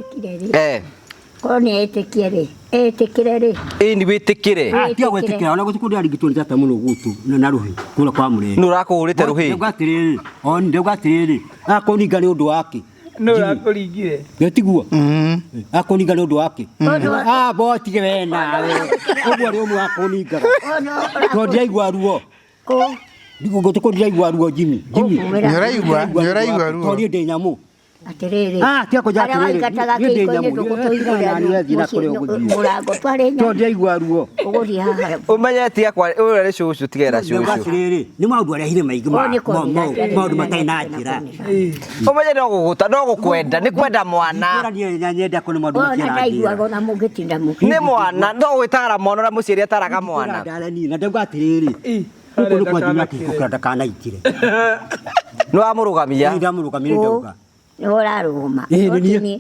Etĩkire rĩ. Korwo nĩ etĩkie rĩ, etĩkĩre rĩ. Ĩni wĩtĩkĩre. Ah, tiga gwĩtĩkĩra ona gũtukũ ndĩrarigitwo nĩ tata mũno gũtũ na rũhĩ kũrĩa kwa mũrenge. Nũ ũrakũhũrĩte rũhĩ? Ndauga atĩrĩrĩ, o ndauga atĩrĩrĩ, akũninga nĩ ũndũ wake. Nũ ũrakũringire? Nĩ tiguo? Akũninga nĩ ũndũ wake. Ah, botige we nawe. Ũguo nĩ ũmwe akũningaga. Tondũ ndiraigua ruo. Kũ? Gũtukũ ndiraigua ruo Jimmy. Jimmy. Ũkumĩra. Nĩũraigua, nĩũraigua ruo. Tondũ niĩ ndĩ nyamũ. Atĩrĩrĩ. Ah, tiga kũnjĩra Arĩa atĩrĩrĩ, waingataga niĩ ndĩ kĩhiko-inĩ nyamũ. ndũgũtũhingũrĩra Niĩ thiĩ na kũrĩa ũgũthiĩ. mũrango twarĩ Tondũ nyamũ. ndiraigua ruo. Ũgũthiĩ haha. Ũmenye tiga kwa ũrĩa nĩ cũcũ tigera Ndauga cũcũ. atĩrĩrĩ, nĩ maũndũ arehire maingĩ Ũyũ nĩ kũnina, maũndũ matarĩ na njĩra. Ũmenye no gũgũta no gũkwenda nĩ kwenda mwana. Kwĩra niĩ na nyenda kũ nĩ maũndũ Ũyũ na matirĩ na njĩra. ndaiguaga ona mũngĩtinda mũkĩ. Nĩ mwana no gwĩtara mwana ũrĩa mũciari ataraga mwana. Ndara niĩ na ndauga atĩrĩrĩ, gũkũ nĩ kwa Jimmy akĩhiko kĩrĩa ndakanaingĩre. Nĩ wamũrũgamia. Niĩ ndamũrũgamia nĩ ndauga. Nĩwe ũrarũgama. Ĩĩ, nĩ niĩ. No ti niĩ.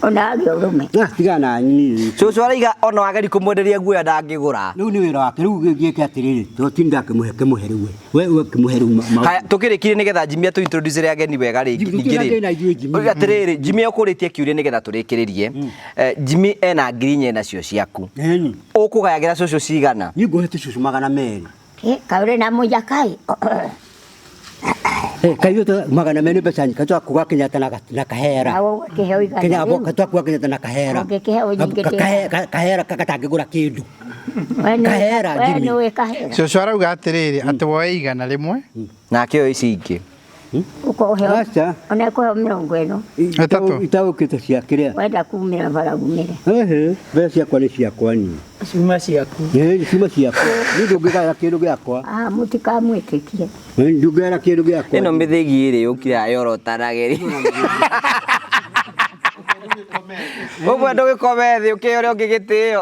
Ona agĩa ũrũme. Ah, tigana na niĩ. Cũcũ araiga ona wageri kũmwenderia guoya ndangĩgũra. Rĩu nĩ wĩra wake rĩu gĩke atĩrĩrĩ, tondũ ti ndakĩmũhe kĩmũhe rĩu we. We kĩmũhe rĩu Haya tũkĩrĩkirie nĩgetha Jimmy atũ introduce ageni wega rĩngĩ. Jimmy, tũtirĩ na ithuĩ Jimmy. Oiga atĩrĩrĩ Jimmy ũkũrĩtie kĩũria nĩgetha tũrĩkĩrĩrie. Jimmy ena 4,000 nacio ciaku. Ĩni. Ũkũgayagĩra cũcũ cigana? Niĩ ngũhete cũcũ 200. Kaũrĩ na mũnjakai. Kaithuĩ 200 nĩ mbeca nyingĩ, twakuga Kenyatta na kahera. Nawe ũgakĩheo igana Kenya rĩu. twakuga Kenyatta na kahera. Ũngĩkĩheo nyingĩ ndĩ- Kahera gatangĩgũra kĩndũ. We nĩwe- Kahera, we Jimmy. nĩwe kahera. Cũcũ arauga atĩrĩrĩ, atĩ woe 100. Nake oe ici ingĩ. Ũkũheo. Aca. Ona ĩkũheo 40. 3. Itaũkĩte cia kĩrĩa. Wenda kumĩra bara umĩre. Ehe, mbeca ciakwa nĩ ciakwa niĩ. Cuma ciaku. Ĩĩ, ciuma ciakwa. Niĩ ndũngĩgaya kĩndũ gĩakwa. Ah, mũtikamwĩtĩkie. Ĩĩ, ndũngĩgaya kĩndũ gĩakwa. Ĩno mĩthĩgi ĩrĩ yũkire yorotanagĩri. Ũmwe ndũgĩkome thĩ ũkĩhe ũrĩa ũngĩ gĩtĩo.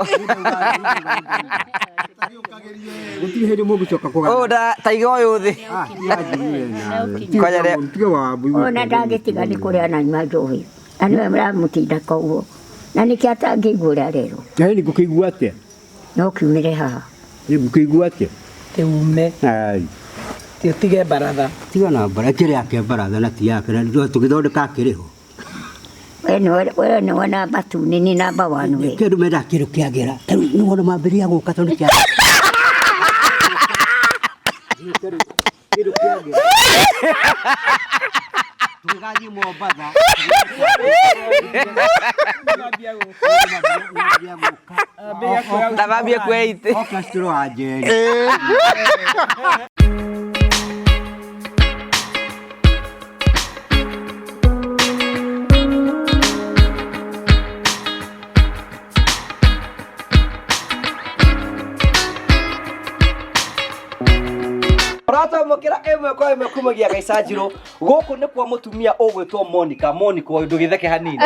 Gũtirĩ hĩndĩ mũngĩcoka kũgaya. Ũyũ taiga ũyũ thĩ. Ah, tiga Jimmy we nawe. Kwanya rĩa- Tiga wabu. Ona ndangĩtiga nĩ kũrĩa ananyua njohi. Na nĩwe mũramũtinda koguo. Na nĩkĩo atangĩigua ũrĩa arerwo. Na nĩ ngũkĩigua atĩa? No kiumĩre haha. Nĩ ngũkĩigua atĩa? Ti ume. Ai. Ti ũtige baratha. Tiga na baratha, ĩkĩrĩ yake baratha na ti yake na tũgĩthondeka akĩrĩ ho. We nĩwe namba 2, nĩ niĩ namba 1 we. Kĩndũ mendaga kĩndũ kĩagĩra. Ta rĩu nĩ wona mambĩrĩria gũka tondũ kĩa. Kĩndũ kĩagĩra. Tũgĩgathiĩ Mombatha. Na mambie kuoya itĩ. Orchestra wa Njeri. Ũratwamũkĩra ĩmwe kwa ĩmwe kumagia Gaicanjirũ. Gũkũ nĩ kwa mũtumia ũgwĩtwo Monica. Monica ũyũ ndũgĩtheke hanini.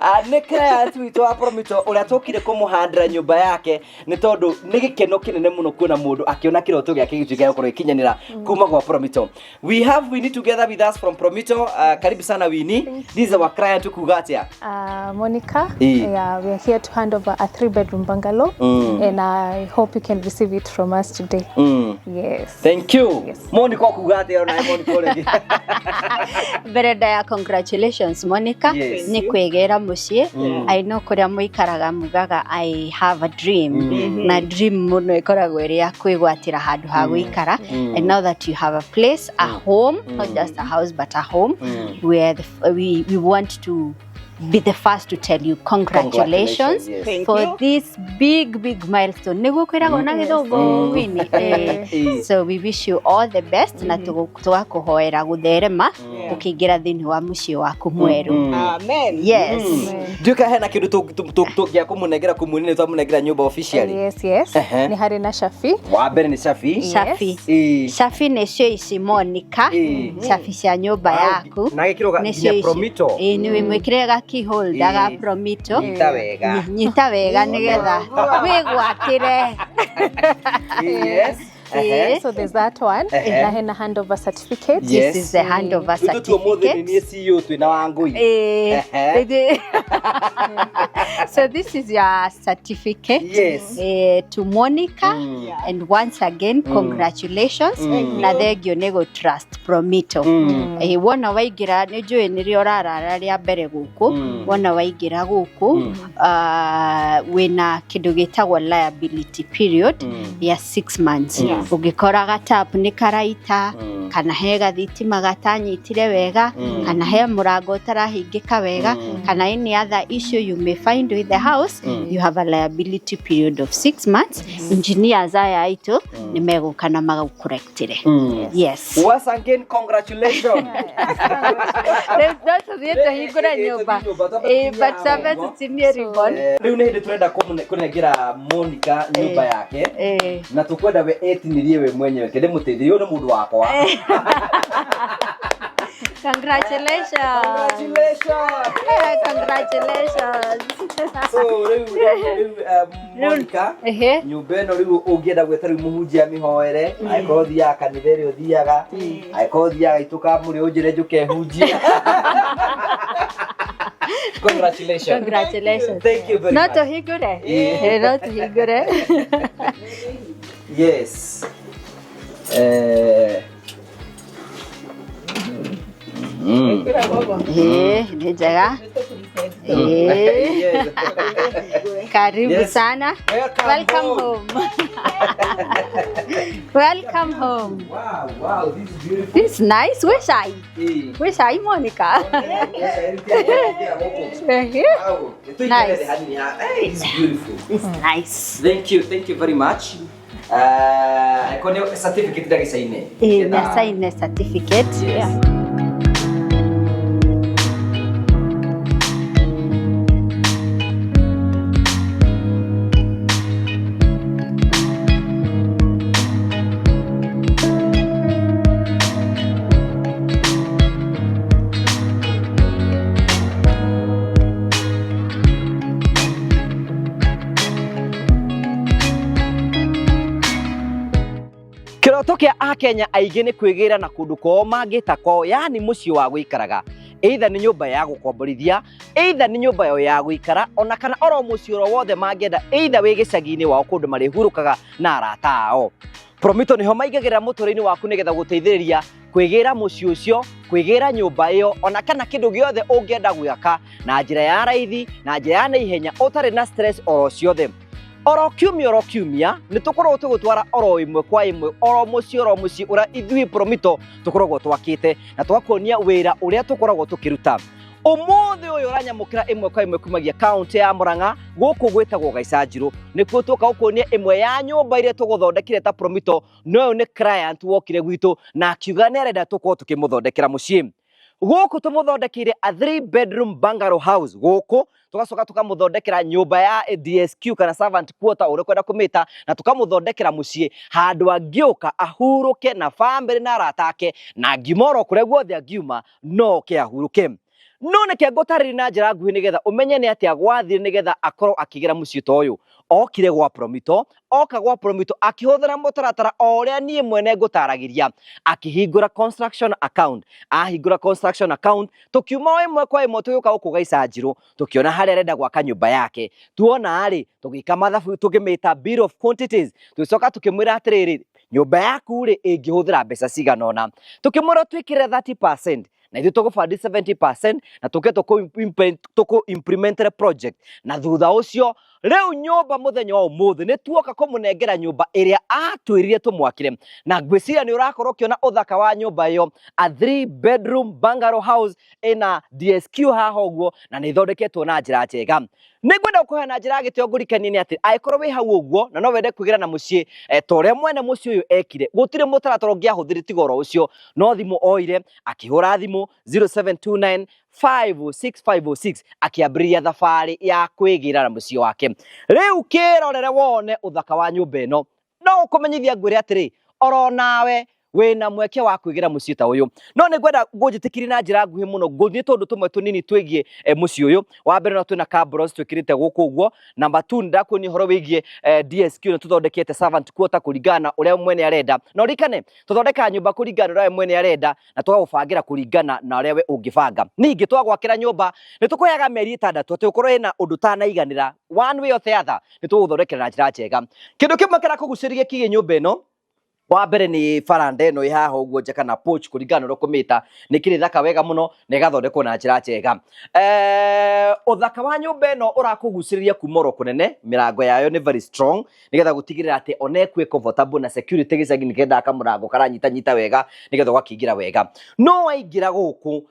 Ah, nĩ client witũ wa Promito ũrĩa tũkire kũmũhandĩra nyũmba yake nĩ tondũ nĩ gĩkeno kĩnene mũno kuona mũndũ akĩona kĩroto gĩake gĩtuĩke gĩa gũkorwo gĩkinyanĩra kuma gwa Promito. We have Winnie together with us from Promito. Karibu sana Winnie. This is our client kuga atĩa? Monica, yeah, we are here to hand over a 3-bedroom bungalow, and I hope you can receive it from us today. Yes. Thank you. Yes. Monica kuga atĩa ona Monica ũrĩa? Mbere ndaya congratulations Monica. Yes. Nĩ kwĩgĩra mũciĩ. I know kũrĩa mũikaraga mugaga I have a dream. Na dream mũno ĩkoragwo ĩrĩ ya kwĩgwatĩra handũ ha gũikara. And now that you have a place, a home, not just a house but a home, where we want to be the first to tell you congratulations, Congratulations, yes. Thank for you. this big big milestone. Nĩguo kwĩragwo na gĩthũngũ Winnie. So we wish you all the best na tũgakũhoera gũtherema ũkĩingĩra thĩinĩ wa mũciĩ waku mwerũ. Amen. Yes. Ndiũka hena kĩndũ tũngĩa kũmũnengera kũmwĩra nĩ twamũnengera nyũmba officially. Yes, yes. Nĩ harĩ na Shafi. Wa mbere nĩ Shafi. Shafi. Shafi nĩcio ici Monica. Shafi cia nyũmba yaku. Na gĩkĩrwo Nĩcio nginya ici. Promito. Ĩĩ, nĩ wĩmwĩkĩre ga key holder ga Promito. Nyita wega. Nyita wega nĩgetha wĩgwatĩre. Yes. Ehe. So there's that one. Ehe. Na hena handover certificate. Yes. This is the handover Ithuĩ tu ũmũthĩ nĩ certificate. niĩ CEO twĩ na Wangũi. Eh, Ehe. so this is your certificate. Yes. To Monica and once again congratulations na thengio nĩ gũ trust Promito. Wona waingĩra nĩ njũĩ nĩrĩo ũrarara rĩa mbere gũkũ, wona waingĩra gũkũ wĩna kĩndũ gĩtagwo liability period ya 6 months. Ũngĩkora gatap nĩ karaita, kana he gathitima gatanyitire wega, kana he mũrango ũtarahingĩka wega, kana any other issue you may find with the house, you have a liability period of 6 months. Engineers aya aitũ nĩ megũka na magũkorektire. Yes. Once again, congratulations. Rĩu no tũthiĩ tũhingũre nyũmba. But twambe tũtinie ribbon. Rĩu nĩ hĩndĩ tũrenda kũnengera Monica nyũmba yake na tũkwenda we etinirie we mwenyewe kende mũteithie ũyũ nĩ mũndũ wakwa. Congratulations. Congratulations. Congratulations. So rĩu Monica, Ehe. nyũmba ĩno rĩu ũngĩenda gwĩta rĩu mũhunjia mĩhoere, angĩkorwo ũthiaga kanitha ĩrĩa ũthiaga, angĩkorwo ũthiaga itũkamũrĩ ũnjĩre njũke hunjie. Congratulations. Congratulations. Thank you very No much. tũhingũre. No tũhingũre. Yes. Nĩ njega. Yes. Karibu Yes. sana. Welcome, Welcome home. home. Welcome home. Wow, wow, this is beautiful. This is nice. Where's I? Where's I, Monica? Wow. Nice. Hey, it's beautiful. It's nice. Thank you very much. Kone certificate ndagĩcaine. Na sign the certificate. Yes. Yeah. Kĩroto kĩa akenya aingĩ nĩ kwĩgĩra na kũndũ kwao mangĩta kwao, yani mũciĩ wa gũikaraga, either nĩ nyũmba ya gũkomborithia, either nĩ nyũmba yao ya gũikara, ona kana oro mũciĩ oro wothe mangĩenda, either wĩ gĩcagi-inĩ wao kũndũ marĩhurũkaga na arata ao. Promito nĩho maingagĩrĩra mũtũrĩre-inĩ waku nĩgetha gũteithĩrĩria kwĩgĩra mũciĩ ũcio, kwĩgĩra nyũmba ĩyo, ona kana kĩndũ gĩothe ũngĩenda gwĩka na njĩra ya raithi, na njĩra ya naihenya, ũtarĩ na stress oro ciothe. Oro kiumia nĩ tũkoragwo tũgĩtwara oro ĩmwe kwa ĩmwe oro mũciĩ ũrĩa ithuĩ Promito tũkoragwo twakĩte na tũgakuonia wĩra ũrĩa tũkoragwo tũkĩruta. Ũmũthĩ ũyũ ũranyamũkĩra ĩmwe kwa ĩmwe kumagia kaũntĩ ya Murang'a gũkũ gwĩtagwo Gaicanjirũ, nĩkuo tũka gũkuonia ĩmwe ya nyũmba iria tũgũthondekire ta Promito. No ũyũ nĩ client wokire gwitũ na akiuga nĩ arenda tũkorwo tũkĩmũthondekera mũciĩ. Gũkũ tũmũthondekeire a 3 bedroom bungalow house gũkũ, tũgacoka tũkamũthondekera nyũmba ya DSQ kana servant quarter ũrĩa ũkwenda kũmĩta, na tũkamũthondekera mũciĩ handũ angĩũka ahurũke na family na arata ake, na angiuma oro kũrĩa guothe angiuma no oke ahurũke. No nĩkĩo ngũtarĩria na njĩra nguhĩ nĩgetha ũmenye nĩ atĩa gwathire nĩgetha akorwo akĩgĩra mũciĩ ta ũyũ. Okire gwa Promito, oka gwa Promito akĩhũthĩra mũtaratara o ũrĩa niĩ mwene ngũtaragĩria, akĩhingũra construction account. Ahingũra construction account, tũkiuma o ĩmwe kwa ĩmwe tũgĩũka gũkũ Gaicanjirũ, tũkĩona harĩa arenda gwaka nyũmba yake. Tuona rĩ, tũgĩka mathabu tũkĩmĩta bill of quantities, tũgĩcoka tũkĩmwĩra atĩrĩrĩ, nyũmba yaku rĩ ĩngĩhũthĩra mbeca cigana ũna, tũkĩmwĩra twĩkĩre 30% na ithuĩ tũgũbandi 70% na tũke tũkũ implement project, na thutha ũcio rĩu nyũmba mũthenya wa ũmũthĩ nĩ tuoka kũmũnengera nyũmba ĩrĩa atwĩrire tũmwakĩre, na ngwĩciria nĩ ũrakorwo ũkĩona ũthaka wa nyũmba ĩyo, a 3 bedroom bungalow house ĩna DSQ haha ũguo, na nĩ ĩthondeketwo na njĩra njega. Nĩngwenda gũkũhe na njĩra ya gĩtĩo ngũrikanie nĩ atĩ angĩkorwo wĩ hau ũguo na no wende kwĩgĩra na mũciĩ ta ũrĩa mwene mũciĩ ũyũ ekire, gũtirĩ mũtaratara ũngĩahũthĩrire tiga oro ũcio, no thimũ oire akĩhũra thimũ 0729 56506 akĩambĩrĩria thabarĩ ya kwĩgĩra na mũciĩ wake. Rĩu kĩrorere wone ũthaka wa nyũmba ĩno. No ũkũmenyithia ngwĩre atĩrĩ, oro nawe Wĩna mweke wa kwĩgĩra mũciĩ ta ũyũ. No nĩ ngwenda ngũnjĩtĩkĩrie na njĩra nguhĩ mũno ngũthiĩ tũndũ tũmwe tũnini twĩgiĩ mũciĩ ũyũ. Wa mbere no twĩna cabros twĩkĩrĩte gũkũ ũguo. Number 2 ndakuonia ũhoro wĩgiĩ DSQ na tũthondekete servant quarter kũringana na ũrĩa mwene arenda. Na ũririkane tũthondekaga nyũmba kũringana na ũrĩa we mwene arenda na tũgagũbangĩra kũringana na ũrĩa we ũngĩbanga. Ningĩ twagwakĩra nyũmba nĩ tũkũheaga mĩeri 6 atĩ ũkorwo ĩna ũndũ ũtanaiganĩra one way or the other, nĩ tũgũgũthondekera na njĩra njega. Kĩndũ kĩmwe kĩrakũgucĩrĩria kĩgiĩ nyũmba ĩno wa mbere nĩ baranda ĩno ĩ haha ũguo nja kana porch kũringana na ũrĩa ũkũmĩta, nĩ kĩrĩ thaka wega mũno na ĩgathondekwo na njĩra njega. Ũthaka wa nyũmba ĩno ũrakũgucĩrĩria kuma oro kũnene, mĩrango yayo nĩ very strong nĩgetha gũtigĩrĩra atĩ ona ĩkuĩ comfortable na security gĩcagi nĩ kĩendaga kamũrango karanyitanyita wega nĩgetha ũgakĩingĩra wega. No waingĩra gũkũ,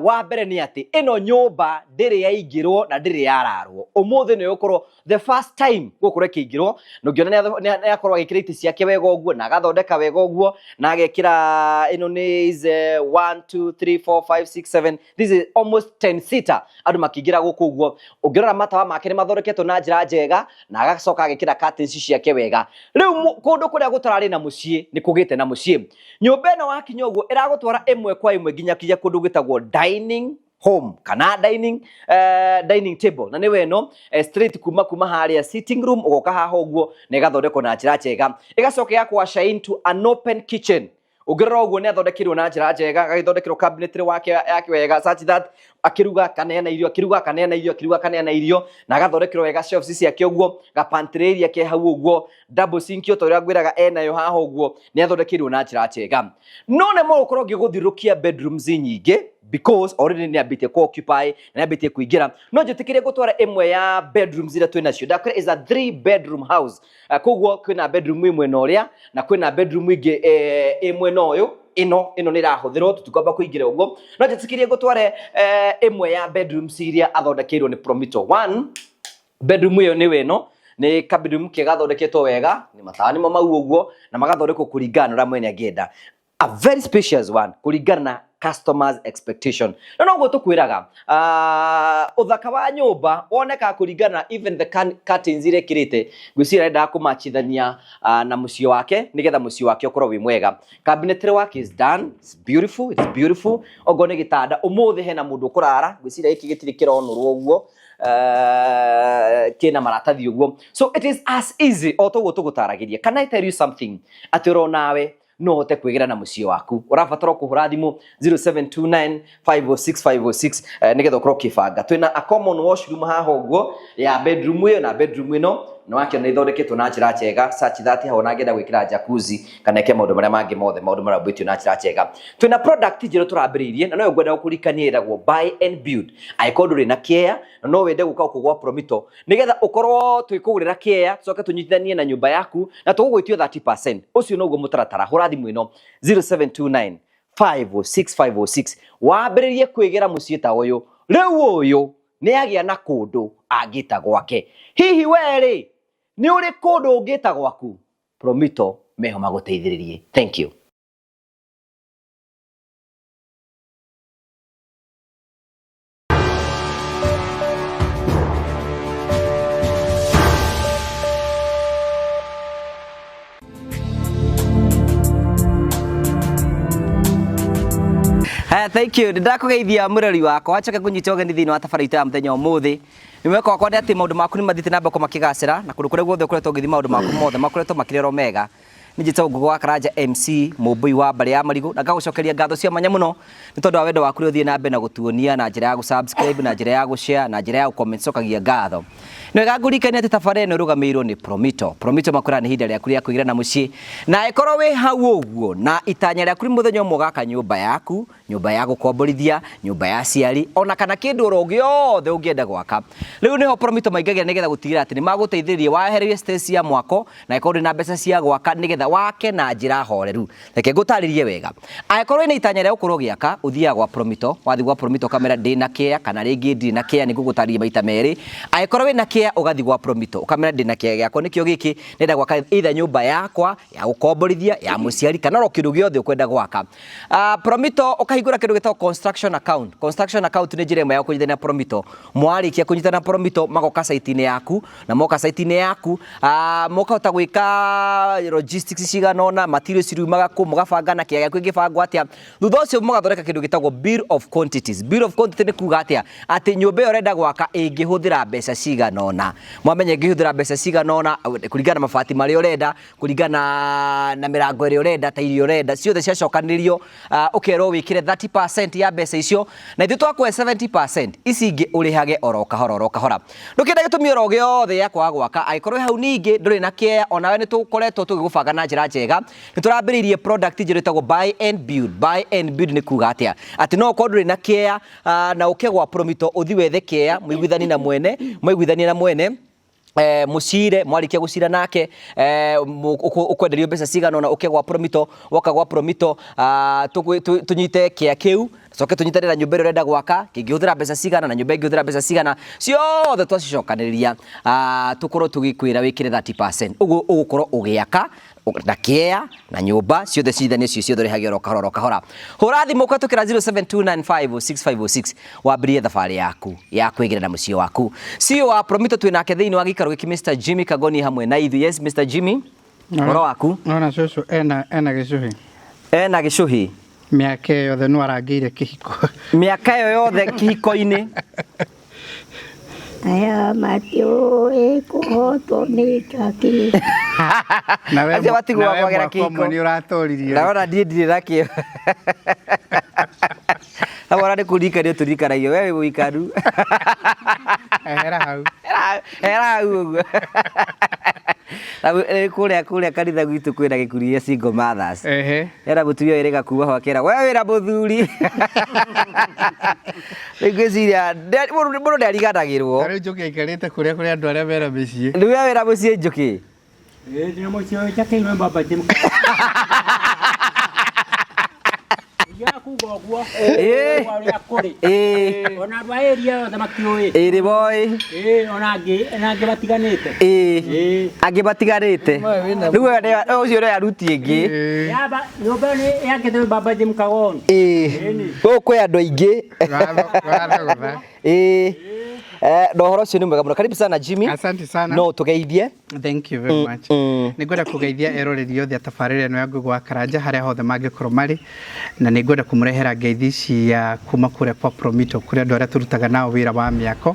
wa mbere nĩ atĩ ĩno nyũmba ndĩrĩ yaingĩrwo na ndĩrĩ yararwo. Ũmũthĩ nĩ ũgũkorwo the first time gũkorwo ĩkĩingĩrwo, na ũngĩona nĩ akorwo agĩkĩra itĩ ciake wega ũguo na agathondeka wega ũguo na agekĩra ĩno nĩ is 1 2 3 4 5 6 7, this is almost 10 seater andũ makĩingĩra gũkũ ũguo. Ũngĩrora matawa make nĩ mathondeketwo na njĩra njega na agacoka agĩkĩra curtains ciake wega. Rĩu kũndũ kũrĩa gũtararĩ na mũciĩ nĩ kũgĩte na mũciĩ. Nyũmba ĩno wakinya ũguo ĩragũtwara ĩmwe kwa ĩmwe nginya kinya kũndũ gwĩtagwo dining home kana dining table, na nĩwe ĩno straight kuma harĩa sitting room ũgoka haha ũguo na ĩgathondekwo na njĩra njega, ĩgacoka ĩgakũasha into an open kitchen. Ũngĩrora ũguo nĩ athondekeirwo na njĩra njega, agagĩthondekerwo cabinetry wake yake wega such that akĩruga kaneana irio, akĩruga kaneana irio, akĩruga kaneana irio, na agathondekerwo wega shelves ciake ũguo, ga pantry area ke hau ũguo, double sink o ta ũrĩa ngwĩraga enayo haha ũguo, nĩ athondekeirwo na njĩra njega. No nĩ mũgũkorwo ngĩgũthiũrũrũkia bedrooms nyingĩ because already nĩ ambĩtie ku occupy na nĩ ambĩtie kũingĩra. No njĩtĩkĩrie gũtwara ĩmwe ya bedrooms iria twĩ nacio. Ndakwĩra is a 3 bedroom house. Koguo kwĩna bedroom ĩ mwena ũrĩa na kwĩna bedroom ĩngĩ ĩ mwena ũyũ. Ĩno nĩ ĩrahũthĩrwo, tũtikwamba kũingĩra ũguo. No njĩtĩkĩrie gũtware ĩmwe ya bedrooms iria athondekeirwo nĩ Promito. One bedroom ĩyo nĩ ĩno, nĩ ka bedroom kega gathondeketwo wega, nĩ matawa nĩmo mau ũguo na magathondekwo kũringana na ũrĩa mwene angĩenda. A very spacious one kũringana na customers expectation. No noguo tũkwĩraga, ũthaka wa nyũmba wonekaga kũringana na even the curtains iria ĩkĩrĩte. Ngwĩciria arendaga kũmachithania na mũciĩ wake nĩgetha mũciĩ wake ũkorwo wĩ mwega. Cabinetry work is done, it's beautiful, it's beautiful. Okorwo nĩ gĩtanda, ũmũthĩ hena mũndũ ũkũrara, ngwĩciria gĩkĩ gĩtirĩ kĩronũrwo ũguo, kĩna maratathi ũguo. So it is as easy o toguo tũgũtaragĩria. Can I tell you something? Atĩ oro nawe no ũhote kwĩgĩra na mũciĩ waku. Ũrabatara kũhũra thimũ 0729 506 506 nĩgetha ũkorwo ũkĩbanga. Twĩna a common washroom haha ũguo ya bedroom ĩyo na bedroom ĩno, na wakĩona ithondeketwo na njĩra njega such that hau ona angĩenda gwĩkĩra jacuzzi kana eke maũndũ marĩa mangĩ mothe, maũndũ marĩa ũmbĩtio na njĩra njega. Twĩna product njerũ tũrambĩrĩirie na noyo ngwenda gũkũririkania ĩtagwo buy and build. Angĩkorwo ndũrĩ na kĩea na no wende gũka gũkũ gwa Promito nĩgetha ũkorwo twĩkũgũrĩra kĩea tũcoke tũnyitithanie na nyũmba yaku na tũgũgwĩtio 30%. Ũcio noguo mũtaratara. Hũra thimũ ĩno 0729 506 506 wambĩrĩrie kwĩgĩra mũciĩ ta ũyũ. Rĩu ũyũ nĩ agĩa na kũndũ angĩta gwake. Hihi we rĩ nĩ ũrĩ kũndũ ũngĩta gwaku? Promito meho magũteithĩrĩrie. Thank you. Thank you. Ndakũgeithia mũrori wakwa, wacoke kũnyita ũgeni thĩinĩ wa tabarĩra itũ ya mũthenya ũmũthĩ. Nĩ mwĩhoko wakwa nĩ atĩ maũndũ maku nĩ mathiĩte na mbere makĩgacĩra, na kũndũ kũrĩa guothe ũkoretwo ũgĩthiĩ maũndũ maku mothe makoretwo makĩrĩ oro mega. Nĩ njĩtagwo Ngũgĩ wa Karanja MC, mũmbũi wa mbarĩ ya Marigũ, na ngagũcokeria ngatho cia mwanya mũno nĩ tondũ wa wendo waku ũrĩa ũthiĩ na mbere na gũtuonia na njĩra ya gũ-subscribe, na njĩra ya gũ-share, na njĩra ya gũ-comment. Cokagia ngatho. Nĩ wega ngũririkanie atĩ tabarĩra ĩno ĩrũgamĩrĩirwo nĩ Promito. Promito makwĩraga nĩ ihinda rĩaku rĩa kwĩgĩra na mũciĩ, na angĩkorwo wĩ hau ũguo na itanya rĩaku nĩ mũthenya ũmwe ũgaka nyũmba yaku, nyũmba ya gũkomborithia, nyũmba ya aciari, ona kana kĩndũ oro gĩothe ũngĩenda gwaka. Rĩu nĩho Promito maingagĩra nĩgetha gũtigĩrĩra atĩ nĩ magũteithĩrĩria wehererie stress ya mwako, na angĩkorwo ndũrĩ na mbeca cia gwaka nĩgetha wake na njĩra horeru. Reke ngũtarĩrie wega. Angĩkorwo wĩna itanya rĩa gũkorwo ũgĩaka, ũthiaga gwa Promito, wathiĩ gwa Promito ũkamera ndĩna kĩea kana rĩngĩ ndirĩ na kĩea, nĩ ngũgũtarĩria maita merĩ. Angĩkorwo wĩna kĩea ũgathiĩ gwa Promito ũkamera ndĩna kĩea gĩakwa nĩkĩo gĩkĩ, ndĩrenda gwaka either nyũmba yakwa ya gũkomborithia, ya mũciari, kana oro kĩndũ gĩothe ũkwenda gwaka. Promito ũkahingũra kĩndũ gĩtagwo construction account. Construction account nĩ njĩra ĩmwe ya kũnyitana na Promito. Mwarĩkia kũnyitana na Promito magoka site-inĩ yaku, na moka site-inĩ yaku, mokahota gwĩka logistics Plastics cigana ũna, materials cirumaga kũ, mũgabanga na kĩaya gĩaku ĩngĩbangwo atĩa. Thutha ũcio mũgathondeka kĩndũ gĩtagwo bill of quantities. Bill of quantity nĩ kuga atĩa? Atĩ nyũmba ĩyo ũrenda gwaka ĩngĩhũthĩra mbeca cigana ũna. Mwamenya ĩngĩhũthĩra mbeca cigana ũna kũringana na mabati marĩa ũrenda, kũringana na mĩrango ĩrĩa ũrenda, ta iria ũrenda, ciothe ciacokanĩrĩrio, ũkerwo wĩkĩre 30% ya mbeca icio, na ithuĩ twakũhe 70%, ici ingĩ ũrĩhage oro kahora oro kahora. Ndũkĩenda gĩtũmi oro gĩothe gĩa kwaga gwaka, angĩkorwo hau ningĩ ndũrĩ na kĩea, onawe nĩ tũkoretwo tũgĩgũbanga na njĩra njega. Nĩ tũrambĩrĩirie product njerũ ĩtagwo buy and build. Buy and build nĩ kuga atĩa? Atĩ no ũkorwo ndũrĩ na kĩea, na ũke gwa Promito ũthi wethe kĩea, mũiguithanie na mwene, mwaiguithania na mwene, mucire, mwarikia gucira nake, ukwenderio mbeca cigana ona uke gwa Promito, woka gwa Promito, tunyite kĩa kĩu, coke tunyitanĩre na nyũmba ĩrĩa ũrenda gwaka, kĩngĩhũthĩra mbeca cigana na nyũmba ĩngĩhũthĩra mbeca cigana, ciothe twacicokanĩrĩria, tũkorwo tũgĩkwĩra wĩkĩre 30%, ũguo ũgũkorwo ũgĩaka na kĩea na nyũmba ciothe cithanio cio ciothe ũrĩhagia oro kahora oro kahora. Hũra thimũ kũhetũkĩra 0729506506 wambĩrĩrie thabarĩ yaku ya kwĩgĩra na mũciĩ waku. CEO wa Promito twĩ nake thĩinĩ wa gĩikaro gĩkĩ Mr Jimmy Kagoni hamwe na ithuĩ. Yes, Mr Jimmy, ũhoro waku? Ona cũcũ ena gĩcũhĩ. Ena gĩcũhĩ. Mĩaka ĩyo yothe no arangĩire kĩhiko. Mĩaka ĩyo yothe kĩhiko-inĩ. Aya matiũĩ kũhotwo nĩ takĩ. Nawe Acio matigwo nawe kwagĩra mwaka ũmwe kĩhiko. nĩ ũratoririo. Naona niĩ ndirĩ nakĩo. Hamwe ona nĩ kũririkanio tũririkanagio, we wĩ mũikaru. Ehera hau. Hera hau ũguo. Na kũrĩa kanitha gwitũ kwĩna gĩkundi gĩa single mothers. Ehe. Hena mũtumia wĩrĩga kuma ho akera, we wĩna mũthuri. Rĩu ngwĩciria, mũndũ nĩariganagĩrwo. Ta rĩu Njũkĩ aikarĩte kũrĩa kũrĩ andũ arĩa mena mĩciĩ. Rĩu we wĩna mũciĩ Njũkĩ? Ĩĩ ndĩna mũciĩ njakĩirwo baba Jim. Ya kuga ũguo. Ĩĩ. Ũrĩa kũrĩ. Ĩĩ. Ona andũ a area yothe matiũĩ. Ĩĩ nĩ moĩ. Ĩĩ ona angĩ ona angĩ matiganĩte. Ĩĩ. Angĩ matiganĩte. Rĩu we ũcio nĩ aruti ĩngĩ. Yaba nyũmba nĩ yakĩtwo baba Jim Kagoni. Ĩĩ. Gũkũ kwĩ andũ aingĩ. Wathogotha. Ĩĩ. Na ũhoro ũcio nĩ mwega mũno. Karibu sana Jimmy. Asante sana. No tũgeithie. Thank you very much. Nĩ ngwenda kũgeithia eroreri othe a tabarĩra ĩno ya Ngũgũ wa Karanja harĩa hothe mangĩkorwo marĩ, na nĩ ngwenda kũmũrehera ngeithi cia kuma kũrĩa kwa Promito, kũrĩ andũ arĩa tũrutaga nao wĩra wa mĩako,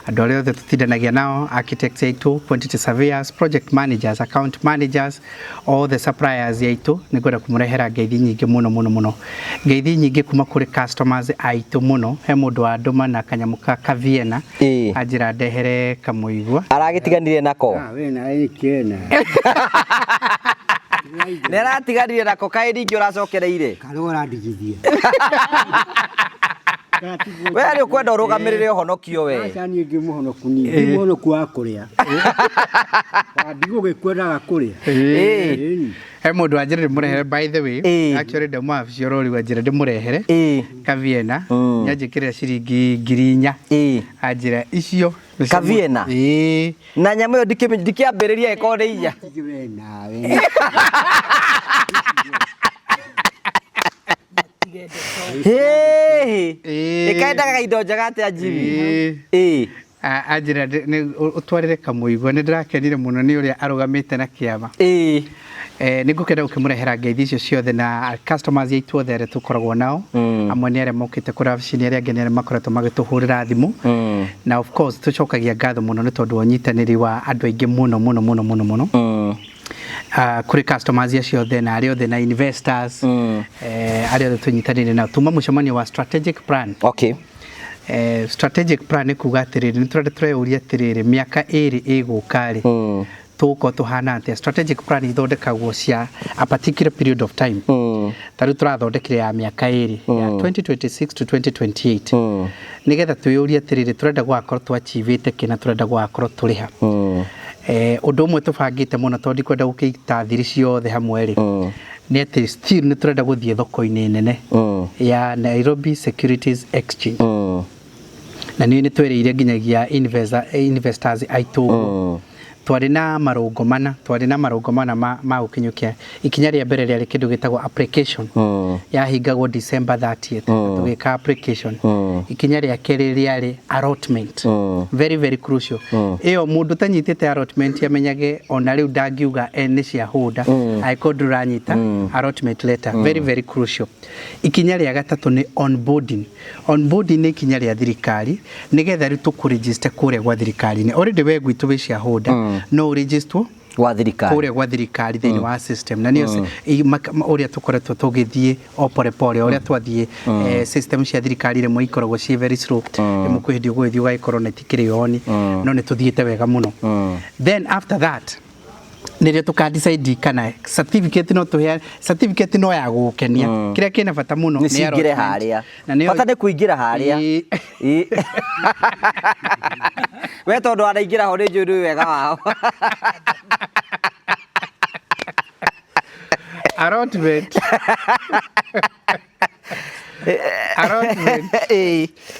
andũ arĩa othe tũtindanagia nao, architects aitũ, quantity surveyors, project managers, account managers, all the suppliers aitũ. Nĩ ngwenda kũmũrehera ngeithi nyingĩ mũno mũno mũno, ngeithi nyingĩ kuma kũrĩ customers aitũ mũno. He mũndũ wandũma na kanyamũ ka Kaviena, anjĩra ndehere kamũigua. Aragĩtiganire nako. Wĩna ĩkĩena. Nĩ aratiganire nako, kaĩ ningĩ ũracokereire? Karĩa ũrandigithia. We nĩ ũkwenda ũrũgamĩrĩre ũhonokio we. Aca niĩ ndĩ mũhonoku niĩ. Ndĩ mũhonoku wa kũrĩa. Ndigũgĩkwendaga kũrĩa. Ĩĩ. He mũndũ wanjĩra ndĩmũrehere, by the way, actually ndauma wabici oro rĩu anjĩra ndĩmũrehere Kaviena, nĩanjĩkĩrĩra ciringi 4,000. Anjĩra icio nĩcio Kaviena? Ĩĩ. Na nyamũ ĩyo ndikĩambĩrĩria ĩkorwo nĩ inya. Ĩkaendaga indo njega atĩa Jimmy? Ĩĩ. Anjĩra ũtwarĩre kamũigua. Nĩ ndĩrakenire mũno nĩ ũrĩa arũgamĩte na kĩama. Nĩ ngũkenda gũkĩmũrehera ngeithi icio ciothe na customers aitũ othe arĩa tũkoragwo nao. Amwe nĩ arĩa mokĩte kũrĩa wabici-inĩ, arĩa angĩ nĩ arĩa makoretwo magĩtũhũrĩra thimũ. Na of course tũcokagia ngatho mũno nĩ tondũ wa ũnyitanĩri wa andũ aingĩ mũno mũno mũno mũno mũno. Kũrĩ customers acio othe na arĩa othe na investors, arĩa othe tũnyitanĩire nao tuma mũcemanio wa strategic plan. Okay. Strategic plan nĩ kuga atĩrĩrĩ, nĩ tũrenda tũreyũria atĩrĩrĩ, mĩaka ĩrĩ ĩgũka rĩ, tũgũkorwo tũhana atĩa? Strategic plan ithondekagwo cia a particular period of time. Ta rĩu tũrathondekire ya mĩaka ĩrĩ ya 2026 to 2028, nĩgetha twĩyũrie atĩrĩrĩ, tũrenda gũgakorwo twachievĩte kĩ na tũrenda gũgakorwo tũrĩ ha. Ũndũ ũmwe tũbangĩte mũno, tondũ ndikwenda gũkĩita thiri ciothe hamwe rĩ, nĩ atĩ still nĩ tũrenda gũthiĩ thoko-inĩ nene ya Nairobi Securities Exchange. Na nĩ twereire nginyagia investors aitũ ũguo. Twarĩ na marũngo mana, twarĩ na marũngo mana ma gũkinyũkia. Ikinya rĩa mbere rĩarĩ kĩndũ gĩtagwo application, yahingagwo December 30th, tũgĩka application. Ikinya rĩa kerĩ rĩarĩ allotment, very very crucial. Ĩyo mũndũ ũtanyitĩte allotment amenyage ona rĩu ndangiuga nĩ shareholder angĩkorwo ndũranyita allotment letter, very very crucial. Ikinya rĩa gatatũ nĩ onboarding. Onboarding nĩ ikinya rĩa thirikari nĩgetha rĩu tũkũregister kũrĩa gwa thirikari-inĩ. Already we gwitũ wĩ shareholder, no ũregisterwo gwa thirikari. Kũrĩa gwa thirikari thĩinĩ wa system, na nĩyo ũrĩa tũkoretwo tũgĩthiĩ o pore pore ũrĩa twathiĩ. System cia thirikari rĩmwe ikoragwo ciĩ very slow, rĩmwe kwĩ hĩndĩ ũgũgĩthiĩ ũgagĩkorwo na itikĩrĩ on, no nĩ tũthiĩte wega mũno. Then after that nĩrĩo tũka decide kana certificate, no tũheane certificate no ya gũgũkenia. Kĩrĩa kĩna bata mũno nĩ nĩ cingĩre allotment. Harĩa Na nĩyo- bata nĩ kũingĩra harĩa. Ĩĩ. Ĩ. We tondũ wanaingĩra ho nĩ njũĩ nĩ wega wao. Allotment.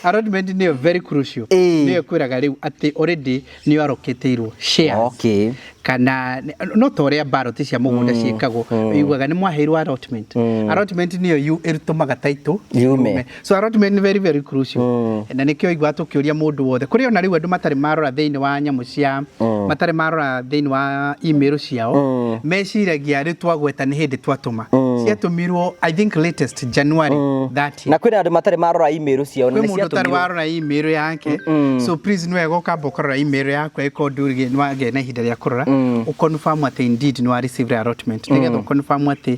Allotment nĩyo very crucial. Nĩyo ĩkwĩraga rĩu atĩ already nĩ allocatĩirwo shares kana no ta ũrĩa ballot cia mũgũnda ciĩkagwo, ũiguaga nĩ mwaheirwo allotment. Allotment nĩyo ĩtũmaga title yume. So allotment nĩ very very crucial, na nĩkĩo igua tũkĩũria mũndũ wothe kũrĩ ona rĩu andũ matarĩ marora thĩinĩ wa nyamũ cia matarĩ marora thĩinĩ wa email ciao, meciragia rĩu twagweta nĩ hĩndĩ twatũma. Ciatũmirwo, I think, latest January 30. Na kwĩna andũ matarĩ marora email ciao na Kwĩ nĩ mũndũ ũtarĩ ciatũmirwo. warora email yake, so please nĩ wega ũkamba ũkarora email yaku angĩkorwo ndũrĩ nĩ wagĩa na ihinda rĩa kũrora, ũconfirm atĩ indeed nĩ wa receive allotment, nĩgetha ũconfirm atĩ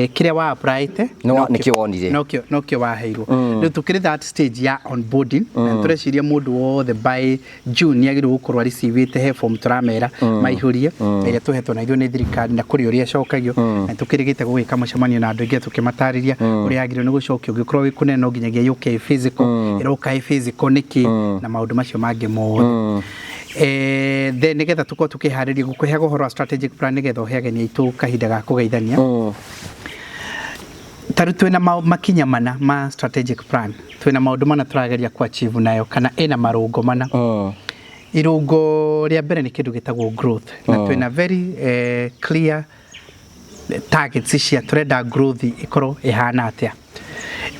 kĩrĩa wa applyte Nĩkĩo wonire. Nokĩo waheirwo. Rĩu tũkĩrĩ that stage ya onboarding, na nĩtũreciria mũndũ wothe by June nĩ agĩrĩirwo gũkorwo areceivĩte. He form tũramera maihũrie ĩrĩa tũhetwo na ithuĩ nĩ thirikari, na kũrĩ ũrĩa ĩcokagio, na tũkĩrĩgĩte gũgĩka mũcemanio na andũ aingĩ tũkĩmatarĩria ũrĩa yagĩrĩirwo nĩ gũcokio. Ũngĩkorwo wĩ kũnene, no nginyagia yũke ĩ physical, ĩroka ĩ physical nĩkĩ, na maũndũ macio mangĩ mothe. Then nĩgetha tũkorwo tũkĩharĩria gũkũheaga ũhoro wa strategic plan, nĩgetha ũhe ageni aitũ kahinda ga kũgeithania, ta rĩu twĩna makinya mana ma strategic plan, twĩna maũndũ mana tũrageria ku achieve nayo, kana ĩna marũngo mana. Irũngo rĩa mbere nĩ kĩndũ gĩtagwo growth, na twĩna very clear targets cia tũrenda growth ĩkorwo ĩhana atĩa.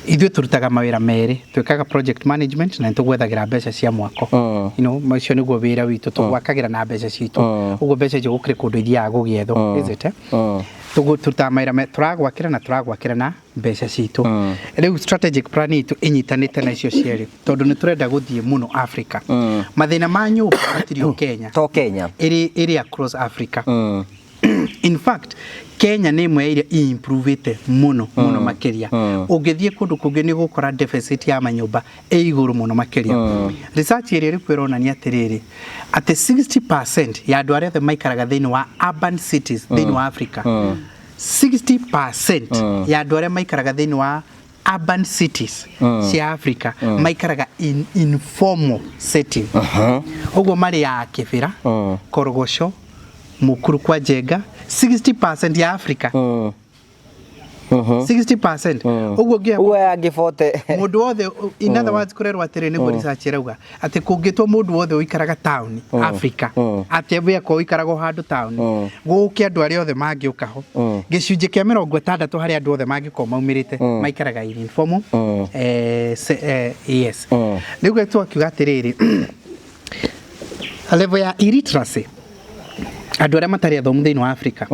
Ithuĩ tũrutaga mawĩra merĩ, twĩkaga project management na nĩtũgwethagĩra mbeca cia mwako. Macio nĩguo wĩra witũ, tũgwakagĩra na mbeca citũ. Ũguo mbeca icio gũkĩrĩ kũndũ ithiaga gũgĩethwo, is it, eh? Tũrutaga mawĩra tũragwakĩra na tũragwakĩra na mbeca citũ. Rĩu strategic plan itũ ĩnyitanĩte na icio cierĩ, tondũ nĩ tũrenda gũthiĩ mũno Africa. Mathĩna ma nyũmba matirĩ o Kenya. To Kenya. Ĩrĩ across Africa. In fact, Kenya nĩ ĩmwe ya iria iimprovĩte mũno mũno makĩria. Ũngĩthiĩ kũndũ kũngĩ nĩ ũgũkora deficit ya manyũmba ĩ igũrũ mũno makĩria. Research ĩrĩa ĩrĩ kuo ĩronania atĩrĩrĩ, atĩ 60% ya andũ arĩa othe maikaraga thĩinĩ wa urban cities thĩinĩ wa Africa, 60% ya andũ arĩa maikaraga thĩinĩ wa urban cities cia Africa maikaraga in informal setting. Ũguo marĩ ya Kĩbĩra, Korogoco, Mukuru kwa Njenga, 60% ya Africa, 60%. Ũguo ngĩoya Ũguo yangĩbote. Mũndũ wothe, in other words, kũrerwo atĩrĩ, nĩguo research ĩrauga atĩ kũngĩtwo mũndũ wothe ũikaraga taũni Africa, atĩ weko ũikaraga o handũ taũni, gũke andũ arĩa othe mangĩũka ho, gĩcunjĩ kĩa 60 harĩ andũ othe mangĩkorwo maumĩrĩte maikaraga in informal yes. Rĩu twakiuga atĩrĩrĩ, level ya illiteracy, andũ arĩa matarĩ athomu thĩinĩ wa Africa,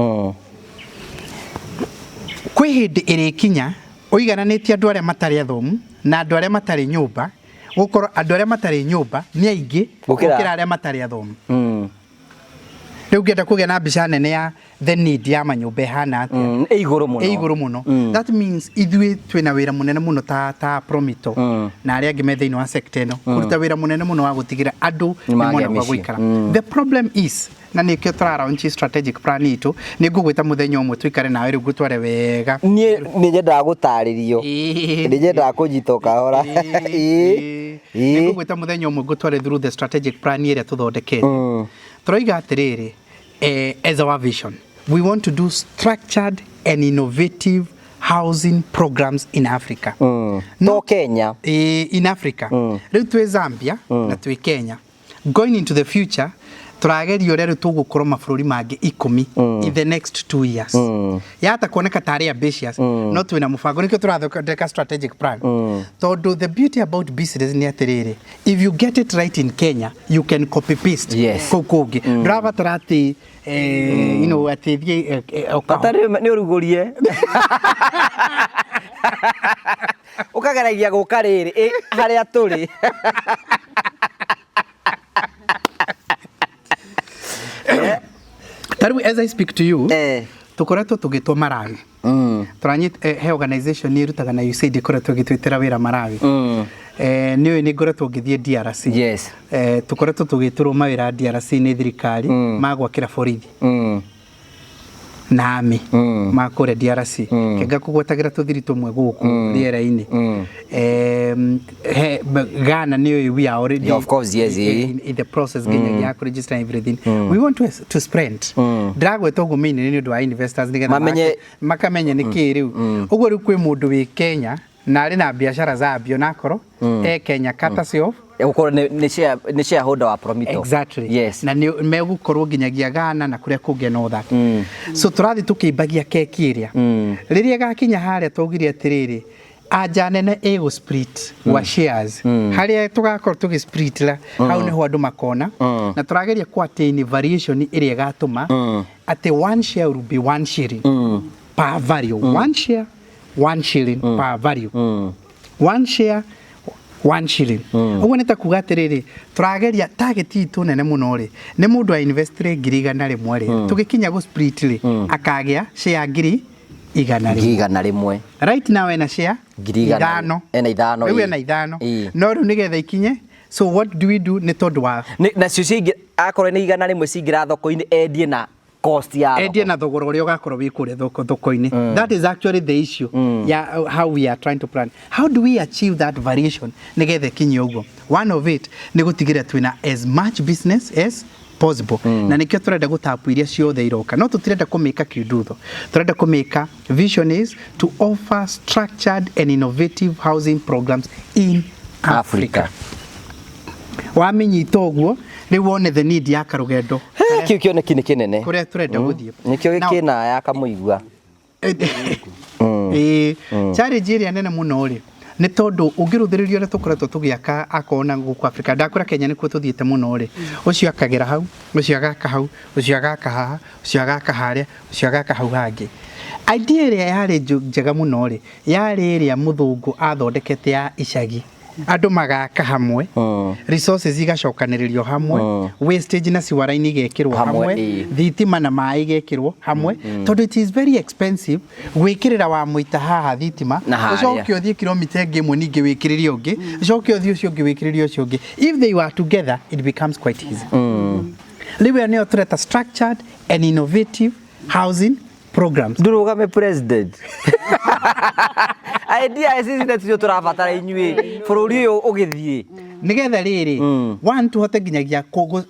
kwĩ hĩndĩ ĩrĩkinya ũigananĩtie andũ arĩa matarĩ athomu na andũ arĩa matarĩ nyũmba, gũkorwo andũ arĩa matarĩ nyũmba nĩ aingĩ gũkĩra arĩa matarĩ athomu. Rĩu ngĩenda kũgĩa na mbica nene ya the need ya manyũmba ĩhana atĩa. Ĩ igũrũ mũno. Ĩ igũrũ mũno. That means ithuĩ twĩna wĩra mũnene mũno ta Promito na arĩa angĩ me thĩinĩ wa sector ĩno, kũruta wĩra mũnene mũno wa gũtigĩra andũ Nĩ nĩ magĩa mona gwa mĩciĩ. gũikara. The problem is, na nĩkĩo tũra launch strategic plan itũ, nĩ ngũgwĩta mũthenya ũmwe tũikare nawe rĩu ngũtware wega. Niĩ nĩ nyendaga gũtarĩrio. Nĩ nyendaga kũnyitwo kahora. Ĩĩ. Nĩ ngũgwĩta mũthenya ũmwe ngũtware through the strategic plan ĩrĩa tũthondekete. Tũroiga atĩrĩrĩ, as our vision, we want to do structured and innovative housing programs in Africa. To Kenya. In Africa. Rĩu twĩ Zambia na twĩ Kenya. Going into the future, Tũrageria ũrĩa rĩu tũgũkorwo mabũrũri mangĩ 10 in the next 2 years. Yahota kuoneka tarĩ ambitious, no twĩna mũbango, nĩkĩo tũrathondeka strategic plan, tondũ the beauty about business nĩ atĩrĩrĩ, if you get it right in Kenya, you can copy paste kũu kũngĩ. Ndũrabatara atĩ atĩ thiĩ Bata nĩ ũrugũrie ũkageragia gũka rĩrĩ harĩa tũrĩ. Ta rĩu, as I speak to you, tũkoretwo tũgĩtwo Malawi. Tũranyita he organization ĩrutaga na USAID ĩkoretwo ĩgĩtwĩtĩra wĩra Malawi. Nĩ ũĩ nĩ ngoretwo ngĩthiĩ DRC. Tũkoretwo tũgĩtũrwo mawĩra DRC nĩ thirikari ma gwakĩra borithi na army ma kũrĩa DRC. Kenga kũgwetagĩra tũthiri tũmwe gũkũ rĩera-inĩ. Ghana nĩ ũĩ we are already Yeah, of course, yes, in the process nginyagia ya kũregister and everything. We want to spread. Ndĩragweta ũguo mainly nĩ ũndũ wa investors, nĩgetha makamenya nĩ kĩ rĩu ũguo. Rĩu kwĩ mũndũ wĩ Kenya na arĩ na biacara Zambia, onakorwo e Kenya, courtesy of Gũkorwo nĩ shareholder wa Promito. Exactly. Na nĩ megũkorwo nginyagia Ghana na kũrĩa kũngĩ and all that. So tũrathiĩ tũkĩimbagia keki ĩrĩa rĩrĩa ĩgakinya harĩa twaugire atĩrĩrĩ, anja nene ĩgũ split wa shares, harĩa tũgakorwo tũgĩ split la hau nĩho andũ makona. Na tũrageria ku attain variation ĩrĩa ĩgatũma atĩ one share will be 1 shilling per value, one share 1 shilling per value, one share 1 shilling. Ũguo nĩ ta kuga atĩrĩrĩ, tũrageria target itũ nene mũno rĩ, nĩ mũndũ a investire 100,000 rĩ, tũgĩkinya gũ split rĩ, akagĩa share 100,000. 100,000. Right now ena share Ngiri igana. ithano. Ena ithano, Rĩu ena ithano. No rĩu nĩgetha ikinye, so what do we do? Nĩ tondũ wa Nacio cingĩ akorwo nĩ 100 cingĩra thoko-inĩ, endie na cost ya thoko. Endie na thogora ũrĩa ũgakorwo wĩ kũrĩa thoko-inĩ. That is actually the issue ya how we are trying to plan, how do we achieve that variation nĩgetha ĩkinye ũguo. One of it nĩ gũtigĩrĩra twĩna as much business as possible, na nĩkĩo tũrenda gũtapu iria ciothe iroka, no tũtirenda kũmĩka kiundutho, tũrenda kũmĩka. Vision is to offer structured and innovative housing programs in Africa. Africa. Wamenyita ũguo, rĩu wone the need ya karũgendo Kĩu kĩoneki nĩ kĩnene. kũrĩa tũrenda gũthiĩ. Nĩkĩo Now, gĩkĩna ya kamũigua. Ĩĩ, challenge ĩrĩa nene mũno rĩ, nĩ tondũ ũngĩrũthĩrĩria ũrĩa tũkoretwo tũgĩaka akona gũkũ Africa, ndakwĩra Kenya nĩkuo tũthiĩte mũno rĩ, ũcio akagĩra hau, ũcio agaka hau, ũcio agaka haha, ũcio agaka harĩa, ũcio agaka hau hangĩ. Idea ĩrĩa yarĩ njega mũno rĩ, yarĩ ĩrĩa mũthũngũ athondekete ya icagi, andũ magaka hamwe, resources igacokanĩrĩrio hamwe, wastage na sewer line igekĩrwo Hamwe, hamwe, thitima na maĩ igekĩrwo hamwe, tondũ it is very expensive gwĩkĩrĩra wa mũita haha thitima, Na harĩa. ũcoke ũthiĩ kilomita ĩngĩ ĩmwe ningĩ wĩkĩrĩrie ũngĩ, ũcoke ũthiĩ ũcio ũngĩ wĩkĩrĩrie ũcio ũngĩ. If they were together, it becomes quite easy. Rĩu ĩyo nĩyo tũreta structured and innovative housing programs. Ndũrũgame president, idea ici nĩcio tũrabatara inyuĩ bũrũri ũyũ ũgĩthiĩ. Nĩgetha rĩrĩ, one, tũhote nginyagia kũgũ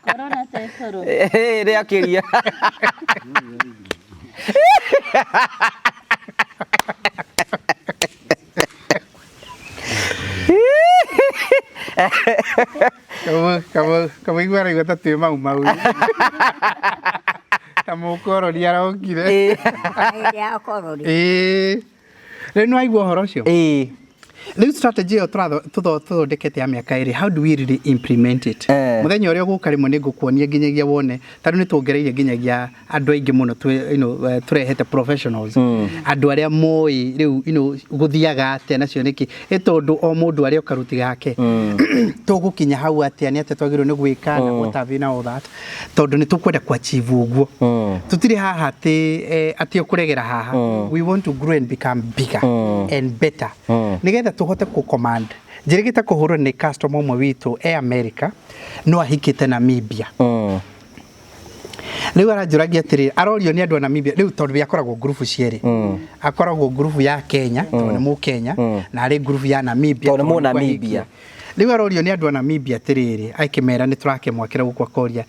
Corona te cũrũ. Rĩakĩria. Kamũigua araigua ta twĩ mau mau ta mũkoroni arokire. Hĩndĩ ya koroni. Ĩĩ, rĩu nĩ waigua ũhoro ũcio. Rĩu strategy ĩyo tũthondekete ya mĩaka 2, how do we really implement it? Mũthenya ũrĩa ũgũka rĩmwe nĩ ngũkuonia nginyagia wone, tondũ nĩ tuongereire nginyagia andũ aingĩ mũno, tũrehete professionals, andũ arĩa moĩ rĩu gũthiaga atĩa nacio nĩkĩ, ĩ tondũ o mũndũ arĩ o karuti gake, tũgũkinya hau atĩa, nĩ atĩa twagĩrĩirwo nĩ gwĩka na what have you na all that, tondũ nĩ tũkwenda ku achieve ũguo. Tũtirĩ haha atĩ atĩ ũkũregera haha. We want to grow and become bigger and better, nĩgetha tũhote kũ command. Njĩrĩgĩte kũhũrwo nĩ customer ũmwe witũ e America, no ahikĩte Namibia. Rĩu aranjũragia atĩrĩrĩ, arorio nĩ andũ a Namibia rĩu, tondũ akoragwo ngurubu cierĩ, akoragwo ngurubu ya Kenya tondũ nĩ mũkenya, na arĩ ngurubu ya Namibia Tondũ nĩ tondũ nĩkuo Mũnamibia. ahikire. Rĩu arorio nĩ andũ a Namibia atĩrĩrĩ, akĩmera nĩ tũrakĩmwakĩra gũkũ, akoria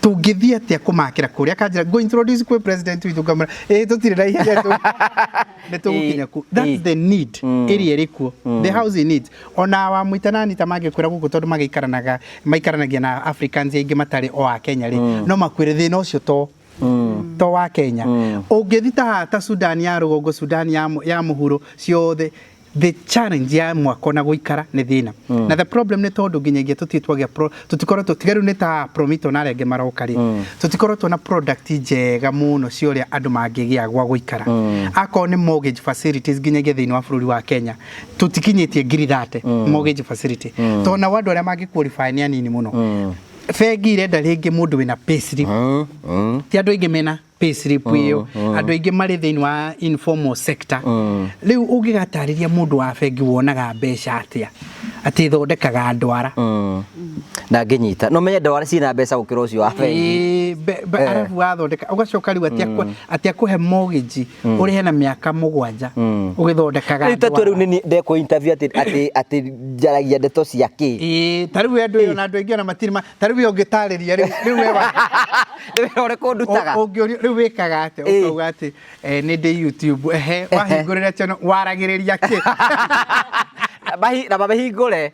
tũngĩthiĩ atĩa kũmakĩra kũrĩa, akanjĩra go introduce kwĩ president witũ, ngamwĩra ĩĩ tũtirĩ na ihenya nĩ tũgũkinya kuo. That's the need ĩrĩa ĩrĩ kuo, the housing needs. Ona wa mũitanani ta mangĩkwĩra gũkũ, tondũ magĩikaranaga maikaranagia na Africans aingĩ matarĩ o a Kenya rĩ, no makwĩre thĩna ũcio to wa Kenya. Ũngĩthi ta haha ta Sudan ya rũgongo, Sudan ya mũhuro, ciothe the challenge ya mwako na gũikara nĩ thĩna. Na the problem nĩ tondũ nginyagia tũtirĩ twagĩa tũtikoretwo tiga rĩu nĩ ta Promito na arĩa angĩ maroka rĩ, tũtikoretwo na product njega mũno cia ũrĩa andũ mangĩgĩa gwa gũikara. Akorwo nĩ mortgage facilities, nginyagia thĩinĩ wa bũrũri wa Kenya tũtikinyĩtie 30,000 mortgage facility, tondũ nao andũ arĩa mangĩ qualify nĩ anini mũno. Bengi irenda rĩngĩ mũndũ wĩna payslip, ti andũ aingĩ mena payslip ĩyo, andũ aingĩ marĩ thĩinĩ wa informal sector. Rĩu ũngĩgatarĩria mũndũ wa bengi wonaga mbeca atĩa atĩ ĩthondekaga ndwara? Na ngĩnyita no menye ndwara ciĩna mbeca gũkĩra ũcio wa bengi. Ĩĩ, arabu wathondeka ũgacoka rĩu atĩ akũhe mortgage ũrĩhe na mĩaka 7 ũgĩthondekaga Rĩu tatue rĩu ndwara. nĩ ndekwo interview atĩ njaragia ndeto cia kĩ? Ĩĩ, ta rĩu andũ ona andũ aingĩ ona matirĩ ta rĩu we ũngĩtarĩria rĩu we Nĩ wĩra ũrĩkũ ndutaga? Ũngĩũrio rĩu wĩkaga atĩa? Ũkauga atĩ nĩ ndĩ YouTube, ehe, wahingũrĩra channel waragĩrĩria kĩ? Na mamĩhingũre.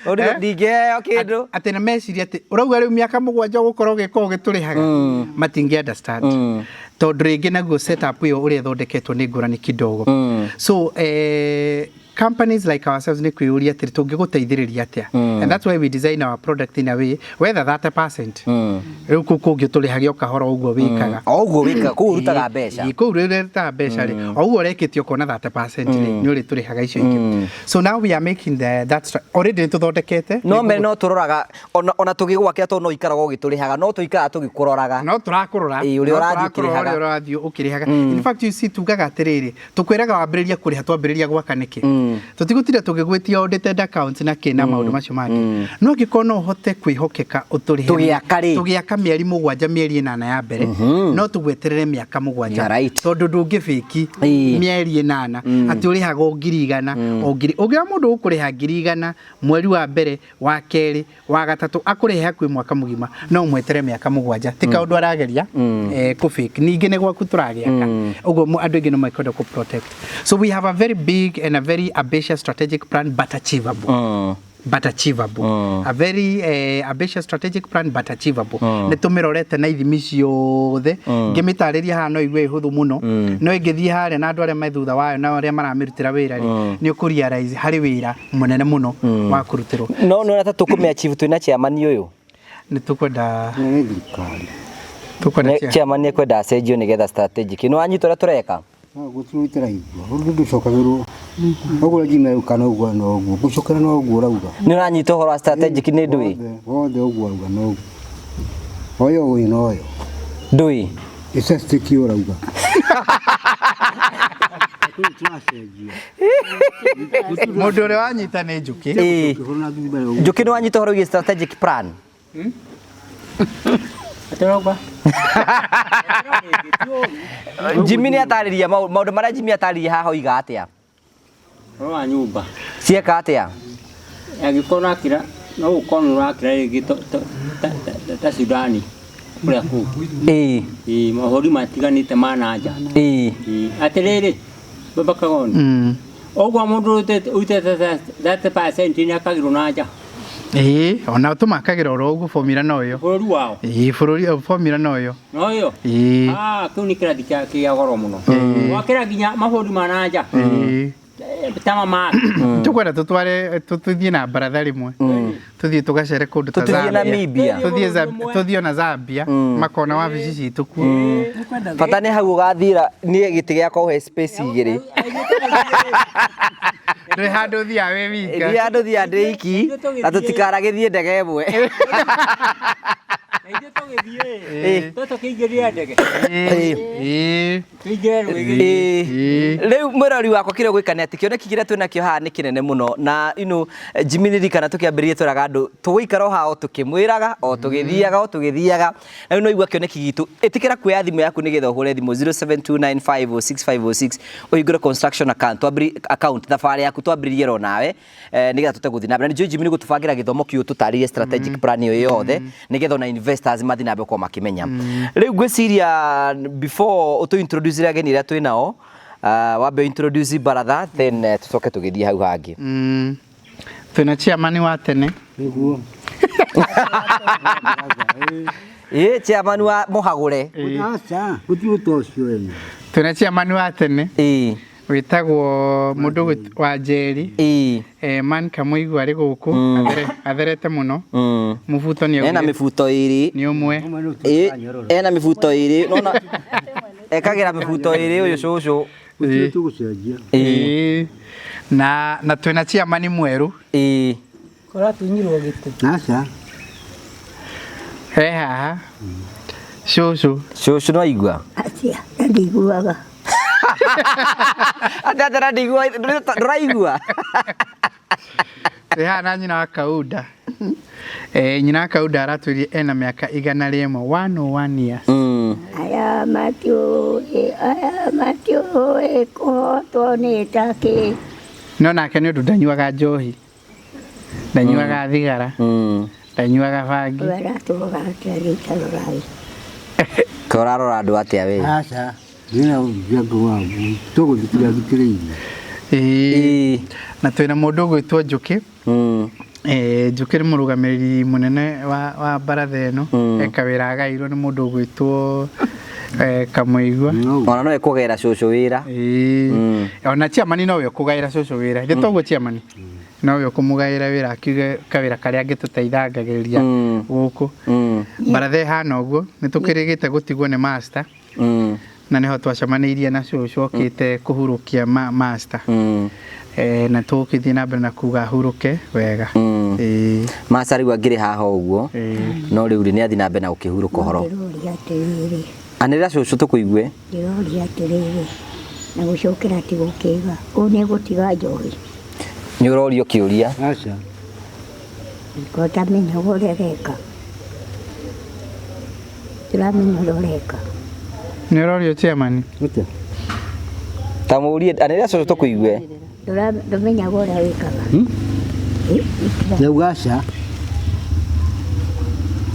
Ũndũ ndingĩheo kĩndũ. Atĩ na meciria atĩ ũrauga rĩu mĩaka 7 ũgũkorwo ũgĩka ũgĩtũrĩhaga, matingĩ understand, tondũ rĩngĩ naguo setup ĩyo ũrĩa ĩthondeketwo nĩ ngũrani kidogo. So companies like ourselves nĩ kwĩyũria atĩrĩ, tũngĩgũteithĩrĩria atĩa? And that's why we design our product in a way wetha 30% rĩu kũu kũngĩ tũrĩhagia o kahora ũguo wĩkaga. O ũguo wĩkaga kũu ũrutaga mbeca. Ĩĩ, kũu ũrutaga mbeca rĩ, o ũguo ũrekĩtie ũkona 30% rĩ, nĩ ũrĩtũrĩhaga icio ingĩ. So now we are making the that already nĩ tũthondekete. No mere no tũroraga ona tũgĩgwakĩra, tondũ no ikaraga ũgĩtũrĩhaga, no tũikaraga tũgĩkũroraga. No tũrakũrora. Ĩĩ, ũrĩa No ũrathiĩ tũrakũrora ũkĩrĩhaga. ũrĩa ũrathiĩ ũkĩrĩhaga. In fact, you see, tugaga atĩrĩrĩ, tũkwĩraga wambĩrĩria kũrĩha twambĩrĩria gwaka nĩkĩ, tũtigũtinda tũgĩgwĩtia audited accounts na kĩ na maũndũ macio mangĩ. No angĩkorwo no ũhote kwĩhokeka ũtũrĩhe Tũgĩaka rĩ. Tũgĩaka mĩeri 7, mĩeri 8 ya mbere, no tũgweterere mĩaka 7. Yeah, right. Tondũ ndũngĩbĩki mĩeri 8 atĩ ũrĩhaga o 100,000 o ngiri. Ũngĩona mũndũ ũkũrĩha 100,000 mweri wa mbere, wa kerĩ, wa gatatũ, akũrĩhe hakuhĩ mwaka mũgima, no ũmwetere mĩaka 7, ti kaũndũ arageria kũ fake. Ningĩ nĩ gwaku tũragĩaka ũguo andũ aingĩ no mekwenda kũ protect. So we have a very big and a very ambitious strategic plan, but achievable, but achievable, a very ambitious strategic plan, but achievable. Nĩ tũmĩrorete na ithimi ciothe. Ngĩmĩtarĩria haha no igue ĩhũthũ mũno, no ĩngĩthiĩ harĩa na andũ arĩa me thutha wayo na arĩa maramĩrutĩra wĩra rĩ, nĩ ũkũ realize harĩ wĩra mũnene mũno wa kũrutĩrwo. No nĩ ta tũkũmĩ achieve twĩna chairman ũyũ? Nĩ tũkwenda Nĩ thirikari. Tũkwenda Chairman nĩ ekwenda acenjio nĩgetha strategic nĩ wanyita ũrĩa tũreka. Gũtirĩ raigua ũndũ ndũcokagĩrwo ũguo njime kana ũguo no ũguo gũcokera no ũguo ũrauga. Nĩ ũranyita ũhoro wa strategic nĩ ndũĩ? Wothe ũguo ũrauga no ũguo oyo wĩ noyo. Ndũĩ. Ĩcestiki ũrauga. Tũracenjia. Mũndũ ũrĩa wanyita nĩ njũkĩ. Ĩĩ. Njũkĩ, nĩ wanyita ũhoro wĩgiĩ strategic plan? Atĩrauga. Jimmy nĩ atarĩria maũndũ marĩa Jimmy atarĩria haha oiga atĩa? Ũhoro wa nyũmba. Cieka atĩa? Angĩkorwo ũrakĩra no gũkorwo nĩ ũrakĩra rĩngĩ ta Sudani kũrĩa kũngĩ. Ĩĩ, mabũrũri matiganĩte ma na nja. Ĩĩ, atĩrĩrĩ baba Kagoni, ũguo mũndũ ũrutĩte 30% nĩ akagĩrwo na nja? Ĩĩ, ona tũmakagĩra oro ũguo, formula no ĩyo. Bũrũri wao? Ĩĩ, bũrũri formula no ĩyo. No ĩyo. Ĩĩ. Ah, kĩu nĩ kĩrathi kĩa goro mũno. Wakĩra nginya mabũrũri ma na nja. Ta mama. Tũkwenda tũtware tũthiĩ na baratha rĩmwe, tũthiĩ tũgacere kũndũ ta Tũthiĩ Zambia. Namibia. Tũthiĩ ona Zambia, makona wabici citũ kuo. Bata nĩ hau ũgathira niĩ gĩtĩ gĩakwa ũhe space igĩrĩ. Ndũrĩ handũ ũthiaga wĩ wika. Niĩ handũ thiaga ndĩ iki na tũtikaragĩthiĩ ndege ĩmwe. Na Ithuĩ tũgĩthiĩ tũkĩingĩria ndege. Tũingĩre rwĩgĩ. Rĩu mwĩrori wakwa kĩrĩa ũgwĩka nĩ atĩ kĩoneki kĩrĩa twĩ nakĩo haha nĩ kĩnene mũno na ino Jimmy ndirikana tũkĩambĩrĩria twĩraga andũ tũgũikara o haha o tũkĩmwĩraga o tũgĩthiaga o tũgĩthiaga na rĩu no igua kĩoneki gitũ ĩtĩkĩra kuoya thimũ yaku nĩgetha ũhũre thimũ 0729506506 ũhingũre construction account twambĩrĩrie account thabarĩ yaku twambĩrĩrie ro nawe nĩgetha tũte gũthiĩ na mbere na nĩnjũĩ Jimmy nĩ gũtũbangĩra gĩthomo kĩu tũtarĩrie strategic plan ĩyo yothe nĩgetha ona investors mathiĩ na mbere gũkorwo makĩmenya rĩu ngwĩciria before ũtũ introduce ageni arĩa twĩ nao wambe introduce baratha then tũcoke tũgĩthiĩ hau hangĩ. Twĩna chairman wa tene. Nĩguo. Ĩ chairman wa mũhagũre. Aca, gũtirĩ ũta ũcio wene. Twĩna chairman wa tene. Wĩtagwo mũndũ wa Njeri. Man Kamũigua arĩ gũkũ atherete mũno. Mũbuto nĩ Ena mĩbuto ĩrĩ. Nĩ ũmwe. Ena mĩbuto ĩrĩ. Nona ekagĩra mĩbuto ĩrĩ ũyũ cũcũ. Gũtirĩ tũgũcenjia. Na twĩna chairman mwerũ. Kũratunyirwo gĩtĩ. Aca. He haha. Cũcũ. Cũcũ no aigua? Atia, ndiguaga. Atĩa atĩa na ndiguaga, ndũraigua? Twĩ haha na nyina wa Kaunda. Nyina wa Kaunda aratwĩrire ena mĩaka 101, 101 years. Aya matiũĩ, aya matiũĩ kũhotwo nĩ ta kĩ. No nake nĩ ũndũ ndanyuaga njohi, ndanyuaga thigara, ndanyuaga bangi. We aratũraga atĩa rĩu ta rorai. Ka ũrarora andũ atĩa we? Aca. Ndĩna ũnjango wa tũgũthikĩrĩria thikĩrĩirie. Na twĩna mũndũ ũgwĩtwo Njũkĩ. Njũkĩ nĩ mũrũgamĩrĩri mũnene wa baratha ĩno. Eka wĩra agairwo nĩ mũndũ ũgwĩtwo Kamũigua. Ona no ekũgaĩra cũcũ wĩra. Ona chairman nowe ũkũgaĩra cũcũ wĩra. Ithe toguo chairman? Nowe ũkũmũgaĩra wĩra akiuge kawĩra karĩa angĩtũteithangagĩrĩria gũkũ. Baratha ĩhana ũguo, nĩ tũkĩrĩgĩte gũtigwo nĩ master. Na nĩho twacemanĩirie na cũcũ okĩte kũhurũkia master. Na tũgũkĩthiĩ na mbere na kuga ahurũke wega. Master rĩu angĩrĩ haha ũguo, no rĩu rĩ nĩ athiĩ na mbere na gũkĩhurũka ũhoro. Ndĩroria atĩrĩrĩ. Anĩrĩra cũcũ tũkũigue. Ndĩroria atĩrĩrĩ, na gũcokera ti gũkĩga, ũũ nĩ gũtiga njohi. Nĩ ũrorio kĩũria. Aca. Ko ũtamenyaga ũrĩa ũreka. Ndũramenya ũrĩa ũreka. Nĩ ũrorio chairman? Atĩa? Ta mũrie, anĩrĩra cũcũ tũkũigue. Ndũmenyaga ũrĩa wĩkaga. Ndauga aca.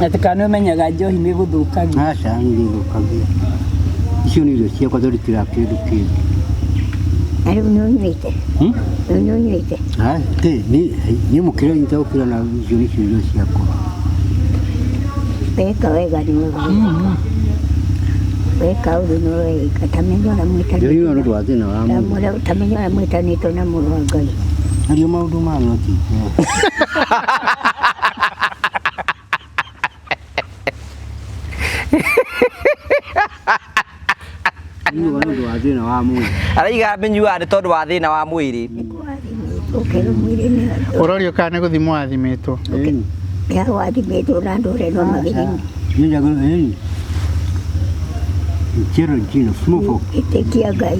Atĩ kana nĩ ũmenyaga njohi nĩ gũthũkagia. Aca, nĩ gũthũkagia. Icio nĩ irio ciakwa tondũ kĩndũ kĩngĩ. Na rĩu nĩ ũnyuĩte? Rĩu nĩ ũnyuĩte? Niĩ mũkĩra nitagũkĩra na icio nĩcio irio ciakwa. Weka wega nĩ wega. Weka ũru nĩ wega. Ta menya ũrĩa mwĩtanĩtwo. Ndĩrĩnyuaga nĩ ũndũ wa thĩna wa mwĩrĩ. Ta menya ũrĩa mwĩtanĩtwo na mũrũ wa Ngai. Ario maũndũ ma no ti. Nyuaga nĩ ũndũ wa thĩna wa mwĩrĩ. Araiga mĩnyuaga nĩ tondũ wa thĩna wa mwĩrĩ. Ũrorio kana nĩ gũthimwo wathimĩtwo? Ya wathimĩtwo na andũ ũrĩa no magĩthimwo. Ĩtĩkia Ngai.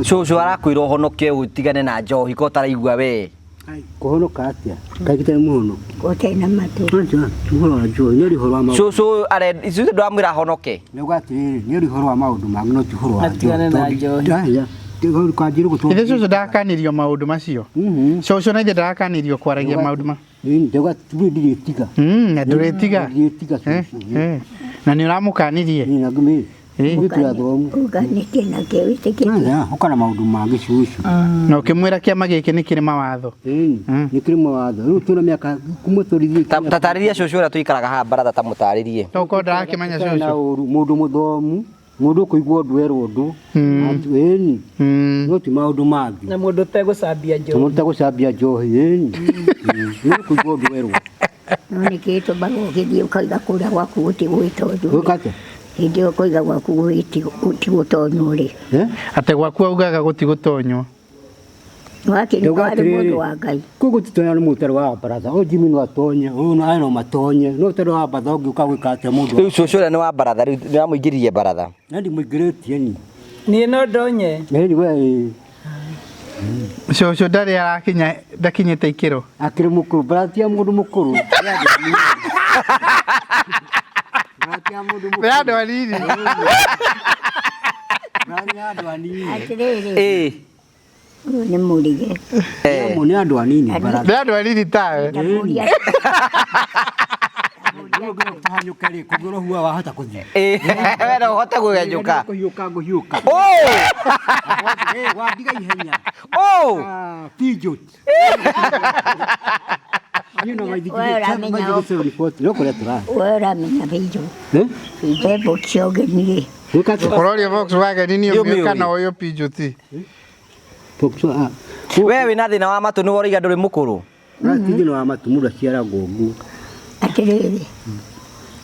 Cũcũ arakwĩra ũhonoke ũtigane na njohi ko ũtaraigua we. Kũhonoka atĩa? Kaĩ gĩtarĩ mũhonoki? Gũtarĩ na matũ. Aca, ti ũhoro wa njohi, nĩ ũhoro wa maũndũ. Cũcũ cũcũ ndũramwĩra ahonoke. Ndauga atĩrĩrĩ, nĩ ũhoro wa maũndũ mangĩ no ti ũhoro wa njohi. Atigane na njohi. Ithe cũcũ ndakanirio maũndũ macio. Cũcũ na ithe ndarakanirio kwaragia maũndũ ma. Ndauga ndirĩtiga. Na ndũrĩtiga. Ndirĩtiga cũcũ. Na nĩ ũramũkanirie. Ũnganĩtie nake wĩtĩkĩtie. Ũka na maũndũ mangĩ cũcũ. Na ũkĩmwĩra kĩama gĩkĩ nĩ kĩrĩ mawatho. Nĩ kĩrĩ mawatho. Rĩu twĩna mĩaka kuma tũrithie. Ta tarĩria cũcũ ũrĩa tũikaraga haha baratha ta mũtarĩrie. To korwo ndarakĩmenya Na cũcũ. ũru mũndũ mũthomu, mũndũ ũkũigua ũndũ erwo ũndũ. Ĩni. No ti maũndũ mangĩ. Na mũndũ ũtegũcambia njohi. Mũndũ ũtegũcambia njohi, ĩni. Nĩ ũkũigua ũndũ erwo. No nĩkĩ gĩtũmaga ũgĩthiĩ ũkauga kũrĩa gwaku gũtigwĩtonywo? Gwĩka atĩa? Hĩndĩ ĩyo ũkoiga gwaku gũtigũtonywo rĩ. Atĩ gwaku augaga gũtigũtonywo. Wakĩrĩ warĩ mũndũ wa Ngai. Koguo titonya nĩ mũtaro wa baratha. Ũyũ Jimmy no atonye, ũyũ no no matonye. No ũtarĩ wa baratha ũngĩũka gwĩka atĩa mũndũ. Rĩu cũcũ ũrĩa nĩ wa baratha rĩu nĩ wamũingĩririe baratha. Na ndimũingĩrĩtie ni. Niĩ no ndonye. Ĩni we ĩĩ. Cũcũ ndarĩ arakinya ndakinyĩte ikĩro. Akĩrĩ mũkũrũ, baratha ti ya mũndũ mũkũrũ. Nĩ andũ anini. Baratha ti ya mũndũ Nĩ mũkũrũ. andũ anini. Baratha nĩ ya andũ anini. Atĩrĩrĩ, Ĩĩ. ũyũ nĩ mũrige. Nĩ andũ anini baratha. Nĩ andũ anini tawe. Ndamũria Ũngĩhanyũka rĩ, kũngĩrwo hua wahota kũthiĩ. Ĩĩ. We no ũhote kũgenyũka. Kũhiũka ngũhiũka. Ũũ. Eh, wandiga ihenya. Ũũ. Ah, Peugeot. Niĩ no maithikiri- We ũramenya maithikiri 740, no kũrĩa tũrathiĩ. we ũramenya bĩnjũ. Eh? Mbembo cia ũgeni rĩ. Gwĩka atĩa? Ũroria Volkswagen nĩ Nĩ ũmĩũĩ ũmĩũĩ. kana ũyũ Peugeot. Volkswagen. We wĩna thĩna wa matũ nĩ woiga ndũrĩ mũkũrũ. Ti thĩna wa matũ mũndũ aciaragwo ũguo. Atĩrĩrĩ,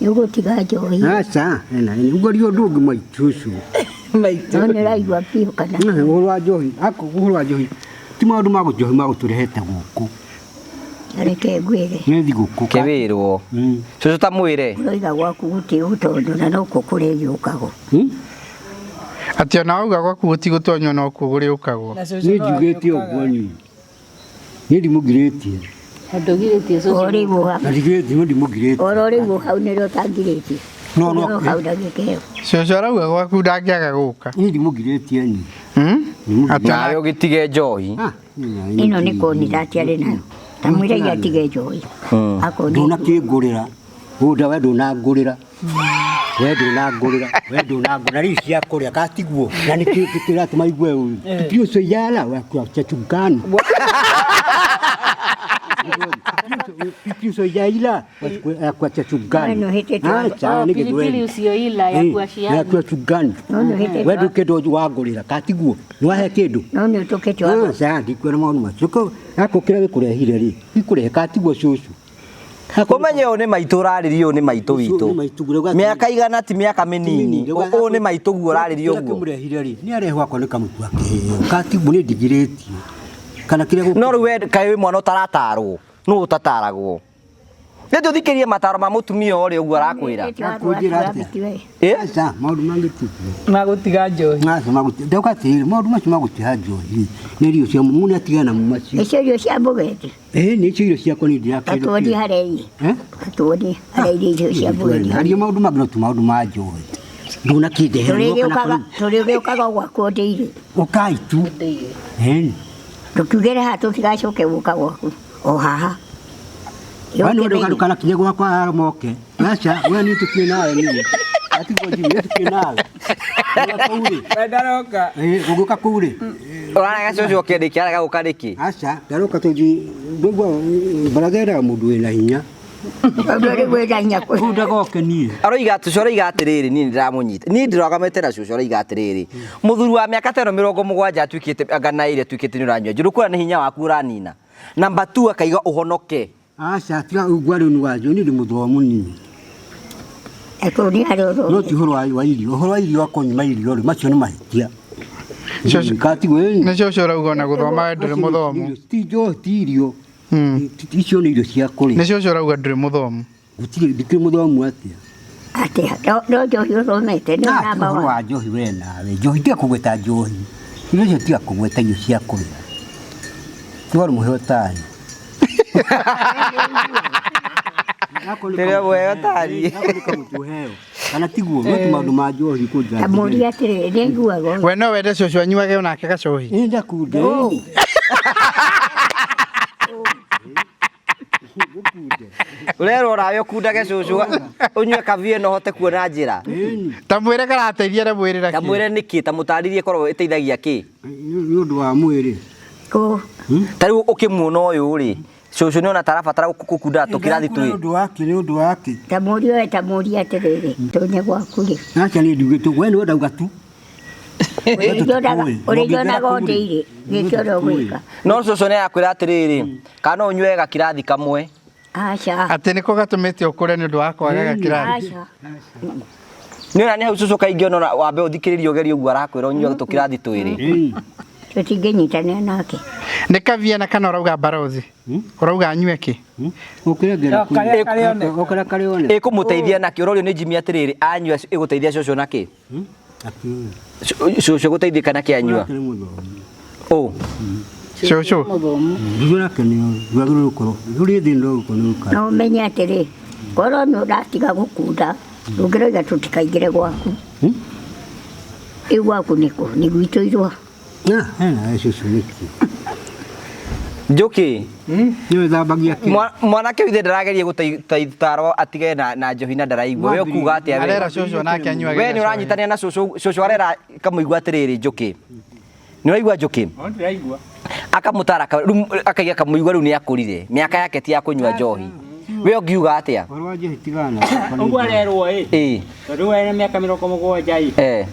nĩ ũgũtiga njohi. Aca, ena, ena. Ũngĩaria ũndũ ũngĩ maitũ ũcio. Maitũ. No nĩ ũraigua biũ kana? Ũhoro wa njohi, ako ũhoro wa njohi. Ti maũndũ ma njohi magũtũrehete gũkũ. Reke ngwĩre. Nĩ thigũkũ. Kĩwĩrwo. Cũcũ ta mwĩre. Ũroiga gwaku gũtirĩ gũtonywo na nokuo kũrĩgĩũkagwo. Atĩ ona wauga gwaku gũtigũtonywo nokuo gũrĩũkagwo. Na cũcũ Niĩ no njugĩte agĩũkaga. ũguo niĩ. Niĩ ndimũgirĩtie. Ndũgirĩtie cũcũ. Ũrĩguo hau. Na ndigirĩtie, niĩ ndimũgirĩtie. Oro rĩguo hau nĩrĩo ũtangirĩtie. No, no. Ũrĩo hau ndagĩka ĩyo. Cũcũ arauga gwaku ndangĩaga gũka. Niĩ ndimũgirĩtie niĩ. Atĩ Nawe ũgĩtige njohi. Ĩno nĩ koni atiarĩ nayo. Ta mwĩre iria atige njohi. Akoni. Ndũnakĩngũrĩra. Ũnda we ndũnangũrĩra. We ndũnangũrĩra. We ndũnangũrĩra. Na rĩu cia kũrĩa katiguo. Na nĩkĩ kĩratũma igue ũru. Pio soyala wa kwa chachugani. Pio soyala wa kwa chachugani. We nĩũhĩtĩtie. Acha nĩ Pilipili gĩthweri. usioila ya kuashiana. Ya kwa chugani. No nĩũhĩtĩtie. We ndũ kĩndũ wangũrĩra katiguo. Nĩwahe kĩndũ. No nĩũtũkĩte wa Aca ndikuona maũndũ macio. Ako kĩrĩa gĩkũrehire rĩ. Gĩkũrehe katiguo cũcũ. Ũmenye ũyũ nĩ maitũ ũrarĩria ũyũ nĩ maitũ witũ. Nĩ maitũ guo. Mĩaka igana ti mĩaka mĩnini. Ũyũ nĩ maitũ guo ũrarĩria ũguo. Kĩmũrehire rĩ nĩ arehwo akwa nĩ kamũtu akĩheo katiguo nĩ ndigirĩtie kana kĩrĩa gũkũ No rĩu we kaĩ wĩ mwana ũtaratarwo. Nũ ũtataragwo? Nĩ tũthikĩrie mataro ma mũtumia ũrĩa ũguo arakwĩra. Akũnjĩra atĩa? Ĩ? Aca maũndũ mangĩ tiguo. Magũtiga njohi. Aca magũtiga ndauga atĩrĩrĩ maũndũ macio magũtiga njohi nĩ irio cia mũndũ atigana namo macio. Icio irio cia mũgendi. Ĩ nĩ icio irio ciakwa nĩ ndirakĩndũ Tatuonie harĩa irĩ. Eh? Tatuonie harĩa irĩ irio cia mũgendi. Aria maũndũ mangĩ no ti maũndũ ma njohi. Ndũnakĩndehera Tũrĩgĩũkaga tũrĩgĩũkaga gwaku ndĩire. Ũkai tu. Ĩni. Tũkiugĩre haha tũtigacoke gũka gwaku o haha. We nĩ ũndũ ndũkanakinye gwakwa haha moke. Aca we niĩ tũtirĩ nawe niĩ. Atigwo Jimmy niĩ tũtirĩ nawe. Ũgũka kũu rĩ. We ndaroka. Ĩ ũgũka kũu rĩ. Ũrarega cũcũ oke nĩkĩ? Arega gũka nĩkĩ? Aca ndaroka tũthiĩ ndũigua baratha ĩraga mũndũ wĩna hinya. Tondũ rĩu wĩna hinya kwĩ. Kũu ndagoke niĩ. Aroiga cũcũ aroiga atĩrĩrĩ niĩ nĩndĩramũnyita. Niĩ ndĩrũgamĩte na cũcũ aroiga atĩrĩrĩ. Mũthuri wa mĩaka ta ĩno 70 atuĩkĩte anga na ĩrĩ atuĩkĩte nĩ ũranyua njũrũ kuona nĩ hinya waku ũranina. Namba 2 akaiga ũhonoke. Aca tiga ũguo rĩu nĩ wanjũ niĩ ndĩ mũthomu niĩ. Kũu nĩ harĩa No ũthomete. ti ũhoro wa irio ũhoro wa irio akũnyima irio rĩ macio nĩ mahĩtia. Cũcũ- Katiguo ĩni. Nĩ cũcũ ũrauga ona gũthoma we ndũrĩ mũthomu. Ti njohi ti irio. Icio nĩ irio cia kũrĩa. Nĩ cũcũ ũrauga ndũrĩ mũthomu. Gũtirĩ ndikĩrĩ mũthomu atĩa. Atĩa no njohi ũthomete nĩ Na namba ũhoro wa. wa njohi we nawe njohi tiga kũgweta njohi. Irio icio tiga kũgweta irio cia kũrĩa. Tiga mũheo tani. Rĩrĩa mũheo tani. Kana tiguo no ti maũndũ ma njohi kũnja. Ta mũrie atĩrĩrĩ nĩ aiguaga ũyũ. We no wende cũcũ anyuage onake gacohi. Ĩ ndakunde. Ũrerwo nawe ũkundage cũcũ ũnyue kavie na ũhote kuona njĩra. Ta mwĩre karateithia na mwĩrĩ Ta mwĩre nĩkĩ ta mũtarĩrie korwo ĩteithagia kĩ. Nĩ ũndũ wa mwĩrĩ. Kũ. Ta rĩu ũkĩmuona ũyũ rĩ cũcũ nĩona tarabatara gũkunda tũkĩrathi Nĩ twĩ. ũndũ wake nĩ ũndũ wake. Ta mũrie we ta mũrie atĩrĩrĩ tonye gwaku rĩ. Aca niĩ ndiugĩte we nĩwe ndauga tu. Ũrĩnyonaga ũndĩire gĩkĩ ũrĩa ũgwĩka. No cũcũ nĩ arakwĩra atĩrĩrĩ kana no ũnyue gakirathi kamwe. Aca. Atĩ nĩko gatũmĩte ũkũre nĩ ũndũ wa kwaga gakirathi. Aca. Nĩ ona nĩ hau cũcũ kaingĩ ona wambe ũthikĩrĩrie ũgerie ũguo arakwĩra ũnyue tũkirathi twĩrĩ. Tũtingĩnyitanĩra nake. Nĩ kaviana kana ũrauga barothi? Ũrauga anyue kĩ? Ũkĩra karĩ one. Ĩkũmũteithia nakĩ? Ũrorio nĩ Jimmy atĩrĩrĩ, anyua ĩgũteithia cũcũ nakĩ? Cũcũ gũteithĩka nakĩ anyua? Ũ. Cũcũ. Cũcũ nake nĩ wagĩrĩirwo gũkorwo ũrĩ thĩna ũgũkorwo nĩ ũkara. Na ũmenye atĩrĩ, korwo nĩ ũratiga gũkunda, ndũngĩroiga tũtikaingĩre gwaku. Rĩu gwaku nĩkũ? Nĩ gwitũ irwa. Hena cũcũ nĩkĩ? Njũkĩ. Nĩwe thambagia kĩ? Mwanake withe ndarageria gũtarwo atige na njohi na ndaraigua. We ũkuga atĩa we? Arera cũcũ nake anyuage. We nĩ ũranyitanĩra na cũcũ, cũcũ arera kamũigua atĩrĩrĩ Njũkĩ. Nĩ ũraigua Njũkĩ? Ndĩraigua. Akamũtara rĩu akaiga kamũigua rĩu nĩ akũrire. Mĩaka yake ti ya kũnyua njohi. We ũngiuga atĩa? Ũhoro wa njohi tigana. Ũguo arerwo ĩ. Ĩ. Tondũ we ena mĩaka 70 ĩ.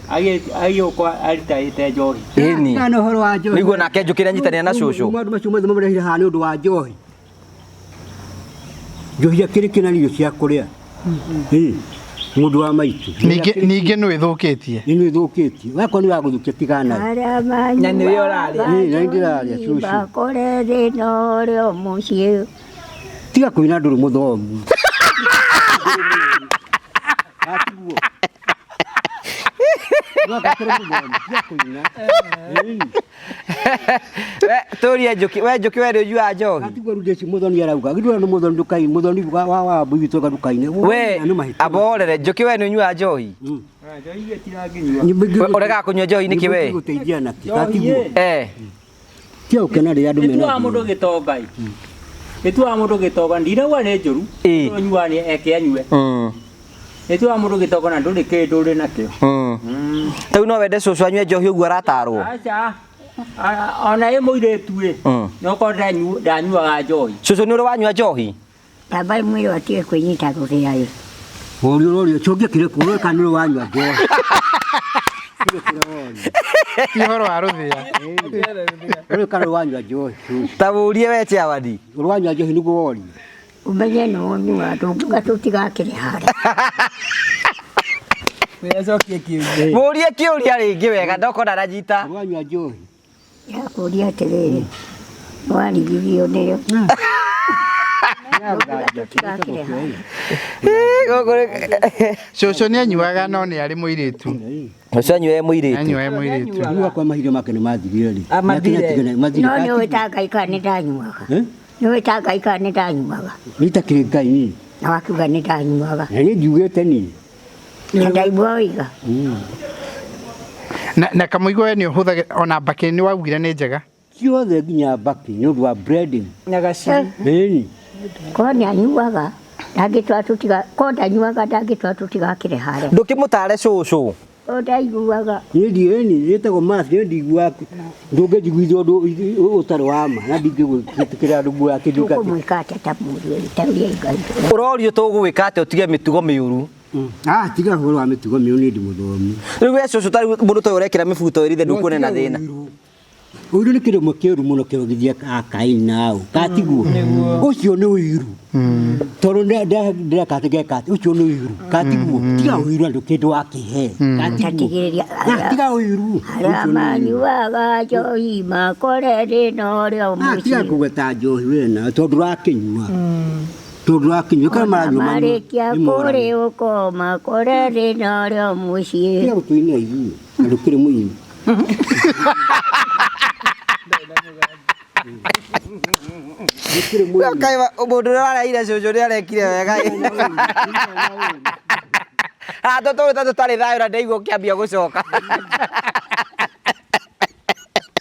Agĩũka aritaĩte njohi. Ĩni. Tigana ũhoro wa njohi. Nĩguo nake Njũkĩ nĩanyitanĩra na cũcũ. Maũndũ macio mothe mamũrehire haha nĩ ũndũ wa njohi. Njohi akĩrĩ kĩna irio cia kũrĩa. Ĩ. Mũndũ wa maitũ. Ningĩ nĩ ĩthũkĩtie. Nĩ ĩthũkĩtie. Wakorwo nĩ wagũthũkia tigana. Arĩa manyuaga Na nĩwe ũrarĩa. Ĩ, na nĩ ndĩrarĩa cũcũ. Bakore thĩna ũrĩa mũciĩ. Tiga kũina ndũrĩ mũthomu. Atiguo. Tiga kũina. Tũrie Njũkĩ, we Njũkĩ we nĩ ũnyuaga njohi? Atiguo rĩu ndĩci mũthoni arauga. Githĩ nĩ mũthoni ndukaine, mũthoni wa wa mbui witũ ndukaine. We aborere Njũkĩ we nĩ ũnyuaga njohi? Ũregaga kũnyua njohi nĩkĩ we? Gũteithia nakĩ? Atiguo. Eh. Tiga gũkena rĩrĩa andũ mena. Ĩtuaga mũndũ gĩtonga ĩ. Ĩtuaga mũndũ gĩtonga ndinauga nĩ njũru. Ũnyuaga nĩ eke anyue. Ĩtuaga mũndũ gĩtonga na ndũrĩ kĩndũ ũrĩ nakĩo. Rĩu no wende cũcũ anyue njohi ũguo aratarwo? Aca. Ona ĩ mũirĩtu ĩ. No korwo ndanyuaga njohi. Cũcũ nĩ ũrĩ wanyua njohi? Tamba mwĩrĩ atige kwĩnyita rũrĩa ĩ. Ũrio ũrio cũngia kĩrĩkũ ũreka nĩ ũrĩ wanyua njohi. Ti ũhoro wa rũthĩa. Ũreka nĩ wanyua njohi. Ta mũrie we Chairman. Ũrĩ wanyua njohi nĩguo worie. Ũmenye nĩ ũnyuaga ndũngiuga tũtigakĩre harĩa. Acokie kĩũria. Mũrie kĩũria rĩngĩ wega ndokorwo ndaranyita. Ũrĩ wanyua njohi. Ndakũria atĩrĩrĩ, nĩwarigirio nĩyo. Cũcũ nĩ anyuaga no nĩ arĩ mũirĩtu. Cũcũ anyuaga mũirĩtu. Anyuaga mũirĩtu. Rĩu akwa mahinda make nĩ mathirire rĩ. Mathire. No nĩ ũĩ ta Ngai kana nĩ ndanyuaga. Nĩ ũĩ ta Ngai kana nĩ ndanyuaga. Nitakĩrĩ Ngai niĩ. Na wakiuga nĩ ndanyuaga. Na niĩ njiugĩte niĩ. Na ndaigua wĩiga. Na kamũigua we nĩ ũhũthagĩra ona mbakĩ nĩ waugire nĩ njega. Ciothe nginya mbakĩ nĩ ũndũ wa breading. Na gaciri. Ĩni. Korwo nĩ anyuaga ndangĩtwara tũtiga korwo ndanyuaga ndangĩtwara tũtigakĩre harĩa. Ndũkĩmũtare cũcũ. O ndaiguaga. Niĩ ĩni ĩtagwo math niĩ ndiguaga ndũngĩnjiguithia ũndũ ũtarĩ wa ma na ndingĩgwĩtĩkĩra andũ muoya kĩndũ Tũkũmwĩka atĩa ta mũriũ ta ũrĩa Ngai. Ũrorio tũgũgwĩka atĩa ũtige mĩtugo mĩũru? Ah, tiga ũhoro wa mĩtugo mĩũru niĩ ndĩ mũthomu. Rĩu we cũcũ ta rĩu mũndũ ta ũyũ ũrekĩra mĩbuto ĩrithe ndũkuone na thĩna. Ũiru nĩ kĩndũ kĩũru mũno kĩrogithia akaini nao katiguo ũcio nĩ ũiru tondũ ndĩreka atĩ ngeka atĩ ũcio nĩ ũiru katiguo tiga ũiru andũ kĩndũ wakĩhe Tatigĩrĩria tiga ũiru arĩa manyuaga njohi makore thĩna ũrĩa tiga mũciĩ. kũgweta njohi we na tondũ ũrakĩnyua tondũ ũrakĩnyua kana maranyua Marĩkia kũrĩũko makore thĩna ũrĩa mũciĩ. tiga gũtũinĩra ithuĩ na ndũkĩrĩ mũini. Mũndũ ũrĩa ũrareire cũcũ nĩ arekire wega. Ah, tũtũrĩ ta tũtarĩ thayũ na ndaigua ũkĩambia gũcoka.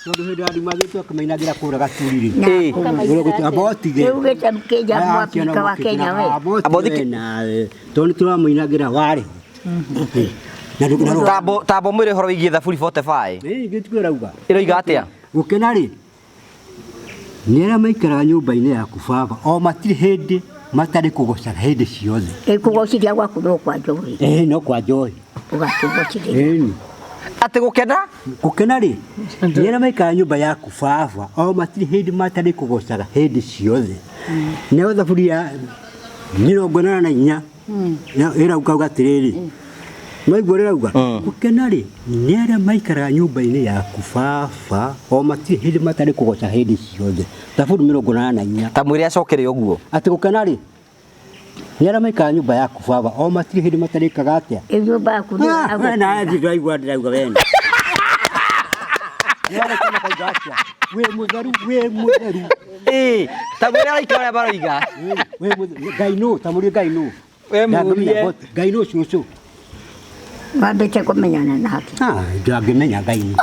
Tondũ hĩndĩ ya nduma akĩmainagĩra kũrĩa gaturi rĩ. Abotige. Rĩu gĩte Kenya mwafrika wa Kenya we. Abotige nawe. Tondũ nĩ tũramũinagĩra warĩ. Tambo tambo mwĩre ũhoro wĩgiĩ Thaburi 45. Ĩĩ gĩtiguo ĩrauga. Ĩroiga atĩa? Gũkena rĩ nĩ arĩa maikaraga nyũmba-inĩ yaku baba o matirĩ hĩndĩ matarĩ kũgocaga hĩndĩ ciothe. Ĩkũgocithia gwaku no kwa njohi. Ĩĩ no kwa njohi. Ũgakĩgocithia. Ĩni. Atĩ gũkena? Gũkena rĩ nĩ arĩa maikaraga nyũmba yaku baba o matirĩ hĩndĩ matarĩ kũgocaga hĩndĩ ciothe. Nayo Thaburi ya 84 ĩrauga atĩrĩrĩ Mwaigua rĩrauga gũkena rĩ nĩ arĩa maikaraga nyũmba-inĩ yaku baba o matirĩ hĩndĩ matarĩ kũgoca hĩndĩ ciothe. Thaburi 84. Ta mwĩre acokere ũguo. Atĩ gũkena rĩ nĩ arĩa maikaraga nyũmba yaku baba o matirĩ hĩndĩ matarĩkaga atĩa. Ĩ nyũmba yaku nĩ Ah, we na ndĩraigua ndĩrauga wena. Nĩareka kauga atĩa? Wĩ mũtheru, wĩ mũtheru. Ĩĩ, ta mwĩre araika ũrĩa maroiga. Wĩ mũtheru. Ngai nũ, ta mũrie Ngai nũ. We Ndangĩmenya mũrie. bot. Ngai nũ cũcũ. Wambĩte kũmenyana nake. Ah, ndangĩmenya Ngai nũ.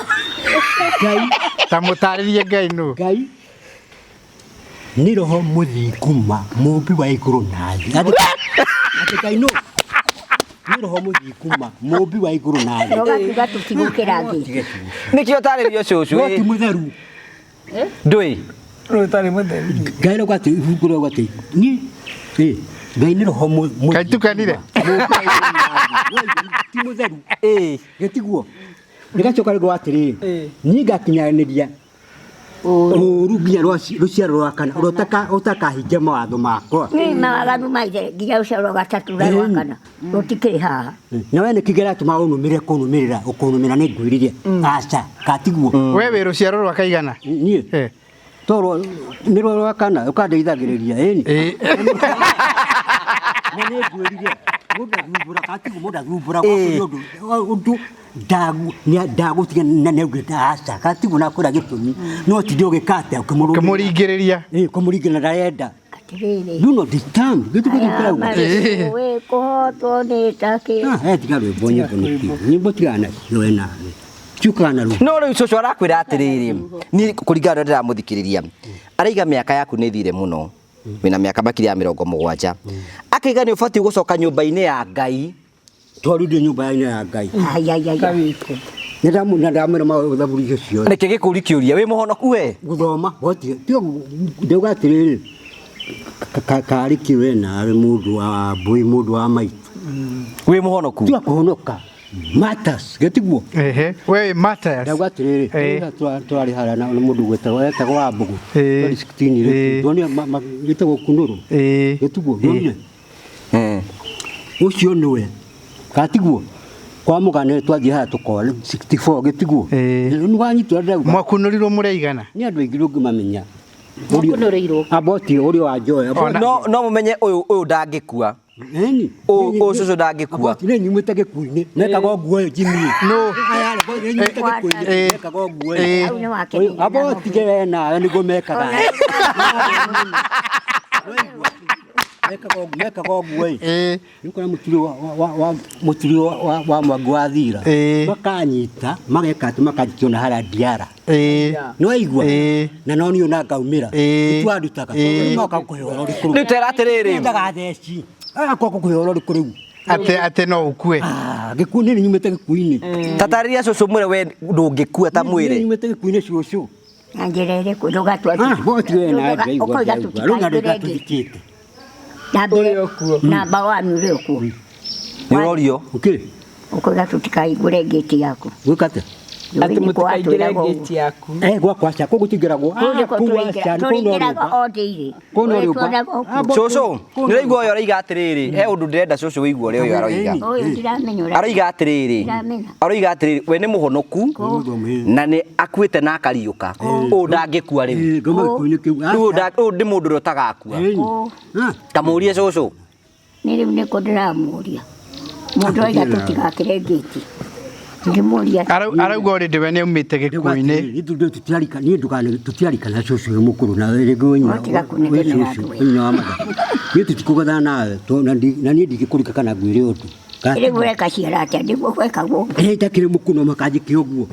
Ngai Ta mũtarĩrie Ngai nũ. Ngai nĩ roho mũthingu ma mũmbi wa igũrũ na thĩ. Atĩ Ngai nũ? Nĩ roho mũthingu ma mũmbi wa igũrũ na thĩ. Ũgakiuga tũtigũkĩra ngĩti. Nĩkĩo tarĩrio cũcũ. No ti mũtheru. Ndũĩ. Rĩu ũtarĩ mũtheru. Ngai rauga atĩ ibuku rauga atĩ niĩ ĩ Ngai nĩ roho mũthingu Kaĩ tukanire? ma, mũmbi wa igũrũ na thĩ. Ti mũtheru. Ĩĩ. Gĩtiguo. Rĩgacoka rĩgwa atĩrĩrĩ Ĩĩ. niĩ ngakinyanĩria ũru nginya rũciaro rwa kana ũrĩa ũtakahingia mawatho makwa. Nĩ mawaganu maithe nginya rũciaro rwa gatatũ na rwa kana rũtikĩrĩ haha. Na we nĩkĩ kĩratũma ũnũmĩrĩre kũnũmĩrĩra ũkũnũmĩra nĩ ngwĩrire aca katiguo. We wĩ rũciaro rwa kaigana? Niĩ Eh. to nĩ rwa rwa kana ũkandeithagĩrĩria ĩni. Ĩĩ. Na nĩ ngwĩrire mũndũ athumbũra katiguo mũndũ athumbũra nĩ ũndũ ũndũ ndagũtiga na nĩaugĩte aca katiguo na kwĩra gĩtũmi no tinde ũgĩka atĩa ũkĩmũrũmĩrĩra. Ũkĩmũringĩrĩria. Ĩĩ kũmũringĩrĩria na ndarenda. Atĩrĩrĩ. Do not disturb. Gĩtũkũ Aya kĩrauga. marĩ kũhotwo nĩ takĩ. Ah, eh, tiga rwĩmbo nyĩmbo nĩ kĩ nyĩmbo tigana nacio we nawe ciũkaga na rũhĩ No rĩu cũcũ arakwĩra atĩrĩrĩ, niĩ kũringana na ũrĩa ndĩramũthikĩrĩria, araiga mĩaka yaku nĩ ĩthire mũno. Wĩna mĩaka makĩria ya 70. Akaiga nĩ ũbatiĩ gũcoka nyũmba-inĩ ya Ngai. Tondũ ndĩ nyũmba-inĩ ya Ngai. Ai ai ai. Kawĩkũ. Nĩ ndamwĩra maũthaburi icio ciothe. Reke gĩkũri kĩũria, wĩ mũhonoku we? Gũthoma hoti tiga ndauga atĩrĩrĩ karĩ kĩ we nawe mũndũ wa mbũi mũndũ wa maitũ. Wĩ mũhonoku? Tiga kũhonoka matters gĩtiguo. Ehe. We wĩ Matthias. Ndauga atĩrĩrĩ Ĩĩ. twarĩ harĩa na mũndũ gwetagwo etagwo wa mbũgũ. Ĩĩ. Twarĩ 16 rĩ. Ĩĩ. Ndonire gĩtagwo kunũrũ. Ĩĩ. Gĩtiguo ndonire. Ũcio nĩwe katiguo kwa mũgane twathiĩ haha tũkora 64 gĩtiguo. Ĩĩ. Nĩ wanyitwo ndauga. Mwakunũrirwo mũrĩ aigana? Nĩ andũ aingĩ ũngĩmamenya. Mwakunũrĩirwo. Aboti ũrĩa wa Joy. No no mũmenye ũyũ ũyũ ndangĩkua. Ĩni. Ũyũ cũcũ ndangĩkua. Aboti nĩ nyumĩte gĩkuũ-inĩ. Mekaga ũguo ũyũ Jimmy. No. Aya nĩ nyumĩte gĩkuũ-inĩ. Ĩĩ. Mekaga ũguo Ĩĩ. ũyũ. Hau nĩ wakenire. Aboti we nawe nĩguo mekaga. Mekaga ũguo ĩ. Ĩĩ. Nĩũkora mũturi wa mũturi wa mwangi wa thira. Ĩĩ. Makanyita mageka atĩ makanjikia ona harĩa ndiara. Ĩĩ. Nĩ waigua? Ĩĩ. Na no niĩ ona ngaumĩra. Ĩĩ. Nĩtwandutaga. Ĩĩ. Rĩu moka gũkũhe ũhoro ũrĩkũ rĩu? Rĩu tera atĩrĩrĩ. Endaga theci. Aya kwa gũkũhe ũhoro ũrĩkũ rĩu? Atĩ atĩ no ũkue. Ah, gĩkuũ nĩ nyumĩte gĩkuũ-inĩ. Ta tarĩria cũcũ mwĩre we ndũngĩkua ta Nĩ mwĩre. nyumĩte gĩkuũ-inĩ cũcũ. Na njĩra ĩrĩkũ ndũgatua Ah, boti we nawe ndĩraigua ũkoiga ndĩraigua. Rĩu na tũtikaingĩre ndũiga ngĩti. tũthikĩte. Nambere Ũrĩ o kuo. namba wanu ũrĩ o kuo. Nĩ ũrorio. Ũkĩ? Ũkoiga tũtikaingĩre ngĩti yaku. Gwĩka atĩa? Atĩ mũtikaingĩre ngĩti yaku. Eh, gwakwa aca, kũu gũtingĩragwo. Kũu nĩkuo kũu tũrĩingĩra- aca, kũu no tũrĩingĩraga rũmba. o ndĩirĩ. Kũu no Ũrĩa rũmba. tuonaga ũkuo. Cũcũ, nĩ ũraigua ũyũ aroiga atĩrĩrĩ, he ũndũ ndĩrenda cũcũ ũigue ũrĩa ũyũ aroiga. Ũyũ ndiramenya ũrĩa. Aroiga atĩrĩrĩ, Ndiramenya. aroiga atĩrĩrĩ, we nĩ mũhonoku na nĩ akuĩte na akariũka. Ũyũ ndangĩkua rĩu. Ĩĩ, ngauma gĩkuũ-inĩ kĩu. Rĩu ũyũ nĩ mũndũ ũrĩa ũtagakua. Ĩĩ. Ah, Ta mũrie cũcũ. Nĩ rĩu nĩkũ ndĩramũria. Mũndũ oiga tũtigakĩre ngĩti. Ngĩmũria Arauga already we nĩ aumĩte gĩkuũ-inĩ. Niĩ tũtiarikana cũcũ wĩ mũkũrũ na rĩngĩ wĩ nyina No tiga kũnegenera andũ we. nyina wa matha. Niĩ tũtikũgethana nawe na niĩ ndingĩkũrika kana ngwĩre ũndũ. Rĩu ũreka ciara atĩa nĩguo gwekagwo. Ĩ itakĩrĩ mũkũrũ no makanjĩke ũguo.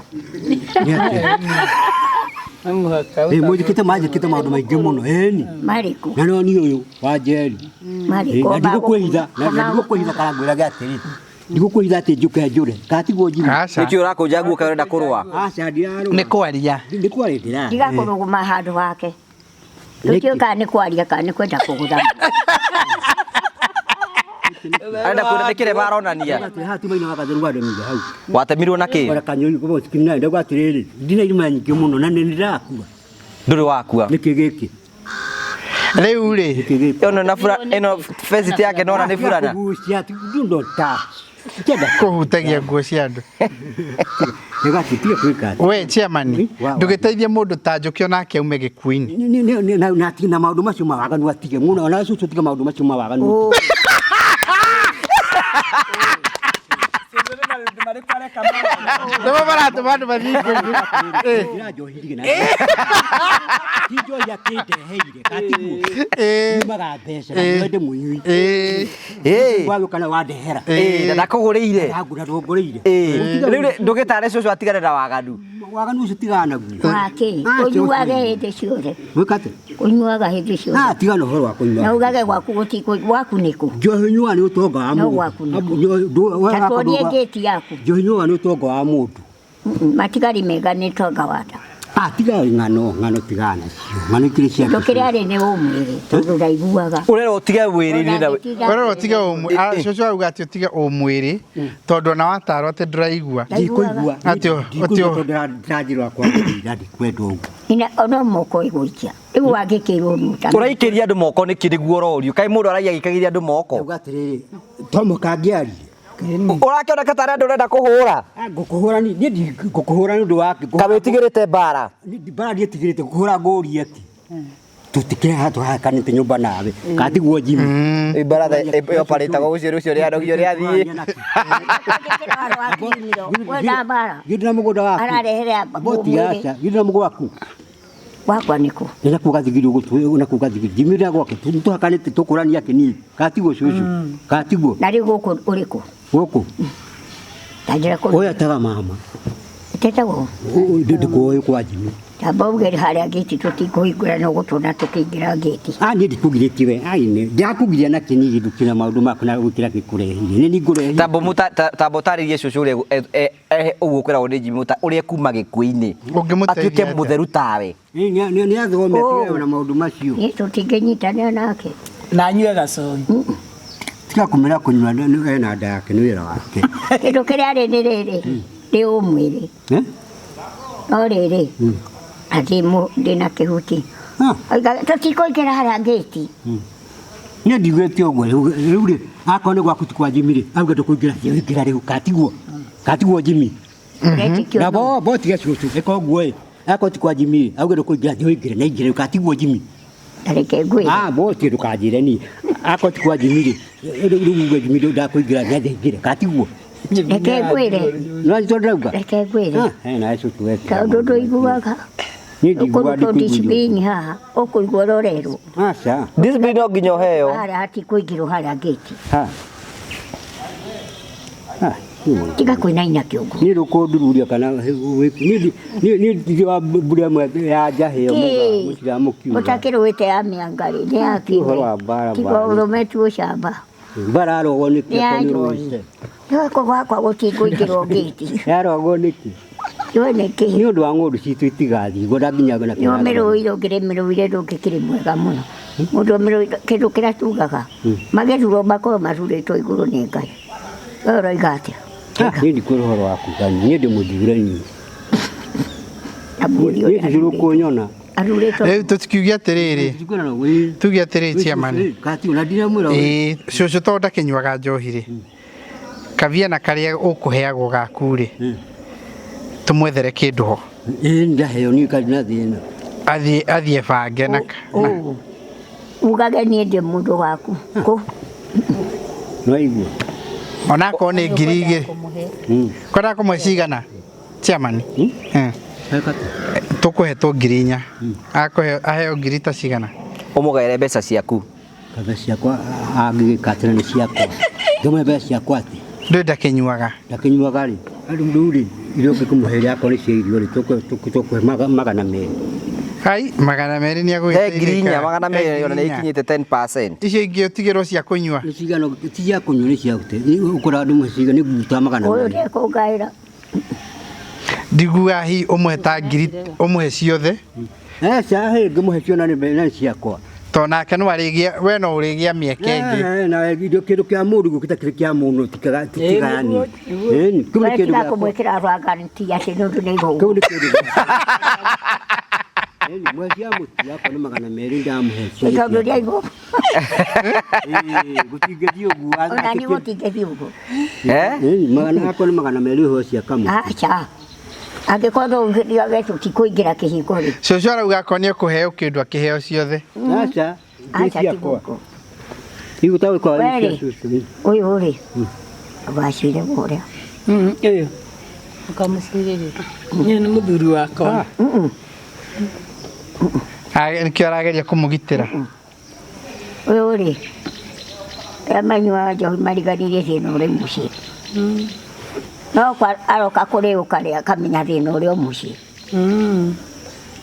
Nĩ atĩa? No mũhaka Ĩ mũnjĩkĩte manjĩkĩte maũndũ maingĩ mũno. Ĩni. Marĩkũ? Na no niĩ ũyũ wa Njeri. Marĩkũ? Na ndigũkwĩhitha na ndigũkwĩhitha kana ngwĩrage atĩrĩ. Ndigũkwĩhitha atĩ njũke njũre. Katiguo Jimmy. Aca. Nĩkĩ ũrakũnja nguo kaĩ ũrenda kũrũa? Aca ndirarũa. Nĩ kwaria. Nĩ kwaria ndĩraria. Tiga kũrũgama handũ hake. Tũtiũĩ kana nĩ kwaria kana nĩ kwenda kũgũtha. Arenda kwĩra nĩ kĩrema aronania. Haha ti maina wa gatheru wa ndemire hau. Watemirwo na kĩ? Ora kanyoni kwa sikini ndauga atĩrĩrĩ ndina irima nyingĩ mũno na nĩ ndĩrakua. Ndũrĩ wakua. Nĩkĩ gĩkĩ? Rĩu rĩ Nĩkĩ gĩkĩ? Ĩno na fura ĩno face yake nona nĩ burana. Kũgucia, do not touch. Kũhutagia nguo cia andũ. Nĩgati tiga kwĩka atĩ. We chairman, ndũgĩteithie mũndũ ta Njũkĩ onake aume gĩkuũ-inĩ. Na maũndũ macio ma waganu atige mũno, ona cũcũ tiga maũndũ macio ma waganu. Nĩmo maratũma andũ mathiĩ kũu. Ndĩranjohirie na ti njohi akĩndeheire katiguo yumaga mbeca na nĩwe ndĩmũnyui. Wagĩũka na wandehera. Na ndakũgũrĩire. Ndangũra ndũngũrĩire. Rĩu rĩ, ndũgĩtare cũcũ atigane na waganu. Waganu ũcio tigana naguo. Wake, ũnyuage hĩndĩ ciothe. Gwĩka atĩa? Ũnyuaga hĩndĩ ciothe. Ah, tigana ũhoro wa kũnyua. Na ugage gwaku gũtikũ, gwaku nĩkũ? Njohi nyuaga nĩ ũtonga wa No mũndũ. gwaku nĩkũ? Ta tuonie ngĩti yaku. Njohi nyuaga nĩ ũtonga wa mũndũ. Matigari mega nĩ tonga wata. Ah, tiga ng'ano, ng'ano tigana nacio. Ng'ano ikĩrĩ cia Kĩndũ kĩrĩa arĩ nĩ ũmwĩrĩ tondũ ndaiguaga. Ũrerwo ũtige wĩrĩ-inĩ na Ũrerwo ũtige ũmwĩrĩ. Cũcũ auga atĩ ũtige ũmwĩrĩ tondũ ona watarwo atĩ ndũraigua. Ndikũigua. Atĩ Ndikũigua tondũ ndĩranjĩrwo kwambĩrĩria ndikwenda ũguo. Ina ona moko ĩgũikia. Rĩu wangĩkĩrwo mũta. Ũraikĩria andũ moko nĩkĩ nĩguo ũrorio? Kaĩ mũndũ araiya agĩikagĩria andũ moko? Ndauga atĩrĩrĩ, to mũhaka ngĩarie. Ũrakĩoneka tarĩ andũ ũrenda kũhũra. Ngũkũhũra niĩ ngũkũhũra nĩ ũndũ wa Ka wĩtigĩrĩte mbara. Mbara ndiĩtigĩrĩte ngũkũhũra ngũrie atĩ tũtikĩrĩ haha tũhakanĩte nyũmba nawe katiguo Jimmy. Mbaratha ĩyo parĩtagwo ũcio rũcio rĩanogio rĩathiĩ. Wenda mbara. Githĩ na mũgũnda waku. Ararehere Boti aca, githĩ na mũgũnda waku. Wakwa nĩkũ? Nĩ nakũu gathigiri ũguo, nakũu gathigiri. Jimmy rĩa gwake tũhakanĩte tũkũrania kĩnini. Katiguo cũcũ. Katiguo. Na rĩu gũkũ ũrĩkũ? Gũkũ. Ta njĩra kũ. Ũyũ etaga mama. Tetagwo? Ndĩkũĩ kwa Jimmy. Tamba uge harĩa ngĩti tũtikũhingũra no gũtũna tũkĩingĩra ngĩti. Ah, niĩ ndikũgirĩtie we. Ai nĩ ndakũgiria na kĩnini ndukĩra maũndũ maku na gũkĩra gĩkũrehire. Nĩ ningũrehire. Tambo ũtarĩrie cũcũ ũrĩa ũguo ũkwĩragwo nĩ Jimmy ũrĩa kuma gĩkuũ-inĩ. Ũngĩmũteithia Atuĩke atĩa? mũtheru tawe. Nĩ athome atigane na maũndũ macio. Niĩ tũtingĩnyitanĩra nake. Na anyue gacoi. Tiga kũmera kũnyua ena nda yake nĩ wĩra wake. Kĩndũ kĩrĩa arĩ nĩ rĩrĩ, nĩ ũmwĩrĩ. No rĩrĩ, atĩ ndĩna kĩhuti. Tũtikũingĩra harĩa ngĩti. Niĩ ndigwĩte ũguo rĩu rĩ, akorwo nĩ gwaku ti kwa Jimmy rĩ, auge ndũkũingĩra, ingĩra rĩu katiguo. Katiguo Jimmy. Na bo bo tiga cũcũ, ĩka ũguo ĩ. Akorwo ti kwa Jimmy rĩ, auge ndũkũingĩra, ũingĩre na ingĩre rĩu katiguo Jimmy. Reke ngwĩre. Ah, bo tiga ndũkanjĩre niĩ. Akorwo ti kwa Jimmy rĩ, rĩu uge Jimmy ndakũingĩra nĩ ingĩre katiguo. Reke ngwĩre. No nĩ ndauga. Reke ngwĩre. Ah, na cũcũ we. Tondũ ndũiguaga. Niĩ ndiguaga Ũkũrutwo discipline haha, ũkũigua ũrorerwo. Aca. Discipline no nginya ũheo. Harĩa hatikũingĩrwo harĩa ngĩti. Ha. Ha. Tiga kwĩnaina kĩongo. Niĩ ndũkũndururia kana niĩ ndirĩ wa mbura ĩmwe ya njahĩ ĩyo mũtiramũkiuga. Ũtakĩrũĩte ya mĩanga rĩ, nĩ ya Ti ũhoro wa mbara Tiga mbara. ũrũme tu ũcamba. Mbara arogwo nĩkĩ Nĩ ya akorwo nĩ njohi. ũrũĩte? Gwakwa gwakwa gũtikũingĩrwo ngĩti. Yarogwo nĩkĩ? Njũĩ nĩkĩ? Nĩ ũndũ wa ng'ondu citũ itigathiĩ ũguo ndakinyaga na Nĩ ũmĩrũire ũngĩrĩmĩrũire ndũngĩkĩrĩ mwega mũno. Mũndũ ũmĩrũire kĩndũ kĩrĩa tugaga magĩthurwo makorwo mathurĩtwo igũrũ nĩ Ngai. We ũroiga atĩa? Niĩ ndikwĩra ũhoro wa kuga niĩ ndĩ mũthure niĩ. Niĩ cũcũ ũkũnyona. Athurĩtwo. Rĩu tũkiuge atĩrĩrĩ, tuge atĩrĩrĩ chairman. Ĩĩ, cũcũ tondũ ndakĩnyuaga njohi rĩ, kabia na karĩa ũkũheagwo gaku rĩ, tũmwethere kĩndũ ho. Ĩĩ ndaheo niĩ karĩ na thĩna. Athiĩ bange na Ugage niĩ ndĩ mũndũ waku. Kũ? Nĩwaigua? Onakorwo nĩ 2,000. Kwenda kũmwe cigana? Chairman. Tũkũhetwo 4,000. Akũhe aheo ngiri ta cigana? Ũmũgaĩre mbeca ciaku. Mbeca ciakwa angĩgĩka atĩra nĩ ciakwa. Ngĩmũhe mbeca ciakwa atĩ. Ndũĩ ndakĩnyuaga. Ndakĩnyuaga rĩ. Rĩu rĩ, irio ũngĩkĩmũhe akorwo nĩ cia irio rĩ, tũkũhe 200. Ai, 200 nĩ agũgĩteithĩka. He 4,000, 200 ona nĩ ikinyĩte 10%. Icio ingĩ ũtigĩrwo cia kũnyua. Nĩ cigana, ti cia kũnyua nĩ cia gũte. Ũkũra ndũmwe cigana nĩ nguta 200. Ũyũ ndekũngaĩra. Ndiguaga hihi ũmũhe ta ngiri, ũmũhe ciothe. Aca, hĩ ngĩmũhe ciona nĩ ciakwa. To nake no arĩgĩa, we no ũrĩgĩa mĩeke ĩngĩ. Na indo kĩndũ kĩa mũndũ gũkĩta kĩrĩ kĩa mũndũ tikagayani. Ĩni, kĩu nĩ kĩndũ Tiga gĩakwa. kũmwĩkĩra rwaganti atĩ nĩ ũndũ nĩ igũgũ. Kĩu nĩ kĩndũ gĩakwa. Mwezi ya mũtu wakwa nĩ 200 ndamũhe. Tondũ ndĩaigwo. Gũtingĩthiĩ ũguo. Ona niĩ gũtingĩthiĩ ũguo. Magana akwa nĩ 200 ho cia kamũtu. Aca. Angĩkorwo no uge tũtikũingĩra kĩhingo rĩ. Cũcũ arauga akorwo nĩ ekũheo kĩndũ akĩheo ciothe. Aca. Aca ti gũkũ. Igũtagũkwa cũcũ. Ũyũ rĩ. Wacire ũrĩa. Ũyũ. Ũkamũcirĩrĩra. Niĩ nĩ mũthuri wakwa. Nĩkĩo arageria kũmũgitĩra. Ũyũ rĩ. Arĩa manyuaga njohi mariganĩire thĩna ũrĩ mũciĩ. No aroka kũrĩ ũkarĩa akamenya thĩna ũrĩa mũciĩ.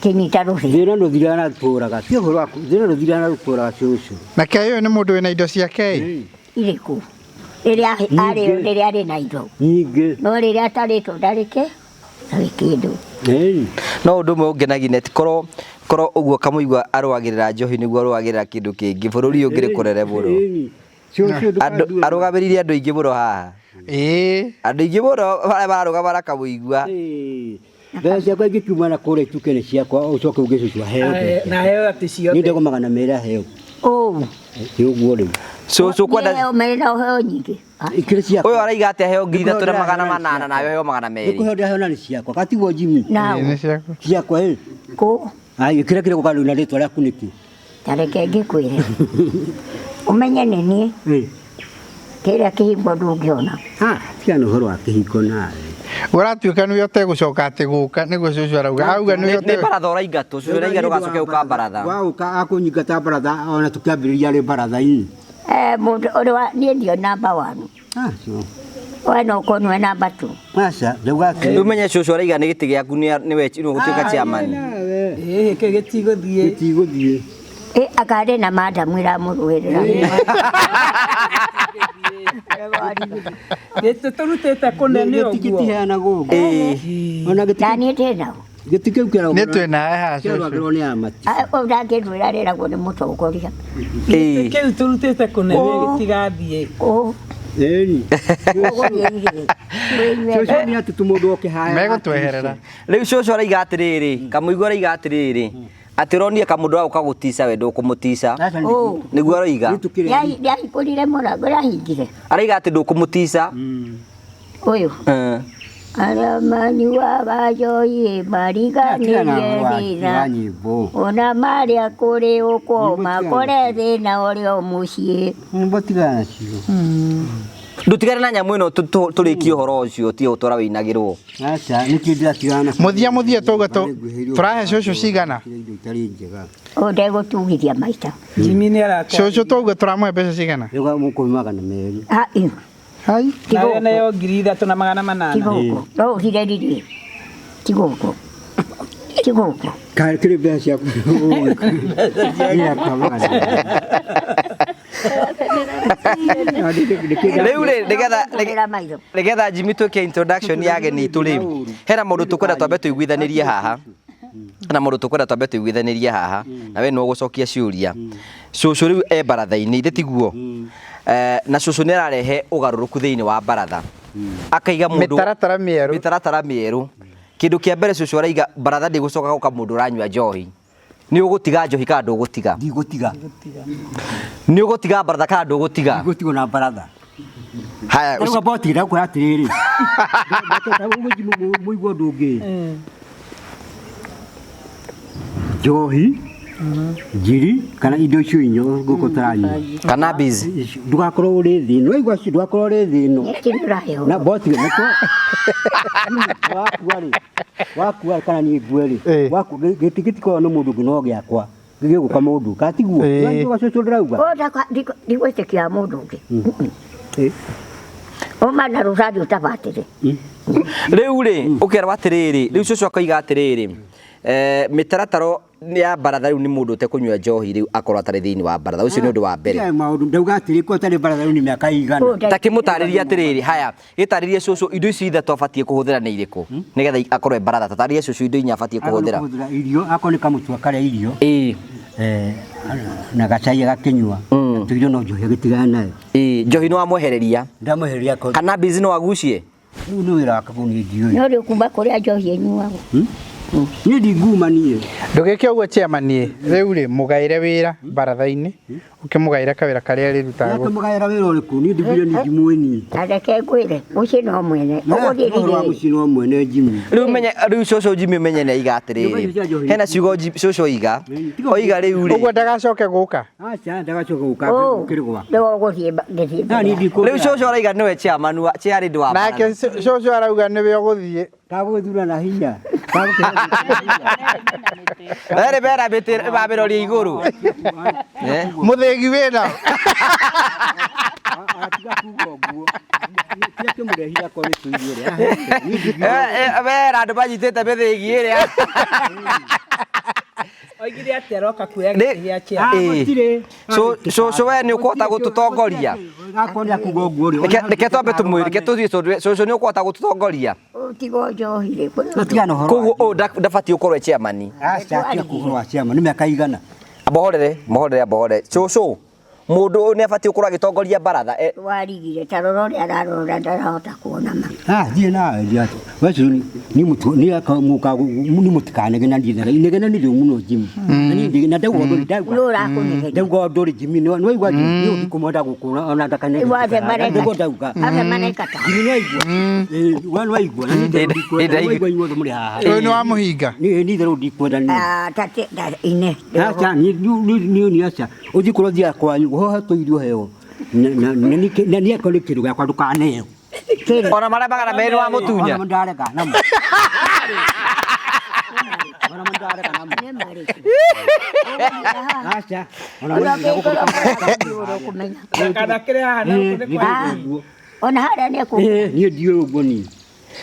Kĩnyita rũhĩ. Thĩna ndũthiraga na tũraga. Ti ũhoro waku. Thĩna ndũthiraga na tũraga cũcũ. Na kĩ ũyũ nĩ mũndũ wĩna indo ciake? Irĩkũ? Rĩrĩa rĩrĩa arĩ na indo. Nyingĩ. No rĩrĩa atarĩtwo ndarĩ kĩndũ. No ũndũ ũmwe ũngenagia nĩ atĩ korwo ũguo Kamũigua arũagĩrĩra njohi nĩguo arũagĩrĩra kĩndũ kĩngĩ bũrũri ũyũ ũngĩrĩ kũrere mũno. Arũgamĩrĩire andũ aingĩ mũno haha. Andũ aingĩ mũno arĩa mararũgama na Kamũigua. Mbeca ciakwa ingĩkiuma na kũrĩa ituĩke nĩ ciakwa ũcoke uge cũcũ aheo mbeca. Na aheo atĩ ciothe. Niĩ ndego 200 aheo. Ũũ. Ti ũguo rĩu. Cũcũ kwenda Heo merĩ na ũheo nyingĩ. Ikĩrĩ ciakwa. Ũyũ araiga atĩ aheo 3,800 nawe ũheo 200. Nĩkũheo ndaheo na nĩ ciakwa. Katiguo Jimmy. Nĩ ciaku. Ciakwa ĩ. Kũ? Ai kĩrĩa kĩrĩ gũka na rĩtwa rĩaku nĩkĩ? Ta reke ngĩkwĩre. Ũmenye nĩ niĩ. Kĩrĩa kĩhingo ndũngĩona. Tiga na ũhoro wa kĩhingo nawe. Ũratuĩka nĩwe ũtegũcoka atĩ gũka nĩguo cũcũ arauga. Auga nĩwe Nĩ baratha ũraingatwo. Cũcũ araiga ndũgacoke gũka baratha. Waũka akũnyingata baratha ona tũkĩambĩrĩria rĩ baratha-inĩ. Mũndũ ũrĩa niĩ ndio namba 1. We no ũkorwo nĩwe namba 2. Aca, ndauga atĩ. Ũmenye cũcũ araiga nĩ gĩtĩ gĩaku nĩwe ũgũtuĩka chairman. Gĩkĩ gĩtigũthiĩ. Gĩtigũthiĩ. Akarĩ na madamu ĩramũrũĩrĩra. Gĩtĩ tũrutĩte kũnene ũguo. Gĩtĩ gĩtiheanagwo ũguo. Ona gĩtĩ Na niĩ ndĩ nao. Gĩtĩ kĩu kĩaragwo. Nĩ twĩ nawe haha cũcũ. Kĩaragwo nĩ amati. Ũndangĩndwĩra rĩragwo nĩ mũtongoria. Gĩtĩ kĩu tũrutĩte kũnene gĩtigathiĩ. Ĩni. Cũcũ nĩ atĩ mũndũ oke haha. Megũtweherera. Rĩu cũcũ araiga atĩrĩrĩ, Kamũigua araiga atĩrĩrĩ, atĩ ũronire kamũndũ agũka gũtica we ndũkũmũtica. Nĩguo aroiga. Ndĩahingũrire mũrango, ndĩahingire. Araiga atĩ ndũkũmũtica. Ũyũ. Arĩa manyuaga njohi mariganĩrie thĩna. Ona marĩa kũrĩ ũkwo makore thĩna ũrĩa mũciĩ. Nyĩmbo tigana nacio. Ndũtigane na nyamũ ĩno tũrĩkie ũhoro ũcio tiga ũtwara wĩinagĩrwo. Aca, nĩkĩ ndĩratigana na Mũthia mũthia twauga tũrahe cũcũ cigana? Indo itarĩ njega. Ũyũ ndegũtugithia maita. Jimmy nĩ aratwarithia. Cũcũ twauga tũramũhe mbeca cigana? Rĩu mũkũhe 200. Hai. Nawe nayo 3,800. Ti gũkũ. No ũthire riri. Ti gũkũ. Ti gũkũ. Kĩrĩ mbeca ciaku. Ciakwa 200. Rĩu rĩ nĩgetha Jimmy twĩke introduction ya ageni aitũ rĩ, hena mũndũ tũkwenda twambe tũiguithanĩrie haha. Hena mũndũ tũkwenda twambe tũiguithanĩrie haha na we nĩwe ũgũcokia ciũria. Cũcũ rĩu e baratha-inĩ ithe tiguo? Na cũcũ nĩ ararehe ũgarũrũku thĩinĩ wa baratha. Akaiga mũndũ mĩtaratara mĩerũ. Mĩtaratara mĩerũ. Kĩndũ kĩa mbere cũcũ araiga baratha ndĩgũcoka gũka mũndũ ũranyua njohi. Nĩ ũgũtiga njohi kana ndũgũtiga? Ndigũtiga. Nĩ ũgũtiga baratha kana ndũgũtiga? Ndigũtigwo na baratha. Haya, Rĩu amba ũtigĩra kwĩra atĩrĩrĩ. Mũigua ũndũ ũngĩ. Njohi, njiri kana indo icio inya gũkũ tũranyua. Cannabis. Ndũgakorwo ũrĩ thĩ ĩno. Waigua acio ndũgakorwo ũrĩ thĩ ĩno. Na boti wakua rĩ, wakua kana niĩ ngue rĩ, wakua gĩtĩ gĩtikoragwo nĩ mũndũ ũngĩ no gĩakwa. Gĩgũka mũndũ. Katiguo. Waigua cũcũ ndĩrauga. Ndigwĩtĩkia mũndũ ũngĩ. Uma na rũthanju ũtabatĩre. Rĩu rĩ, ũkerwo atĩrĩrĩ, rĩu cũcũ akoiga atĩrĩrĩ, mĩtaratara ya baratha rĩu nĩ mũndũ ũtekũnyua njohi rĩu akorwo atarĩ thĩinĩ wa baratha. Ũcio nĩ ũndũ wa mbere. Maũndũ ndauga atĩrĩ ko atarĩ baratha rĩu nĩ mĩaka igana. Ta kĩmũtarĩrie atĩrĩrĩ, haya, gĩtarĩrie cũcũ indo ici ithatũ abatiĩ kũhũthĩra nĩ irĩkũ nĩgetha akorwo e baratha. Tatarĩrie cũcũ indo inya abatiĩ kũhũthĩra. Irio akorwo nĩ kamũtu akarĩa irio. Na gacai agakĩnyua. Tũirio no njohi agĩtigana nayo. Njohi nĩ wamwehereria. Ndamwehereria. Cannabis no agucie. Rĩu nĩ wĩra wake kũu niĩ ndiũĩ. No rĩu kuma kũrĩa njohi ĩnyuagwo. Niĩ ndinguma niĩ. Ndũgĩke ũguo chairman ĩ, rĩu rĩ mũgaĩre wĩra baratha-inĩ, ũkĩmũgaĩre kawĩra karĩa arĩrutaga Nake gũkũ. mũgaĩra wĩra ũrĩkũ? Niĩ ndigire niĩ ndimũĩ niĩ. Na reke ngwĩre mũciĩ no mwene ũgũthiĩ Ũhoro wa rĩrĩ mũciĩ no mwene Jimmy. Rĩu menye rĩu cũcũ Jimmy ũmenye nĩ aiga atĩrĩrĩ. Hena ciugo cũcũ oiga. Oiga rĩu rĩ. Ũguo ndagacoke gũka. Aca ndagacoka gũka gũkĩrĩ gwakwa. Nĩwe ũgũthiĩ ngĩthiĩ Na niĩ mbere. Rĩu cũcũ araiga nĩwe chairman wa chairlady wa Nake baratha. cũcũ arauga nĩwe ũgũthiĩ. Kagũgĩthura na hinya. Erĩ mena mĩtĩ mamĩroria igũrũ. Eh? Mũthĩgi wĩna. Atiga kuga ũguo. Kĩrĩa kĩmũrehire akorwo nĩ tũirio rĩ. Mera andũ manyitĩte mĩthĩgi ĩrĩa. Oigire atĩ aroka kuoya gĩtĩ gĩa chairman. Ĩĩ. Cũcũ we nĩ ũkũhota gũtũtongoria. Akorwo nĩ akuga ũguo rĩ. Reke twambe tũmwĩre, reke tũthiĩ cũcũ nĩ ũkũhota gũtũtongoria. Ũtigo njohi rĩ. Tigana ũhoro. Koguo ũyũ ndabatiĩ gũkorwo e chairman. Aca tiga kuga ũhoro wa chairman nĩ mĩaka igana. Ambohorere, mohorere ambohorere. Cũcũ, mũndũ ũyũ nĩ abatiĩ gũkorwo agĩtongoria baratha. Warigire ta rora ũrĩa ararora ndarahota kuona ma. Ah, thiĩ nawe thiĩ atĩ. We cũcũ ni mũtu ni aka mũka ni mũtikanegena niĩ inegena nĩ rĩu mũno Jimmy. Na niĩ na ndauga ũndũ ndauga. Nũ ũrakũnegeria? Ndauga ũndũ rĩ Jimmy nĩ waigua Jimmy nĩ ũndikũmwenda gũkũ ona ndakanegena. Rĩu othe mareka. Ndauga ndauga. Othe mareka ta. Jimmy nĩ waigua. Ĩĩ we nĩ waigua na niĩ ndikwenda. Nĩ waigua inyuothe mũrĩ haha. Ũyũ nĩ wa mũhinga. Niĩ niĩ itherũ ndikwenda niĩ. Ah, ta ta ine. Aca niĩ niĩ niĩ aca. Ũthiĩ kũrĩa ũthiaga kwanyu ũhoe tũirio heo. Na na niĩ akorwo nĩ kĩndũ gĩakwa ndũkaneo. Ona marĩa 200 wa mũtunya. Ona ndarega namo. Ona ndarega namo. Aca. Ona Kana kĩrĩ haha na gũkũ nĩ kwa Ona harĩa nĩ kũ. Niĩ ndiũĩ ũguo niĩ.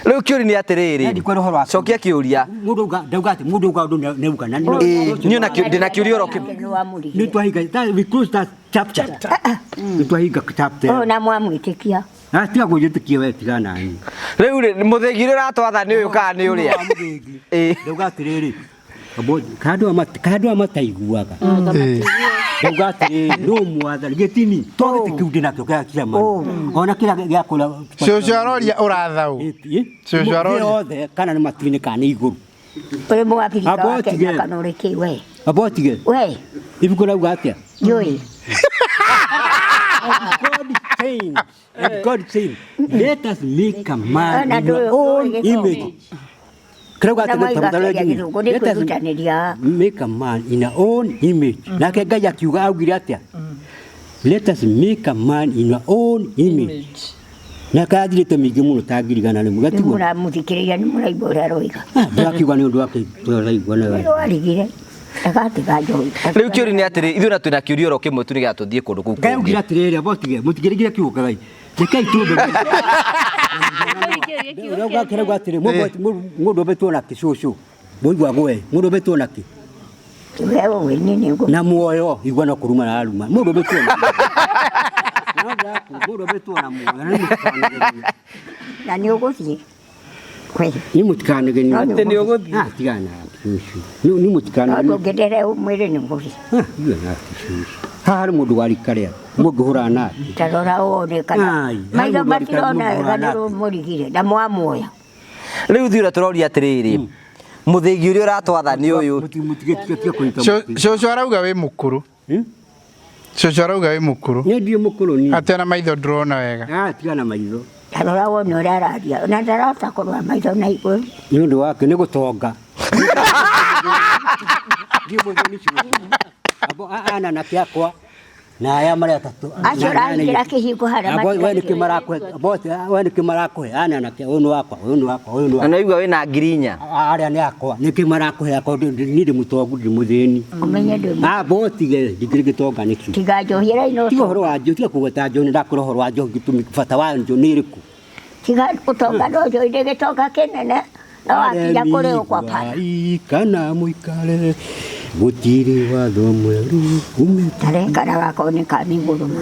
Rĩu kĩũria nĩ atĩrĩrĩ. Ndikwenda ũhoro wa Cokia kĩũria. Mũndũ auga ndauga atĩ mũndũ auga ũndũ nĩauga na Ĩĩ, niĩ ona ndĩna kĩũria oro kĩmwe. Nĩ twahinga we close that chapter. Nĩ twahinga chapter. Ũyũ na mwamwĩtĩkia. Ah, tiga kũnjĩtĩkia we tiga nani. Rĩu rĩ mũthĩgi ũrĩa ũratwatha nĩ ũyũ kana nĩ ũrĩa? Ĩĩ. Ndauga atĩrĩrĩ. Kandũ aya mataiguaga. Ndauga atĩrĩrĩ no mwathani gĩtini to gĩtĩ kĩu ndĩnakĩo kĩa chairman. Ona kĩrĩa gĩa kũrĩa. Cũcũ aroria ũratha ũ. Cũcũ aroria. Othe kana nĩ matu-inĩ kana nĩ igũrũ. Ũrĩ mũabirika wa Kenya kana ũrĩ kĩ we? Amba ũtige. We. Ibuku rauga atĩa? Ndiũĩ. God saying, and God saying, let us make a man in our own image. Kirauga Na atĩ moiga tafadhali kĩaria Jimmy, gĩthũngũ nĩ let us kwĩrutanĩria. make a man in our own image. Nake Ngai akiuga augire atĩa? Let us make a man in our own image. Na kathirĩte mĩingĩ mũno ta 100,000. Nĩ Gatiguo. mũramũthikĩrĩria nĩ mũraigua ũrĩa aroiga. Ndĩrakiuga nĩ ũndũ wake tũraigua Nĩ nawe. warigire. Ndagatiga njohi. Rĩu kĩũria nĩ atĩrĩ, ithuĩ na twĩna kĩũria oro kĩmwe tu nĩgetha tũthiĩ kũndũ kũu Ngai augire kũngĩ. atĩrĩrĩ, amba ũtige, mũtigĩrĩgire kiugo Ngai. Rekei tũmbe. Rauga kĩrauga atĩrĩ, mũndũ ombĩtwo na kĩ cũcũ? Mũigua gwe, mũndũ ombĩtwo na kĩ? We ũĩ niĩ nĩ ngũ. Na muoyo, igua no kũruma na aruma. Mũndũ ombĩtwo na Mũndũ ombĩtwo na muoyo, na nĩ mũtikanagerie. Na nĩ ũgũthiĩ. We. Nĩ mũtikanagerie. Atĩ nĩ ũgũthiĩ. Ah, tigana nake cũcũ. Nĩ No mũtikanagerie. ndũngĩndere mwĩrĩ nĩ ũgũthiĩ. Ah, tigana nake cũcũ. Haha harĩ mũndũ wa rika rĩa mũngĩhũrana nake. Ta rora wone kana Ai, maitho harĩ mũndũ wa rika matirona wega mũngĩhũrana nĩ nake. rũmũrigire na mwamuoya. Rĩu ithuĩ ũrĩa tũroria atĩrĩrĩ, mũthĩgi ũrĩa ũratwatha nĩ ũyũ. Cũcũ arauga wĩ mũkũrũ. Cũcũ arauga wĩ mũkũrũ. Niĩ ndirĩ mũkũrũ niĩ. Atĩ ona maitho ndũrona wega. Ah, tigana maitho. Ta rora wone ũrĩa araria na ndarahota kũrora maitho na igũrũ. Nĩ ũndũ wake nĩ gũtonga. Ndiĩ mũthĩni cũcũ. Abo ana anake akwa na aya marĩ atatũ. Acio ũrahingĩra kĩhingo harĩa Abo we nĩkĩ matigaire. marakũhe? Abo we nĩkĩ marakũhe? Ana anake ũyũ nĩ wakwa, ũyũ nĩ wakwa, ũyũ nĩ Na wakwa. nĩwaigua wĩna 4,000. Arĩa nĩ akwa. Nĩkĩ marakũhe akwa niĩ ndĩ mũtongu ndĩ mũthĩni. Ũmenye ndĩ Ah, bo tige ndingĩrĩ gĩtonga nĩkĩ. Tiga njohi ĩrĩa ino. Tiga ũhoro wa njohi, tiga kũgweta njohi, nĩ ndakũra ũhoro wa njohi gĩtũmi bata wa njohi nĩ ĩrĩkũ? Tiga ũtonga no njohi nĩ gĩtonga kĩnene no wakinya kũrĩ ũkwa pana. Kana mũikare gũtirĩ watho mwerũ umĩte Tareka gako nĩ ka mĩgũrũma.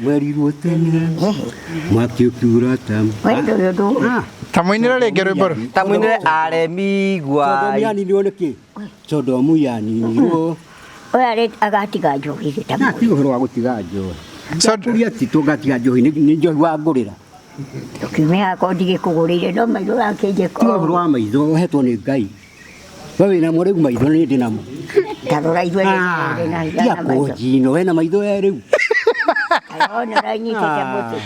mwerirwo tene mwaki ũkiura ta We ndũrĩ ũndũ. Ta mũinĩre rĩngĩ rwĩmbo rũu. Ta mũinĩre aremi Sodomu gwai. yaninirwo nĩkĩ? Sodomu yaninirwo. Ũyũ arĩ agatiga njohi rĩ ta Na ti ũhoro wa gũtiga njohi. Kũria ti tũngatiga njohi nĩ njohi wangũrĩra. Ndũkiume hakwa ndigĩkũgũrĩire no maitho ũrakĩnjĩka Tiga ũhoro wa maitho ũhetwo nĩ Ngai. We wĩna mo rĩu maitho nĩ ndĩ namo. Tarora ithuĩ nĩ na hinya Tiga na maitho. kũnjino wena maitho we rĩu. Ona ũranyitĩte mũtĩ.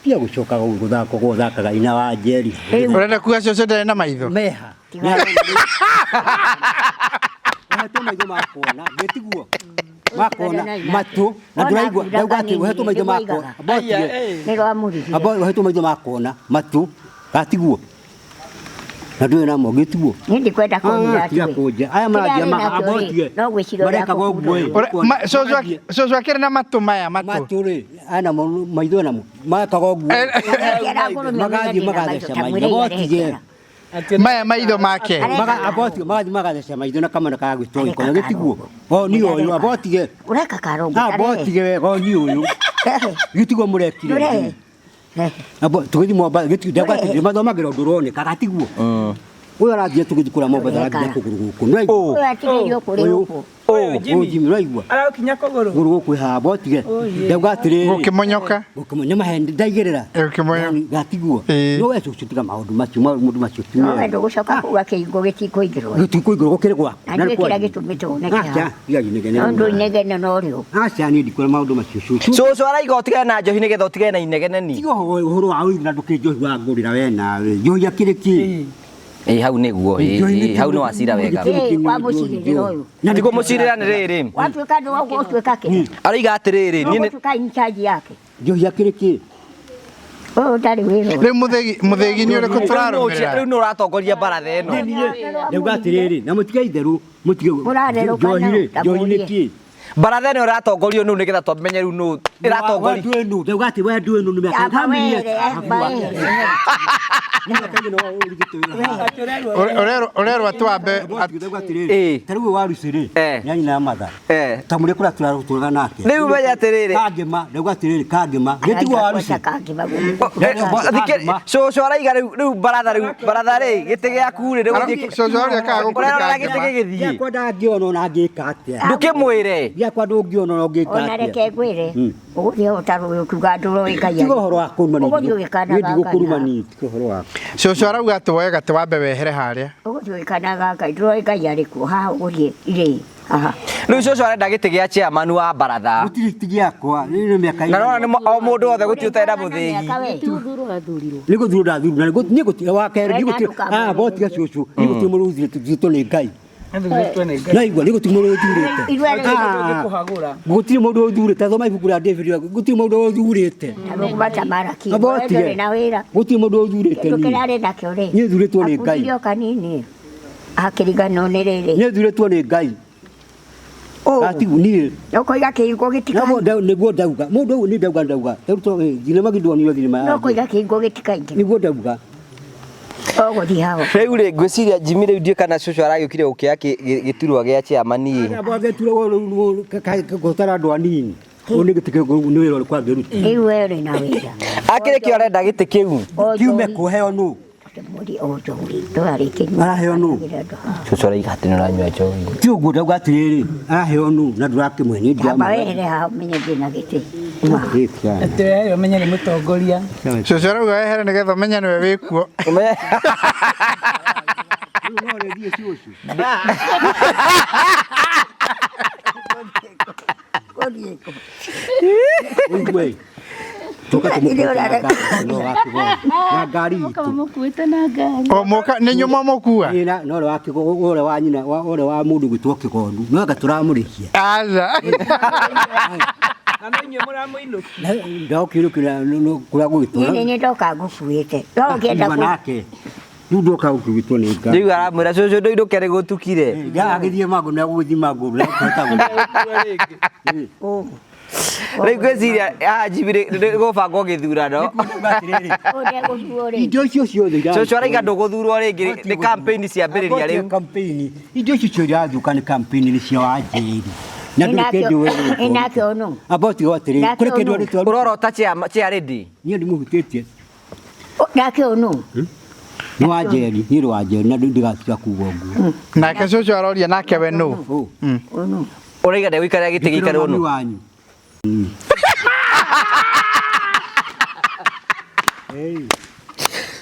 Tiga gũcoka gũthaka gũthakaga ina wa Njeri. Ũrenda kuga cũcũ ndarĩ na maitho? Meha. Ũhetwo maitho ma kuona, gĩtiguo. Ma kuona, matũ, na ndũraigua, ndauga atĩ ũhetwo maitho ma kuona. Abotie. Nĩ rwamũrigire. Abo ũhetwo maitho ma kuona, matũ, gatiguo. Na ndũrĩ namo, gĩtiguo. Niĩ ndikwenda kũnyira Tiga kũnja. Aya maranjia ma abotie. No gwĩciria ũrĩa Marekaga ũguo ĩ. Cũcũ akĩrĩ na matũ maya matũ. Matũ rĩ, aya namo maitho namo. Makaga ũguo. Magathiĩ magatheca maitho. Abotie. Maya maitho make. Abotie magathiĩ magatheca maitho na kamana kagwĩtwo gĩkono gĩtiguo. O ni ũyũ abotie. Ũreka karongo. Abotie wega o ni ũyũ. Gĩtiguo mũrekire. Abo tũgĩthiĩ Mombatha gĩtiguo ndauga atĩ mathomagĩra ũndũ ũroneka gatiguo. Ũyũ arathiĩ tũgĩthiĩ kũrĩa Mombatha arathiĩ kũgũrũ gũkũ. Nĩwaigua? Ũyũ atigĩirio kũrĩ gũkũ. Ũyũ Jimmy nĩwaigua? Arakinya kũgũrũ. Kũgũrũ gũkũ haha abotige. Ndauga atĩrĩrĩ. Gũkĩmonyoka. Gũkĩmonyoka maheni ndaigĩrĩra. Gũkĩmonyoka. Gatiguo. No we cũcũ tiga maũndũ macio maũndũ macio ti No mega. we ndũgũcoka kuga kĩhingo gĩtikũingĩrwo. Gĩtikũingĩrwo gũkĩrĩ gwaku. Na nĩ kĩrĩa gĩtũmĩte woneke haha. Tiga inegene. No ndũ inegene no rĩo. Aca niĩ ndikwĩra maũndũ macio cũcũ. Cũcũ araiga ũtigane na njohi nĩgetha ũtigane na inegene ni. Tiga ũhoro wa ũiru na ndũkĩ njohi wa ngũrĩra we nawe. Njohi akĩrĩ kĩ? Ĩ hau nĩguo ĩ hau nĩ wacira wega. Wa mũcirĩrĩra ũyũ. Ndikũ mũcirĩra nĩ rĩrĩ. Watuĩka ndũ ũgũtuĩka kĩ? Araiga atĩrĩrĩ niĩ nĩ Ũgũtuĩka in charge yake. Njohi akĩrĩ kĩ? Ũyũ ndarĩ wĩra. Rĩu mũthĩgi mũthĩgi nĩ ũrĩkũ tũrarũmĩrĩra? Rĩu nĩ ũratongoria baratha ĩno. Ndauga atĩrĩrĩ na mũtige itherũ mũtige Mũrarerũka njohi rĩ njohi nĩ kĩ? Baratha ĩno ĩratongorio nũ nĩgetha twamenye rĩu nũ ĩratongorio. Wa ndũ ndauga atĩ we ndũ ĩno nĩ mĩaka Amba were, amba Ũrerwo twambe ta rĩu wa Lucy rĩ nĩ anyina matha ta mũrĩ kũrĩa tũratũraga nake Rĩu menya atĩrĩrĩ kangĩma ndauga atĩrĩrĩ kangĩma gĩtigwo wa Lucy Cũcũ araiga rĩu rĩu baratha rĩu baratha rĩ gĩtĩ gĩaku rĩ rĩu Cũcũ aroria kana gũkũ nĩ Ũrerora kangĩma. gĩtĩ gĩgĩthiĩ. Gĩakwa ndangĩona ona angĩka atĩa Ndũkĩmwĩre. Gĩakwa ndũngĩona ona ũngĩka Ona atĩa reke ngwĩre ũgũthiĩ ũtarũĩ ũkiuga ndũroĩ Ngai Tiga ũhoro wa kũruma niĩ Ũgũthiĩ ũgĩkanaga niĩ ndigũkũruma niĩ tiga ũhoro wa Cũcũ arauga atĩ woe gatĩ wambe wehere harĩa. Ũgũthiĩ ũgĩkanaga Ngai ndũroĩ Ngai arĩ kuo haha ũgũthiĩ irĩ haha. Rĩu cũcũ arenda gĩtĩ gĩa chairman wa baratha. Gũtirĩ ti gĩakwa nĩ mĩaka Na nĩwona nĩ o mũndũ wothe gũtirĩ ũtarenda mũthĩgi. Nĩ gũthurwo ndathurwo na niĩ gũtirĩ wa kerĩ niĩ gũtirĩ ah botiga cũcũ niĩ gũtirĩ mũndũ ũthurĩtwo nĩ Ngai. Naigua nĩ gũtirĩ mũndũ ũthurĩte. Gũtirĩ mũndũ ũthurĩte thoma ibuku rĩa David gũtirĩ mũndũ ũthurĩte. Tarũguma ta Maraki. Abotige. Ndũrĩ na wĩra. Gũtirĩ mũndũ ũthurĩte Kĩndũ niĩ. kĩrarĩ nakĩo rĩ. Niĩ thurĩtwo nĩ Ngai. Akundirio kanini. Akĩriganĩrwo nĩ rĩrĩ. Niĩ thurĩtwo nĩ Ngai. Gatigu niĩ. Ũkoiga kĩhingo gĩtikaingĩra. Nĩguo ndauga. Mũndũ ũyũ nĩ ndauga ndauga. Thinema gĩndwonio thinema No kũiga kĩhingo gĩtikaingĩra. Nĩguo ndauga. Ũgũthiĩ hau. Rĩu rĩ ngwĩciria Jimmy rĩu ndiũĩ kana cũcũ aragĩũkire gũkĩoya gĩturwa gĩa chairman ĩ. Gũtara andũ anini. Ũyũ nĩ gĩtĩ kĩu nĩ wĩra ũrĩkũ angĩruta. Rĩu we ũrĩ na wĩra. Akĩrĩ kĩo arenda gĩtĩ kĩu. Kiume kũheo nũ? Araheo nũ? Cũcũ araiga atĩ nĩ ũranyua njohi. Ti ũguo ndauga atĩrĩrĩ araheo nũ na ndũrakĩmũhe nĩ Amba wehere haha ũmenye ndĩna gĩtĩ. Atĩ wehere ũmenye nĩ mũtongoria. Cũcũ arauga wehere nĩgetha ũmenye nĩwe wĩkuo. Ũigue. Tũka tũmũkuĩte na ngari itũ. Mũkuĩte na ngari. O mũka nĩ nyuma mũkua. Ĩ na ũrĩa wa kĩgo ũrĩa wa nyina ũrĩa wa mũndũ gwĩtwo kĩgondu no anga tũramũrĩhia. Aca. Na no inyuĩ mũramũinũkia. Ndokĩinũkĩra kũrĩa gũgĩtwo. Niĩ nĩ ndoka ngũkuĩte. No ũngĩenda Kuma nake. Rĩu ndoka gũkĩgĩtwo nĩ ngari. Rĩu aramwĩra cũcũ ndũinũke nĩ gũtukire. Agĩthiĩ magũrũ na gũgĩthiĩ magũrũ na kũhota Rĩu ngwĩciria haha Jimmy nĩ gũbangwo gĩthurano. Indo icio ciothe Cũcũ araiga ndũgũthurwo rĩngĩ nĩ campaign ciambĩrĩria rĩu. Campaign indo icio ciothe irathuka nĩ campaign nĩ cia Wanjeri. Na ndũrĩ kĩndũ Ĩ nake ũnũ. Amba tiga atĩrĩrĩ kũrĩ kĩndũ andũ Ũrorota chair lady. Niĩ ndimũhutĩtie. Nake ũnũ. Nĩ Wanjeri, niĩ nĩ Wanjeri na ndigatiga kuga ũguo. Nake cũcũ aroria nake we nũ? Ũraiga ndegũikarĩra gĩtĩ gĩikarĩrwo nũ? Wanyu.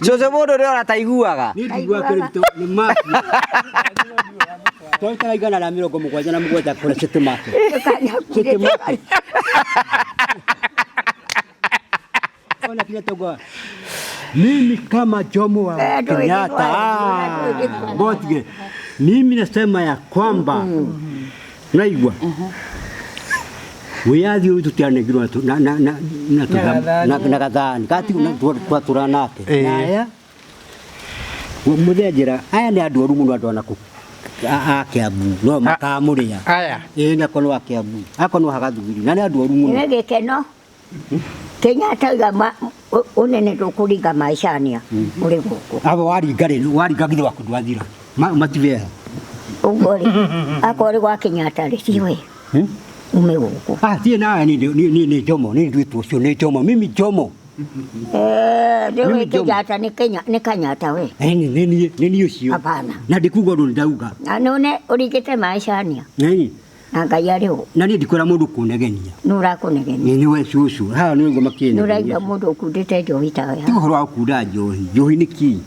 Cũcũ mũndũ ũrĩa ũrataiguaga. Niĩ ndiguaga kĩrĩ nĩ maku. Twarutaga 177 kũrĩ City Market. City Market. Ona kile togwa. Mimi kama Jomo wa Kenyatta, ngotige. Mimi nasema ya kwamba naigua. Wiyathi ũyũ tũtianengirwo na gathani gati twatura nake. Naya mũthee aya nĩ andũ oru mũno andũ anaku a Kiambu no makamũrĩa. Aya. Ĩĩ na kono wa Kiambu. Akono hagathugiri na nĩ andũ oru mũno. Nĩ gĩkeno. Kenyatta oiga ũnene ndũkũringa maicania ũrĩ gũkũ. Abo waringa rĩ waringa githĩ waku ndwathira. Matibeha. Ũguo rĩ akorwo ũrĩ gwa Kenyatta rĩ tiwe. Ume gũkũ. Ah, tie nawe ni ni Jomo, ni ndwitwo ũcio nĩ Jomo, mimi Jomo. Rĩu Kenyatta nĩ Kenya nĩ Kenyatta we. Nĩ niĩ ũcio. Hapana. Na ndikuga ũndũ ndauga. Na none ũringĩte maicania. Nĩ. Na Ngai arĩ ho. Na niĩ ndikwĩra mũndũ kũnegenia. Nũ ũrakũnegenia? Nĩ we cũcũ. Haha nĩ ũguo makĩnegenia. Nĩ ũraigua mũndũ ũkundĩte njohi tawe haha. Ti ũhoro wa gũkunda njohi. Njohi nĩ kĩ?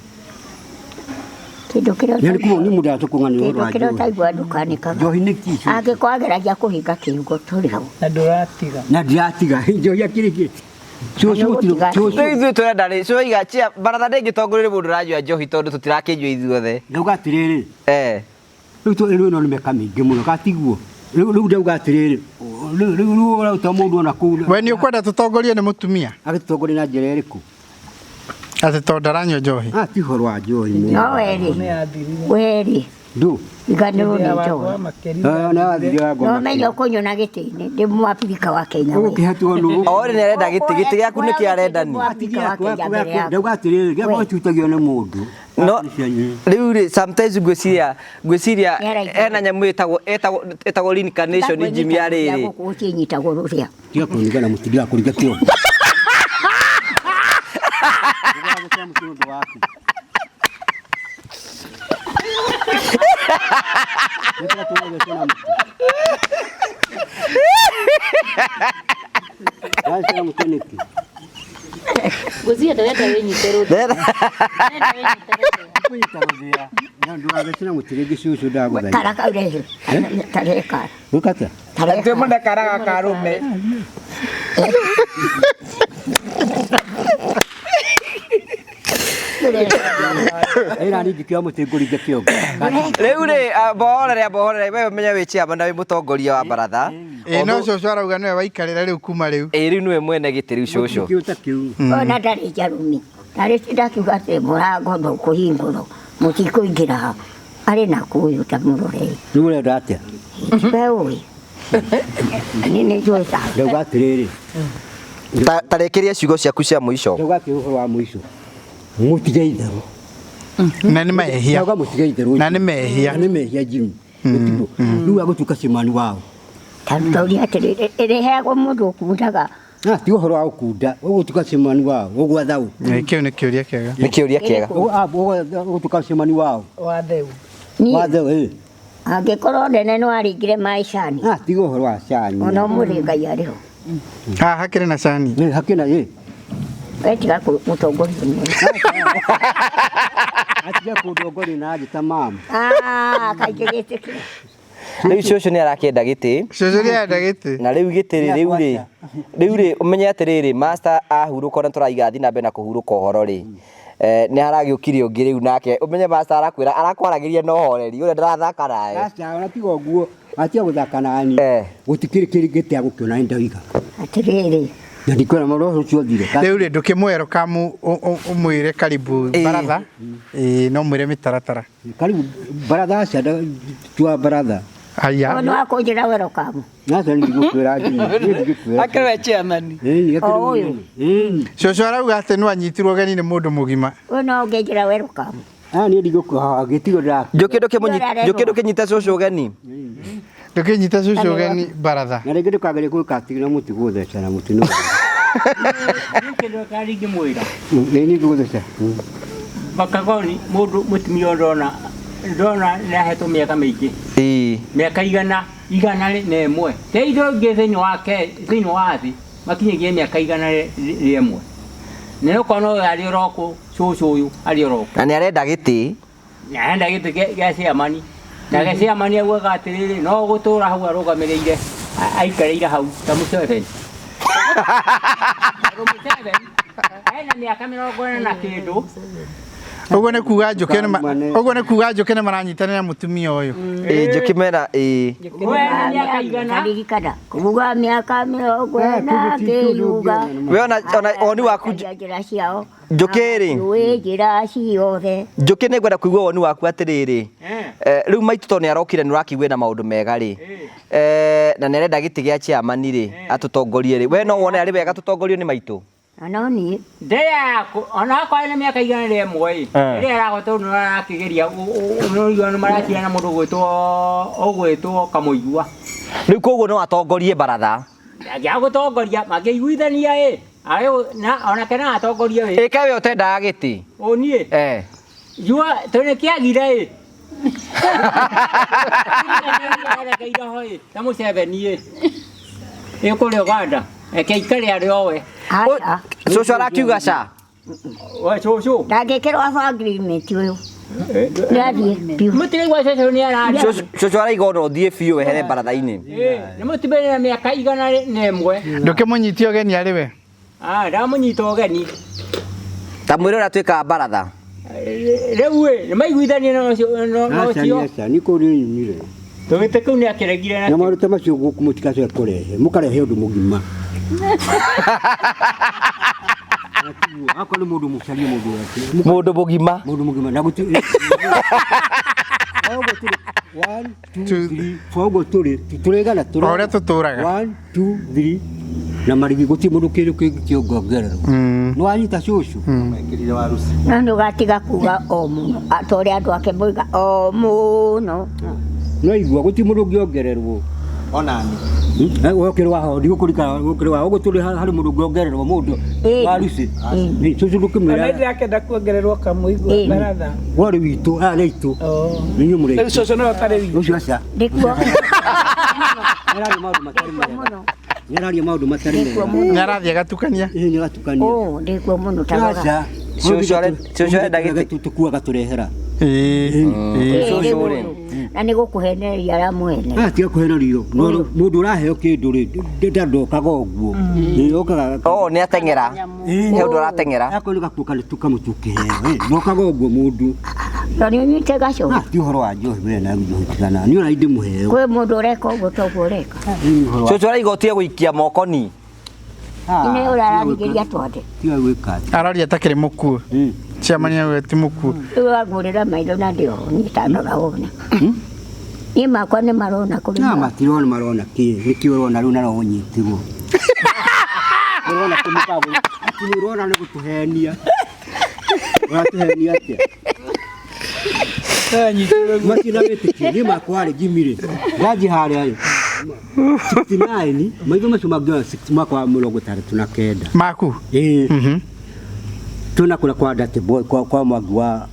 Kĩndũ kĩrĩa kĩrĩa ũtaigua ndũkanĩkaga. Njohi nĩ kĩ? Angĩkorwo ageragia kũhinga kĩhungo tũrĩ hau. Na ndũratiga. Na ndiratiga. Njohi akĩrĩ kĩ? Cũcũ cũcũ. Rĩu ithuĩ tũrenda rĩ, cũcũ oiga chia baratha ndĩngĩtongorio nĩ mũndũ ũranyua njohi tondũ tũtirakĩnyua ithuothe. Ndauga atĩrĩrĩ. Eh. Rĩu rĩu ĩno nĩ mĩaka mĩingĩ mũno gatiguo. Rĩu ndauga atĩrĩrĩ. Rĩu ũrauta mũndũ ona kũu. We nĩ ũkwenda tũtongorio nĩ mũtumia? Agĩtũtongoria na njĩra ĩrĩkũ? Atĩ tondũ ndaranyua njohi. Ah, ti ũhoro wa njohi. No werĩ. Werĩ. Ndũ. Iganĩrwo nĩ njohi. No menye ũkũnyona gĩtĩ-inĩ ndĩ Mwafrika wa Kenya. Ũgũkĩhetwo nũ? O rĩ nĩarenda gĩtĩ, gĩtĩ gĩaku nĩkĩ arenda ni? Ndauga atĩrĩrĩ, gĩakwa gĩtutagio nĩ mũndũ. No rĩu rĩ sometimes ngwĩciria hena nyamũ ĩtagwo reincarnation Jimmy ya rĩrĩ. Gũkũ gũtinyitagwo rũrĩa. Tiga kũniga na mũtĩ ndĩrakũringa kĩongo. Ngwĩciria ndarenda wĩnyite rũthĩa. Kara kau rehe. Tarehe kara. Gwĩka atĩa? Atĩ mũndũ karaga karũme. Ĩra niĩ ngĩkĩoya mũtĩ ngũringe kĩongo. Rĩu rĩ mbohorere mbohorere we ũmenye wĩ chairman na wĩ mũtongoria wa baratha. Ĩĩ no cũcũ arauga nĩwe waikarĩra rĩu kuma rĩu. Ĩĩ rĩu nĩwe mwene gĩtĩ rĩu cũcũ. Kĩu ta kĩu. Ona ndarĩ njarumi. Ndarĩ ndakiuga atĩ mũrango ndũkũhingũrwo mũtikũingĩra haha. Arĩ na kũyũ ta mũrorei. Rĩu ũrenda atĩa? We ũĩ. Niĩ nĩ njũĩ ta. Ndauga atĩrĩrĩ. Ta rĩkĩria ciugo ciaku cia mũico. Ndauga atĩ ũhoro wa mũico. Mũtige itherũ. Na nĩ mehia. Ndauga mũtige itherũ. Na nĩ mehia. Na nĩ mehia Jimmy. Rĩu agũtuĩka cimani wao. Tauria atĩrĩrĩ ĩrĩheagwo mũndũ ũkundaga. Ah, ti ũhoro wa gũkunda. Ũgũtuĩka cimani wao. Ũgwatha ũ? Kĩu nĩ kĩũria kĩega. Nĩ kĩũria kĩega. Ũgũtuĩka cimani wao. Watheu. Watheu ĩ. Angĩkorwo nene nĩ waringire maĩ cani. Ah, tiga ũhoro wa cani. Ona ũmũthĩ Ngai arĩ ho. Ah, hakĩrĩ na cani. Hakĩrĩ na ĩ. We tiga gũtongorio nĩ. Atiga kũndongoria na njĩta mama. Ah, kaingĩ gĩtĩkĩra. Rĩu cũcũ nĩ arakĩenda gĩtĩ. Cũcũ nĩ arenda gĩtĩ. Na rĩu gĩtĩ rĩu rĩ rĩu rĩ ũmenye atĩrĩrĩ master ahurũka ona tũraiga athiĩ na mbere na kũhurũka ũhoro rĩ. Nĩ haragĩũkire ũngĩ rĩu nake ũmenye master arakwĩra arakwaragĩria na ũhoreri ũrĩa ndarathaka nawe. Aca ona tiga ũguo atiga gũthaka nani. Gũtikĩrĩ kĩrĩ gĩtĩ agũkĩona nĩ ndauga. Atĩrĩrĩ. Na ndikwĩra maũndũ ũcio ũthire. Rĩu rĩ ndũkĩmwerũ kamu ũmwĩre karibu baratha. Ĩĩ no mwĩre mĩtaratara. Karibu baratha aca tua baratha. Aya. Ono akũnjĩra wero kamu. Aca nĩ ndigũkwĩra Jimmy. Niĩ ndigũkwĩra. Akĩrĩ chairman. Ĩĩ O ũyũ. Cũcũ arauga atĩ no anyitirwo ũgeni nĩ mũndũ mũgima. Ũyũ no ũngĩnjĩra wero kamu. Ah, niĩ ndigũkwĩra gĩtigo ndĩra. Njũkĩ ndũkĩnyita cũcũ ũgeni. Ndũkĩnyita cũcũ ũgeni baratha. Na rĩngĩ ndũkagerie gwĩka atĩ na mũtĩ gũtheca na mũtĩ no. Kĩndũ karĩ ingĩmwĩra. Nĩ niĩ ngũgũtheca. Bakagoni mũndũ mũtumia ndona ndona nĩ ahetwo mĩaka mĩingĩ. Ĩĩ. Mĩaka 101. Te indo ingĩ thĩinĩ wa thĩ makinyagia mĩaka 101. Nĩ ũkona ũyũ arĩ oroko cũcũ ũyũ arĩ oroko. Na nĩ arenda gĩtĩ. Arenda gĩtĩ gĩa ciamani. Na gĩa ciamani augaga atĩrĩrĩ no gũtũra hau arũgamĩrĩire aikarĩire hau ta Museveni. Tondũ Museveni ena mĩaka 40 na kĩndũ. Ũguo nĩ kuga Njũkĩ ũguo nĩ kuga Njũkĩ nĩ maranyitanĩra mũtumia ũyũ. Ĩĩ Njũkĩ mena ĩĩ. We ena mĩaka igana. Ndirikana kuga mĩaka 40 ngĩyuga. We ona woni waku njĩra ciao. Njũkĩ rĩ. Njũĩ njĩra ciothe. Njũkĩ nĩ ngwenda kũigua woni waku atĩrĩrĩ. Rĩu maitũ tondũ nĩ arokire nĩ ũrakĩigua na maũndũ mega rĩ. Na nĩ arenda gĩtĩ gĩa chairman rĩ atũtongorie rĩ. We no wone arĩ wega tũtongorio nĩ maitũ. No niĩ Ndĩrĩa ona akorwo ena mĩaka 101 ĩ. Rĩrĩa aragwa tondũ nĩ arakĩgeria nĩ maracirana mũndũ ũgwĩtwo Kamũigua. Rĩu koguo no atongorie baratha. Ndangĩaga gũtongoria mangĩiguithania ĩ. Onake no atongorie wĩ. Ĩka we ũtendaga gĩtĩ. Ũ niĩ. Jua tondũ nĩkĩagire ĩ. Erekeire ho ĩ ta Museveni ĩ. Ĩ kũrĩa Uganda. Eke ikare arĩ o we. Cũcũ arakiuga ca. We cũcũ. Ndangĩkĩrwo agreement ũyũ. Nĩathiĩ biũ. Mũtiraigua cũcũ nĩ araria. Cũcũ araiga ona ũthiĩ biũ wehere baratha-inĩ. Nĩ mũtumia na mĩaka 101. Ndũkĩmũnyitie ũgeni arĩ we. Ndamũnyita ũgeni. Ta mwĩre ũrĩa twĩkaga baratha. Rĩu ĩ nĩ maiguithanie na ũcio. Aca nĩ kũrĩ nyumire. Tũgĩte kĩu nĩ akĩregire na. Na maũndũ ta macio gũkũ mũtigacoke kũrehe. Mũkarehe ũndũ mũgima. Akorwo nĩ mũndũ mũcarie mũndũ wake. Mũndũ mũgima. Mũndũ mũgima na gũtirĩ. 1 2 3 4 ũguo tũrĩ tũrĩgana tũrĩ. O ũrĩa tũtũraga. 1 2 3 na marigi gũtirĩ mũndũ kĩndũ kĩngĩ kĩongongererwo. Nĩ wanyita cũcũ. No ndũgatiga kuga o mũno ta ũrĩa andũ ake moiga o mũno. No igua gũtirĩ mũndũ ũngĩongererwo. Ona niĩ. Wokĩrĩ wa ho ndigũkũrikana wokĩrĩ wa ũguo tũrĩ harĩ mũndũ ũngĩongererwo mũndũ wa ruci. Cũcũ ndũkĩmwĩra. Ona ndĩrakenda kuongererwo Kamũigua baratha. Warĩ witũ aya nĩ aitũ. Nĩ inyuĩ mũrĩ. Rĩu cũcũ nĩwe ũtarĩ witũ. Ũcio aca. Ndikuo. Nĩararia maũndũ matarĩ mega. Nĩararia maũndũ matarĩ mega. Nĩarathiĩ agatukania. Ĩĩ nĩagatukania. Ndikuo mũno ta rora. Cũcũ arenda gĩtĩ. Tũkuaga tũrehera. Cũcũ rĩ. Na nĩ gũkũhenereria aramũhenereria. Tiga kũhenererio. Mũndũ ũraheo kĩndũ rĩ ndandokaga ũguo. Okaga. Oh nĩ ateng'era. He ũndũ arateng'era. Akorwo nĩ gakuo kana kamũtu kĩheo. Ndokaga ũguo mũndũ. To nĩ ũnyuĩte gacũhĩ. Ti ũhoro wa njohi we na njohi tigana. Niĩ ona ndĩmũheo. Kwĩ mũndũ ũreka ũguo toguo ũreka. Cũcũ araiga ũtige gũikia moko ni. Nĩ ũrararigĩria twathe. Tiga gwĩka. Araria takĩrĩ mũkuo. Chairman we ti mũkuo. Rĩu wangũrĩra maitho na ndĩho nĩtanora wona. Niĩ makwa nĩ marona kũrĩ. Na matirona marona kĩ nĩkĩ ũrona rĩu na no ũnyitirwo. Ũrona kũmũkago. Atĩ nĩ ũrona nĩ gũtũhenia. Ũratũhenia atĩa? Matina wĩtĩkio niĩ makwa rĩ Jimmy rĩ ndathiĩ harĩa rĩ 69 maitho macio mangĩona mwaka wa 69 maku. Ĩĩ. Twĩna kũrĩa kwa Dirty Boy kwa Mwangi wa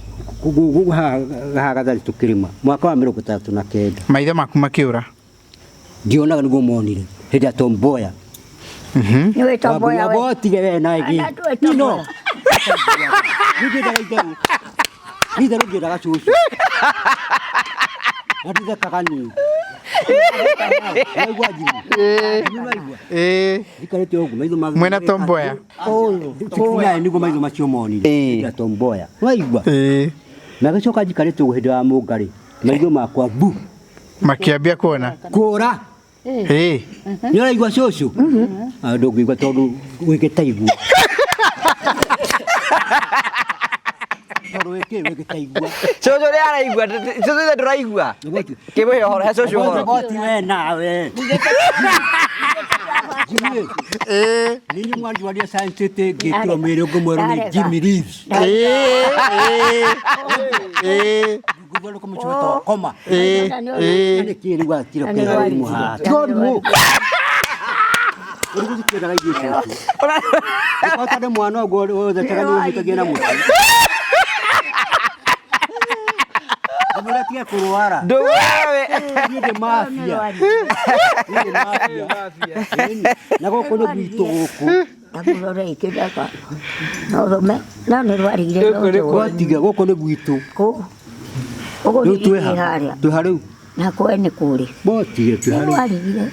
haha Gathari tũkĩrĩma mwaka wa 69. Maitho maku makĩũra. Ndionaga nĩguo monire hĩndĩ ya Tom Mboya. Nĩwe Tom Mboya we. Botige we na ĩngĩ. No. Nĩ itherũ. Nĩ itherũ ngĩendaga cũcũ. Na ndithekaga niĩ. Waigua Jimmy? Nĩwaigua? Njikarĩte ũguo maitho ma Mwĩna Tom Mboya. 69 nĩguo maitho macio monire. Hĩndĩ ya Tom Mboya. Waigua? Na gĩcoka njikarĩte ũguo hĩndĩ ya Mũngarĩ. Maitho makwa bu. Makĩambia kuona. Kũra. Nĩ ũraigua cũcũ? Ndũngĩigua tondũ wĩkĩte igua. Tondũ wĩkĩte igua. Cũcũ nĩ araigua. Cũcũ ithe ndũraigua. Kĩmũhe ũhoro, he cũcũ ũhoro. Goti we nawe. Jimmy. Ninyi mwanjuaria science ngĩkĩrwo mĩĩrĩ ngũmwerwo nĩ Jimmy Reeves. Ngũthondeka mũcoro wa koma. Nĩ kĩĩ rĩu atira kĩrĩa mũhaha. Tiga ũrimũ. Ũrimũ tũtiendaga ithuĩ cũcũ. Ũkotane mwana ũguo ũthekaga nĩ ũhutagia na mũtĩ. Ndũmũre atige kũrwara. Ndũmũre. Niĩ ndĩ mafia. Niĩ ndĩ mafia. Na gũkũ nĩ gwitũ gũkũ. Ndamũrore ikĩndaka. No rũme, no nĩ rwarĩire no njũĩ. Gwatiga gũkũ nĩ gwitũ. Kũ? Rĩu Ũgũthiĩ twĩha. harĩa. Twĩha rĩu. Na kwe nĩ kũrĩ. Botige twĩha Nĩ rĩu. rwarĩire.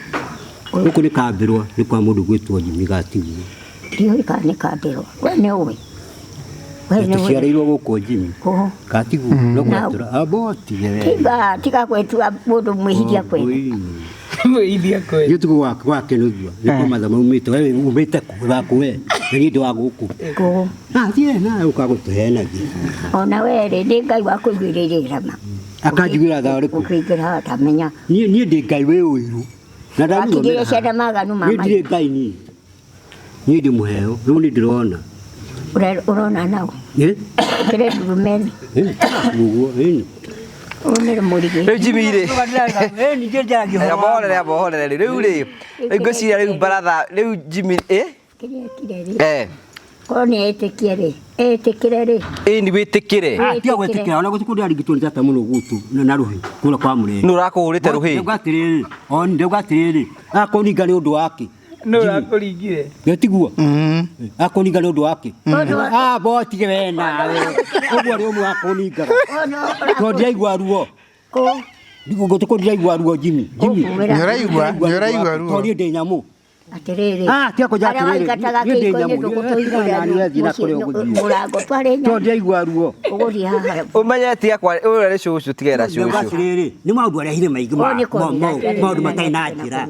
Gũkũ nĩ kambĩrwa nĩ kwa mũndũ gwĩtwo Jimmy gatiguo. Ndiũĩ kana nĩ kambĩrwa. We nĩ ũĩ. We nĩ ũĩ. Tũciarĩirwo gũkũ Jimmy. Kũ? Gatiguo no Na- gwatũra. Abotige we. Tiga tiga gwĩtua mũndũ mwĩhiria kwene. Mwĩhithia kwene. Gĩtugo gwa kĩnũthua nĩ kwa matha maumĩte we umĩte kũ waku we na niĩ ndĩ wa gũkũ. Kũ? Na thiĩ na ũka gũtũhenagia. Ona we rĩ nĩ Ngai wakũigĩrĩire rama. Akanjiguĩra tha ũrĩkũ? Ũkĩingĩra haha ndamenya. Niĩ niĩ ndĩ Ngai wĩ ũiru. Na ndamũthomera Watigire haha. ciana maganu ma Niĩ ndirĩ Ngai niĩ. Niĩ ndĩ mũheo rĩu nĩ ndĩrona. Ũrona nao. Ĩ? Kĩrĩ ndurumeni. Ĩ, Ũguo ĩni. Ũyũ nĩ mũrigĩ. Rĩu Jimmy rĩ. Ĩ ningĩ njaragia ũhoro wa Ambohorere ambohorere rĩu rĩu rĩ. Rĩu ngwĩciria rĩu baratha rĩu Jimmy ĩ? Kĩrĩa ekire rĩ. Eh. Korwo nĩ etĩkie rĩ. Etĩkĩre rĩ. Ĩ ni wĩtĩkĩre. Ah, tiga gwĩtĩkĩra ona gũtukũ ndĩrarigitwo nĩ tata mũno gũtũ na rũhĩ kũrĩa kwa mũreri. Nũ ũrakũhũrĩte rũhĩ? Ndauga atĩrĩrĩ, oni ndauga atĩrĩrĩ, akũninga nĩ ũndũ wake. Nũ ũrakũringire? Gĩtiguo? Akũninga nĩ ũndũ wake. Ah, botige we nawe. Ũguo nĩ ũmwe akũningaga. Tondũ ndiraigua ruo. Kũ? Gũtukũ ndiraigua ruo Jimmy. Jimmy. Nĩũraigua, nĩũraigua ruo. Tondũ niĩ ndĩ nyamũ. Atĩrĩrĩ. Ah, tiga kũnjĩra Arĩa atĩrĩrĩ, waingataga niĩ ndĩ kĩhiko-inĩ nyamũ. ndũgũtũhingũrĩra Niĩ thiĩ na mũciĩ- kũrĩa ũgũthiĩ. mũrango twarĩ Tondũ nyamũ. ndiraigua ruo. Ũgũthiĩ haha. Ũmenye tiga kwa ũyũ nĩ cũcũ tigera Ndauga cũcũ. atĩrĩrĩ, nĩ maũndũ arehire maingĩ Ũyũ nĩ kũnina, maũndũ matarĩ na njĩra.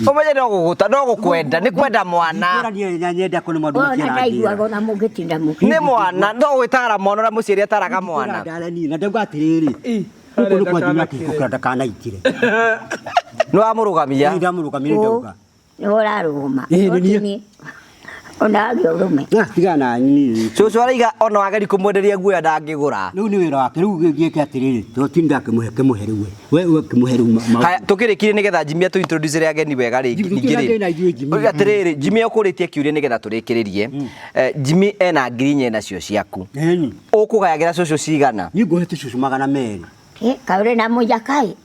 Ũmenye no gũgũta no gũkwenda nĩ kwenda mwana. Kwĩra niĩ nyenda kũ nĩ maũndũ Ũyũ matirĩ na na njĩra. ndaiguaga ona mũngĩtinda mũkĩ. Nĩ mwana no gwĩtara mwana ũrĩa mũciari ataraga mwana. Ndara niĩ na ndauga atĩrĩrĩ, gũkũ nĩ kwa Jimmy akĩhiko kĩrĩa ndakanaingĩre. Nĩ wamũrũgamia. Niĩ ndamũrũgamia nĩ ndauga. Nĩ ũrarũgama. Ĩ, nĩ niĩ. Ona agĩa ũrũme. Na tiga na niĩ. Cũcũ araiga ona wageri kũmwenderia guoya ndangĩgũra. Rĩu nĩ wĩra wake rĩu gĩke atĩrĩrĩ, tondũ ti ndakĩmũhe kĩmũhe rĩu we. We we kĩmũhe rĩu Haya tũkĩrĩkirie nĩgetha Jimmy atũ introduce ageni wega rĩngĩ Jimmy, ningĩ tũtirĩ rĩ. na ithuĩ Jimmy. Oiga atĩrĩrĩ Jimmy ũkũrĩtie kĩũria nĩgetha tũrĩkĩrĩrie. Jimmy ena ngiri inya nacio ciaku. Ĩni. Ũkũgayagĩra cũcũ cigana? Niĩ ngũhete cũcũ 200. Ĩ, kaĩ ũrĩ na mũnjakai.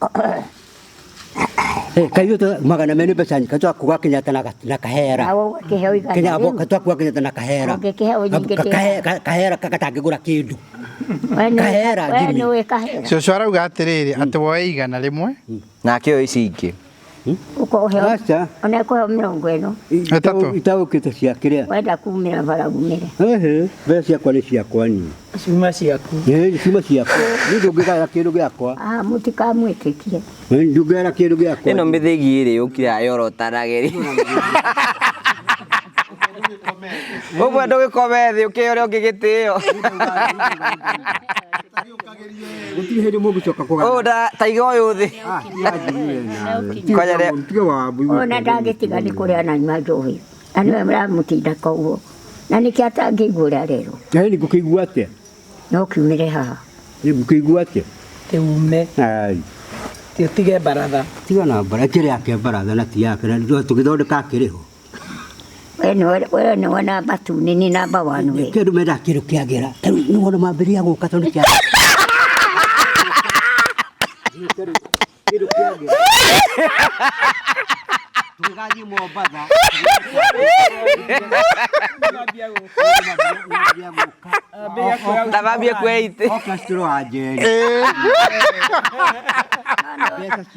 Kaĩ ithuĩ 200 nĩ mbeca nyingĩ twakuga Kenyatta na kahera. Nawe ũgakĩheo igana Kenya rĩu. twakuga Kenyatta na kahera. Ũngĩkĩheo nyingĩ Kahera gatangĩgũra kĩndũ. We nĩ- Kahera, we Jimmy. nĩ ũĩ kahera. Cũcũ arauga atĩrĩrĩ atĩ woe 100 Nake oe ici ingĩ. Ũkũheo. Aca. Ona ĩkũheo 40. Ĩtatũ. Itaũkĩte cia kĩrĩa. Wenda kumĩra bara umĩre. Ehe, mbeca ciakwa nĩ ciakwa niĩ. Ciuma ciaku. Ĩ, ciuma ciakwa. Niĩ ndũngĩgaya kĩndũ gĩakwa. Ah, mũtikamwĩtĩkie. Ĩ, ndũngĩgaya kĩndũ gĩakwa. Ĩno mĩthĩgi ĩrĩ yũkire yorotanagĩri. Ũmwe ndũgĩkome thĩ ũkĩhe ũrĩa ũngĩ gĩtĩo. Gũtirĩ hĩndĩ mũngĩcoka kũgaya. Ũyũ taiga ũyũ thĩ. Kwanja rĩa- Tiga wabu. Ona ndangĩtiga nĩ kũrĩa ananyua njohi. Na nĩwe mũramũtinda koguo. Na nĩkĩo atangĩigua ũrĩa arerwo. Ĩ, nĩ ngũkĩigua atĩa? No kiumĩre haha. Nĩ ngũkĩigua atĩa? Kĩume. Ai. Ti ũtige baratha. Tiga na baratha, ĩkĩrĩ yake baratha na ti yake na tũgĩthondeka akĩrĩ ho. We nĩwe namba tu nĩ niĩ namba one we. Kĩndũ mendaga kĩndũ kĩagĩra. Ta rĩu nĩ wona mambĩrĩria gũka tondũ kĩa kĩndũ kĩagĩra. Tũgĩgathiĩ Mombatha. Na mambie kuoya itĩ. Orchestra wa Njeri.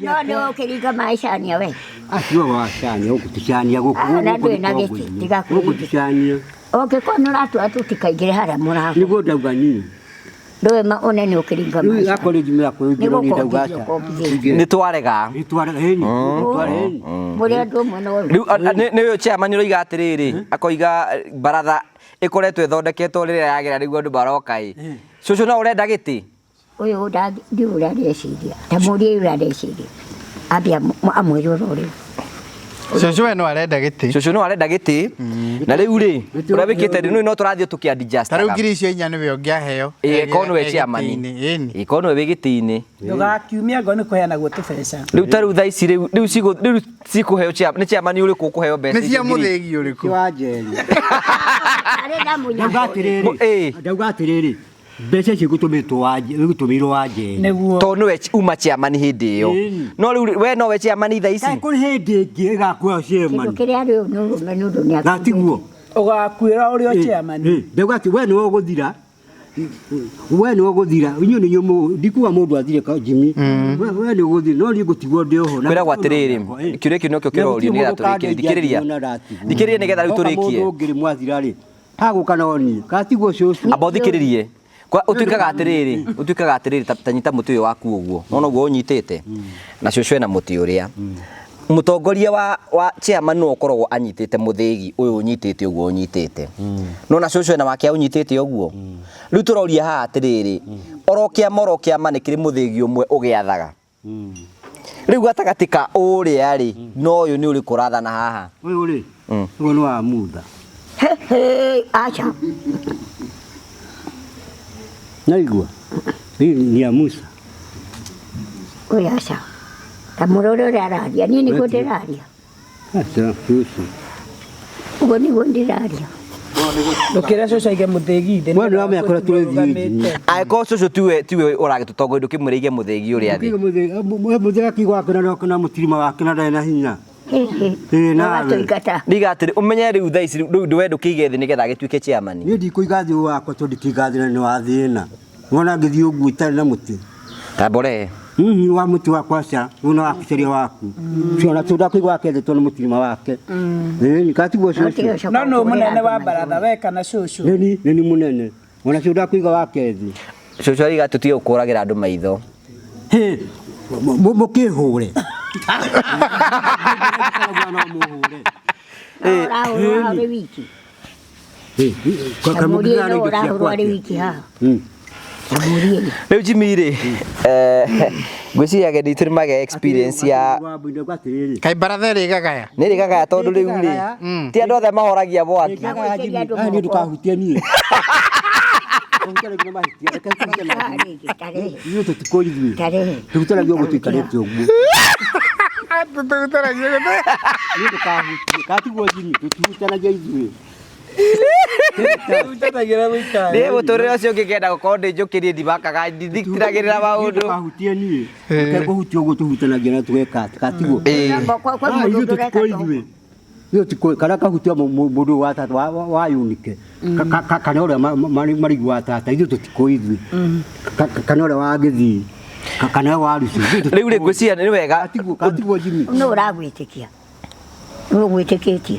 No nĩ ũkĩringa maĩ cania we. Acio wacania gũkũ ticania gũkũ Ah, na gũkũ ndũrĩ na nĩ gĩtĩ, Kongũ-inĩ. tiga Gũkũ kwĩigithia. ticania. Ũngĩkorwo nĩ ũratua tũtikaingĩre harĩa mũrango. Nĩguo ndauga niĩ. Ndũĩ ũnene ũkĩringa Rĩu maĩ cania. akorwo njimĩra kwĩingĩra niĩ ndauga Nĩ aca. gũkombithio Nĩ twarega. Nĩ twarega ĩni. Nĩ twarega ĩni. Mũrĩ andũ ũmwe no Rĩu nĩ ũyũ chairman ũroiga atĩrĩrĩ, akoiga baratha ĩkoretwo ĩthondeketwo rĩrĩa yagĩra nĩguo andũ maroka ĩ. Cũcũ no ũrenda gĩtĩ? Ũyũ ndiũĩ ũrĩa areciria. Ta mũrie ũrĩa areciria. Ambie amwĩre ũrĩa ũrĩ. Cũcũ we no arenda gĩtĩ. Cũcũ no arenda gĩtĩ. Na rĩu rĩ, ũrĩa wĩkĩte rĩ, no tũrathiĩ tũkĩ adjust. Ta rĩu ngiri icio inya nĩwe ũngĩaheo. Ĩ, korwo nĩwe chairman. Ĩni. Ĩ, korwo nĩwe wĩ gĩtĩ-inĩ. Ndũgakiumie ngoro nĩ kũheanagwo tũbeca. Rĩu ta rĩu thaa ici rĩu rĩu cigũ rĩu cikũheo chairman nĩ chairman ũrĩkũ ũkũheo mbeca Nĩ cia icio ngiri? mũthĩgi ũrĩkũ? Wa Njeri. Arĩ na Ndauga mũnyamũ. atĩrĩrĩ. Ndauga atĩrĩrĩ. Mbeca icio igũtũmĩtwo wa igũtũmĩirwo wa Njeri. Nĩguo. Tondũ nĩwe uma chairman hĩndĩ ĩyo. Ĩni. No rĩu we nowe chairman thaa ici. Kaĩ kũrĩ hĩndĩ ĩngĩ ĩgakuoya Kĩndũ chairman. kĩrĩa arĩ ũyũ nĩ ũrũme nĩ ũndũ nĩ Na tiguo. Ũgakuĩra ũrĩ o chairman. Ndauga atĩ we nĩwe ũgũthira, we nĩwe ũgũthira, inyuĩ nĩ inyuĩ, ndikuga mũndũ athire ka Jimmy, we nĩ ũgũthira, no niĩ ngũtigwo ndĩ oho. Kwĩragwo atĩrĩrĩ, kĩũria kĩu nokĩo kĩrorio nĩgetha tũrĩkie. Thikĩrĩria, thikĩrĩria nĩgetha rĩu tũrĩkie. Mũndũ ũngĩ rĩ mwathira rĩ, hagũka no niĩ, katigwo cũcũ. Amba ũthikĩrĩrie. Kwa ũtuĩkaga atĩrĩrĩ, ũtuĩkaga atĩrĩrĩ, ta nyita mũtĩ ũyũ waku ũguo. Nona ũguo ũnyitĩte. Na cũcũ ena mũtĩ ũrĩa. Mũtongoria wa chairman nĩwe ũkoragwo anyitĩte mũthĩgi ũyũ ũnyitĩte ũguo ũnyitĩte. Nona cũcũ ena wake aũnyitĩte ũguo. Rĩu tũroria haha atĩrĩrĩ, oro kĩama oro kĩama nĩ kĩrĩ mũthĩgi ũmwe ũgĩathaga. Rĩu gatagatĩ ka ũrĩa rĩ, na ũyũ nĩ ũrĩkũ ũrathana haha? Ũyũ rĩ, ũyũ nĩ wa Mutha. He, acha. Naigua? Hii ni ya Musa. Ũyũ aca. Ta mũrore ũrĩa araria, niĩ nĩguo ndĩraria. Aca, cũcũ. Ũguo nĩguo ndĩraria. Ndũkĩre cũcũ aige mũthĩgi thĩ. We nĩũramenya kũrĩa tũrĩthiĩ, Jimmy. Angĩkorwo cũcũ tiwe ũragĩtũtongoria, ndũkĩmwĩre aige mũthĩgi ũrĩa thĩ. Mũthĩgi akiuga wake na mũtirima wake na ndarĩ na hinya. Ĩĩ, nawe. Ũgatũingata. Ndiga atĩrĩ, ũmenye rĩu thaa ici, rĩu we ndũkĩige thĩ nĩgetha agĩtuĩke chairman. Niĩ ndikũiga thĩ wakwa tondũ ndikĩiga thĩ na nĩ wa thĩna. Wona ngĩthiĩ ũguo itarĩ na mũtĩ. Tambore. Wa mũtĩ wakwa aca, ũyũ nĩ waku caria waku. Ũcio ona tondũ wake thĩ tondũ mũtirima wake. Ĩĩ, katigwo cũcũ. No nũ mũnene wa baratha we kana cũcũ? Nĩ nĩ mũnene. Ona cio ndakũiga wake thĩ. Cũcũ ariga tũtige gũkũragĩra andũ maitho. Hĩ, mũkĩhũre. Ũrahũrwo haha ũrĩ wiki. Kamũria no ũrahũrwo arĩ wiki haha. Rĩu Jimmy rĩ, ngwĩciria ageni aitũ nĩ magĩa experience ya Kaĩ baratha ĩrĩ ĩgagaya? Nĩ ĩrĩ gagaya tondũ rĩu rĩ, ti andũ othe mahoragia mwaki. Niĩ ndũkahutie niĩ. Ithuĩ tũtikũĩ ithuĩ. Tũhutanagia ũguo tũikarĩte ũguo. Tũhutanagia ũguo. Niĩ ndũkahutie. Katigwo Jimmy, tũtihutanagia ithuĩ. Niĩ mũtũrĩre ũcio ũngĩ ngĩenda gũkorwo ndĩ njũkĩrie ndimakaga, ndithitiragĩrĩra maũndũ. Ndũkahutie niĩ. Ũtekũhutia ũguo tũhutanagia na tũgeka atĩ, katigwo. Ithuĩ tũtikũĩ ithuĩ. Ithuĩ tũtikũĩ, kana kahutia mũndũ wa tata wa yunike. Kana ũrĩa marigũ wa tata, ithuĩ tũtikũĩ ithuĩ. Kana ũrĩa wa Gĩthii, kana wa Rucu. Rĩu rĩ, ngwĩciria nĩ wega. Katigwo Jimmy. Nũ ũragwĩtĩkia? Nũ ũgwĩtĩkĩtie?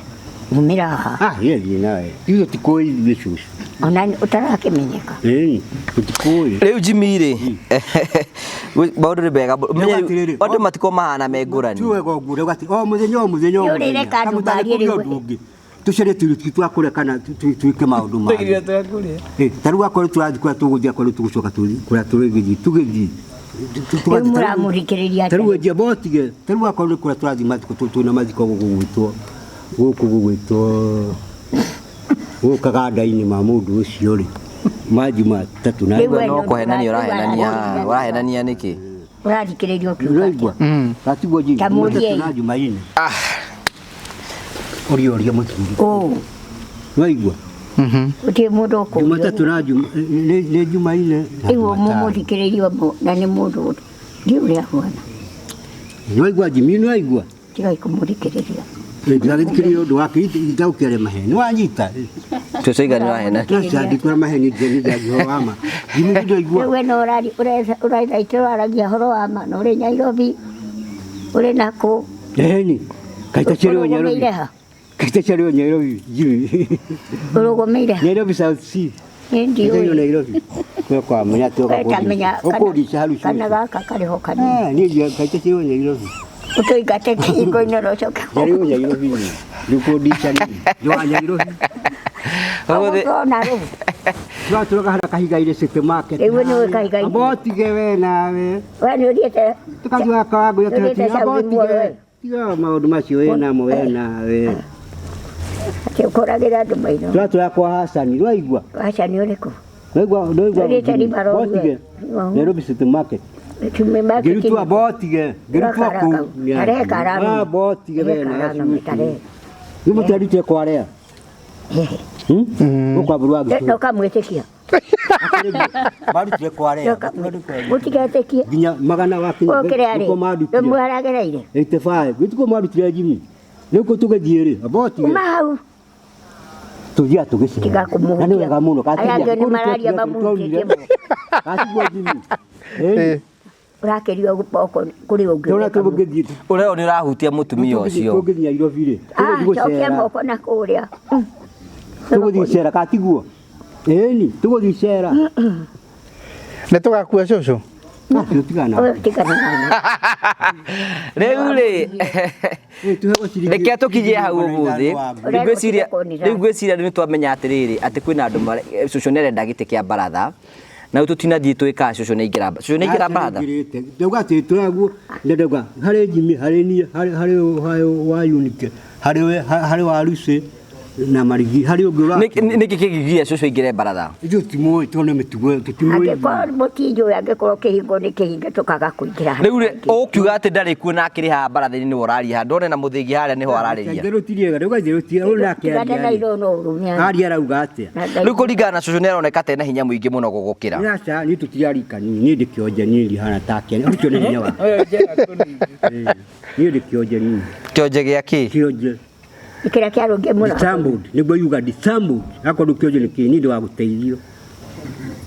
Umĩra haha. Ah, yeye thiĩ nawe. Ithuĩ tũtikũĩ ithuĩ cũcũ. Ona ũtarakĩmenyeka. Ĩĩ, tũtikũĩ. Rĩu Jimmy rĩ, maũndũ nĩ mega. Andũ matikorwo mahana me ngũrani. Ti wega ũguo, rĩu atĩ o mũthenya o mũthenya o Nĩ ũrĩreka mũthenya. andũ Kamũtarĩ marie kũrĩ rĩu. ũndũ ũngĩ. Tũcarie tũirio twitũ twa kũrĩa kana twĩke maũndũ mangĩ. Tũirio twa kũrĩa. Ta rĩu akorwo tũrathiĩ kũrĩa tũgũthiĩ, akorwo tũgũcoka tũthiĩ kũrĩa tũrĩgĩthiĩ, tũgĩthiĩ. Rĩu mũramũthikĩrĩria Ta rĩu enjia botige, ta rĩu akorwo nĩ kũrĩa tũrathiĩ mathiko, twĩna mathiko gũkũ gwitũ, gũkũ gũgwĩtwo, gũkũ kaganda-inĩ ma mũndũ ũcio rĩ, ma Jumatatũ na Rĩu we No kũhenania ũrahenania, ũrahenania nĩkĩ? Ũrathikĩrĩria ũkiuga atĩa? Ũraigua? Gatigwo Jimmy, Ta mũrie. Jumatatũ na Jumaine. Ũria ũria mũthuri. Ũ. Nĩwaigua? Gũtirĩ mũndũ ũkũũria. Jumatatũ na nĩ Jumaine na Rĩu Jumatano. mũmũthikĩrĩrie na nĩ mũndũ ndiũ ũrĩa ahuana. Nĩwaigua Jimmy, nĩwaigua? Tigai kũmũthikĩrĩria. Ndĩragĩthikĩrĩria ũndũ wake, itaũkĩare maheni. Nĩwanyita? Cũcũ iga nĩwahena. Aca, ndikwĩra maheni, ndĩragia ũhoro wa ma. Jimmy, ndĩraigua. Rĩu we no ũraitha waragia ũhoro wa ma na ũrĩ Nairobi, ũrĩ nakũ? Ĩni, kaita ciarĩ o Nairobi. Ũrũgũmĩire ha? Kaita ciarĩ o Nairobi, Jimmy. Ũrũgũmĩire ha? Nairobi South C. Niĩ Kaita ndiũĩ. Nairobi. Kwe kwa menya atĩ We tamenya ũkũndica haru kana gaka karĩ ho kanini. Ah, niĩ kaita ciarĩ o Nairobi. Ũtũingate kĩhingo-inĩ na ũcoke Ciarĩ o Nairobi. Ndũkũndica niĩ. Ndĩ wa Nairobi. Ũgũtona rĩu. Tũratũraga harĩa kahiga-inĩ City Market. Rĩu nĩwe kahiga-inĩ. Amba ũtige we nawe. We nĩ ũthiĩte Tũkathiĩ kawangũya Nĩũthiĩte amba Saudi ũtige. muoyo. Tiga maũndũ macio wĩ namo we nawe. Atĩ ũkũragĩra andũ maitho. Tũratũra kwa Hasani, nĩwaigua? Hasani ũrĩkũ? Nĩwaigua, nĩwaigua? Nĩũthiĩte River Road we? Botige. Nairobi City Market. Tume market. Ngĩrutwo botige, ngĩrutwo kũu. Tarehe karamu. Ah, botige we Tarehe na karamu, tarehe. Nĩ mũtiarutire kwarea. Gũkũ ambũrũ wa No kamwĩtĩkia. Marutire kwarea. Mũtigetĩkie. Nginya magana wakinya. Ũkĩrĩa rĩ? Nĩkuo marutire. Rĩmwe haragereire. 85. Gĩtukũ marutire Jimmy. Nĩkuo tũgĩthiĩ rĩ, amba ũtige. Uma hau. Tũthiaga tũgĩcera. Tiga Na nĩ wega mũno. Aya angĩ nĩ mararia mamũhutĩtie moko. Katiguo Jimmy. Eh. Ũrakĩrio moko kũrĩ ũngĩ. Tũrĩa tũngĩthiĩ. Ũrĩa nĩ ũrahutia mũtumia ũcio. Tũngĩthiĩ Nairobi rĩ. Ah, cokia moko na kũrĩa. Tũgũthiĩ gũcera katiguo. Ĩni, tũgũthiĩ gũcera. Nĩ tũgakua cũcũ. Rĩu rĩ reke tũkinyie hau ũmũthĩ. Rĩu ngwĩciria nĩ twamenya atĩrĩrĩ atĩ kwĩna andũ cũcũ nĩ arenda gĩtĩ kĩa baratha. Na rĩu tũtinathiĩ twĩkaga cũcũ nĩ aingĩra cũcũ nĩ aingĩra baratha. Ndauga atĩ tũraguo ndauga harĩ Jimmy harĩ niĩ harĩ wa Unity harĩ harĩ wa Lucy na Marigi harĩ ũngĩ ũra Nĩkĩ kĩngĩgiria cũcũ aingĩre baratha? Ithuĩ tũtimũĩ tondũ nĩ mĩtugo tũtimũĩ. Angĩkorwo mũtinjũĩ angĩkorwo kĩhingo nĩ kĩhinge tũkaga kũingĩra. Rĩu rĩ ũkiuga atĩ ndarĩ kuo na akĩrĩ haha baratha-inĩ nĩwe ũraria haha ndone na mũthĩgi harĩa nĩho ararĩria. Itherũ ti rĩega ndauga itherũ ti ũyũ nake Tigana na itho no ũrũme. aria arauga atĩa? Rĩu kũringana na cũcũ nĩ aroneka ta ena hinya mũingĩ mũno gũgũkĩra. Aca niĩ tũtirarikani niĩ ndĩ kĩonje niĩ ndihana take ũcio nĩ hinya wa. Niĩ ndĩ kĩonje niĩ. Kĩonje gĩa kĩ? Kĩonje. Kĩrĩa kĩarũngiĩ mũno. Disabled nĩguo yuga disabled akorwo kĩonje nĩ kĩ niĩ ndĩ wa gũteithio.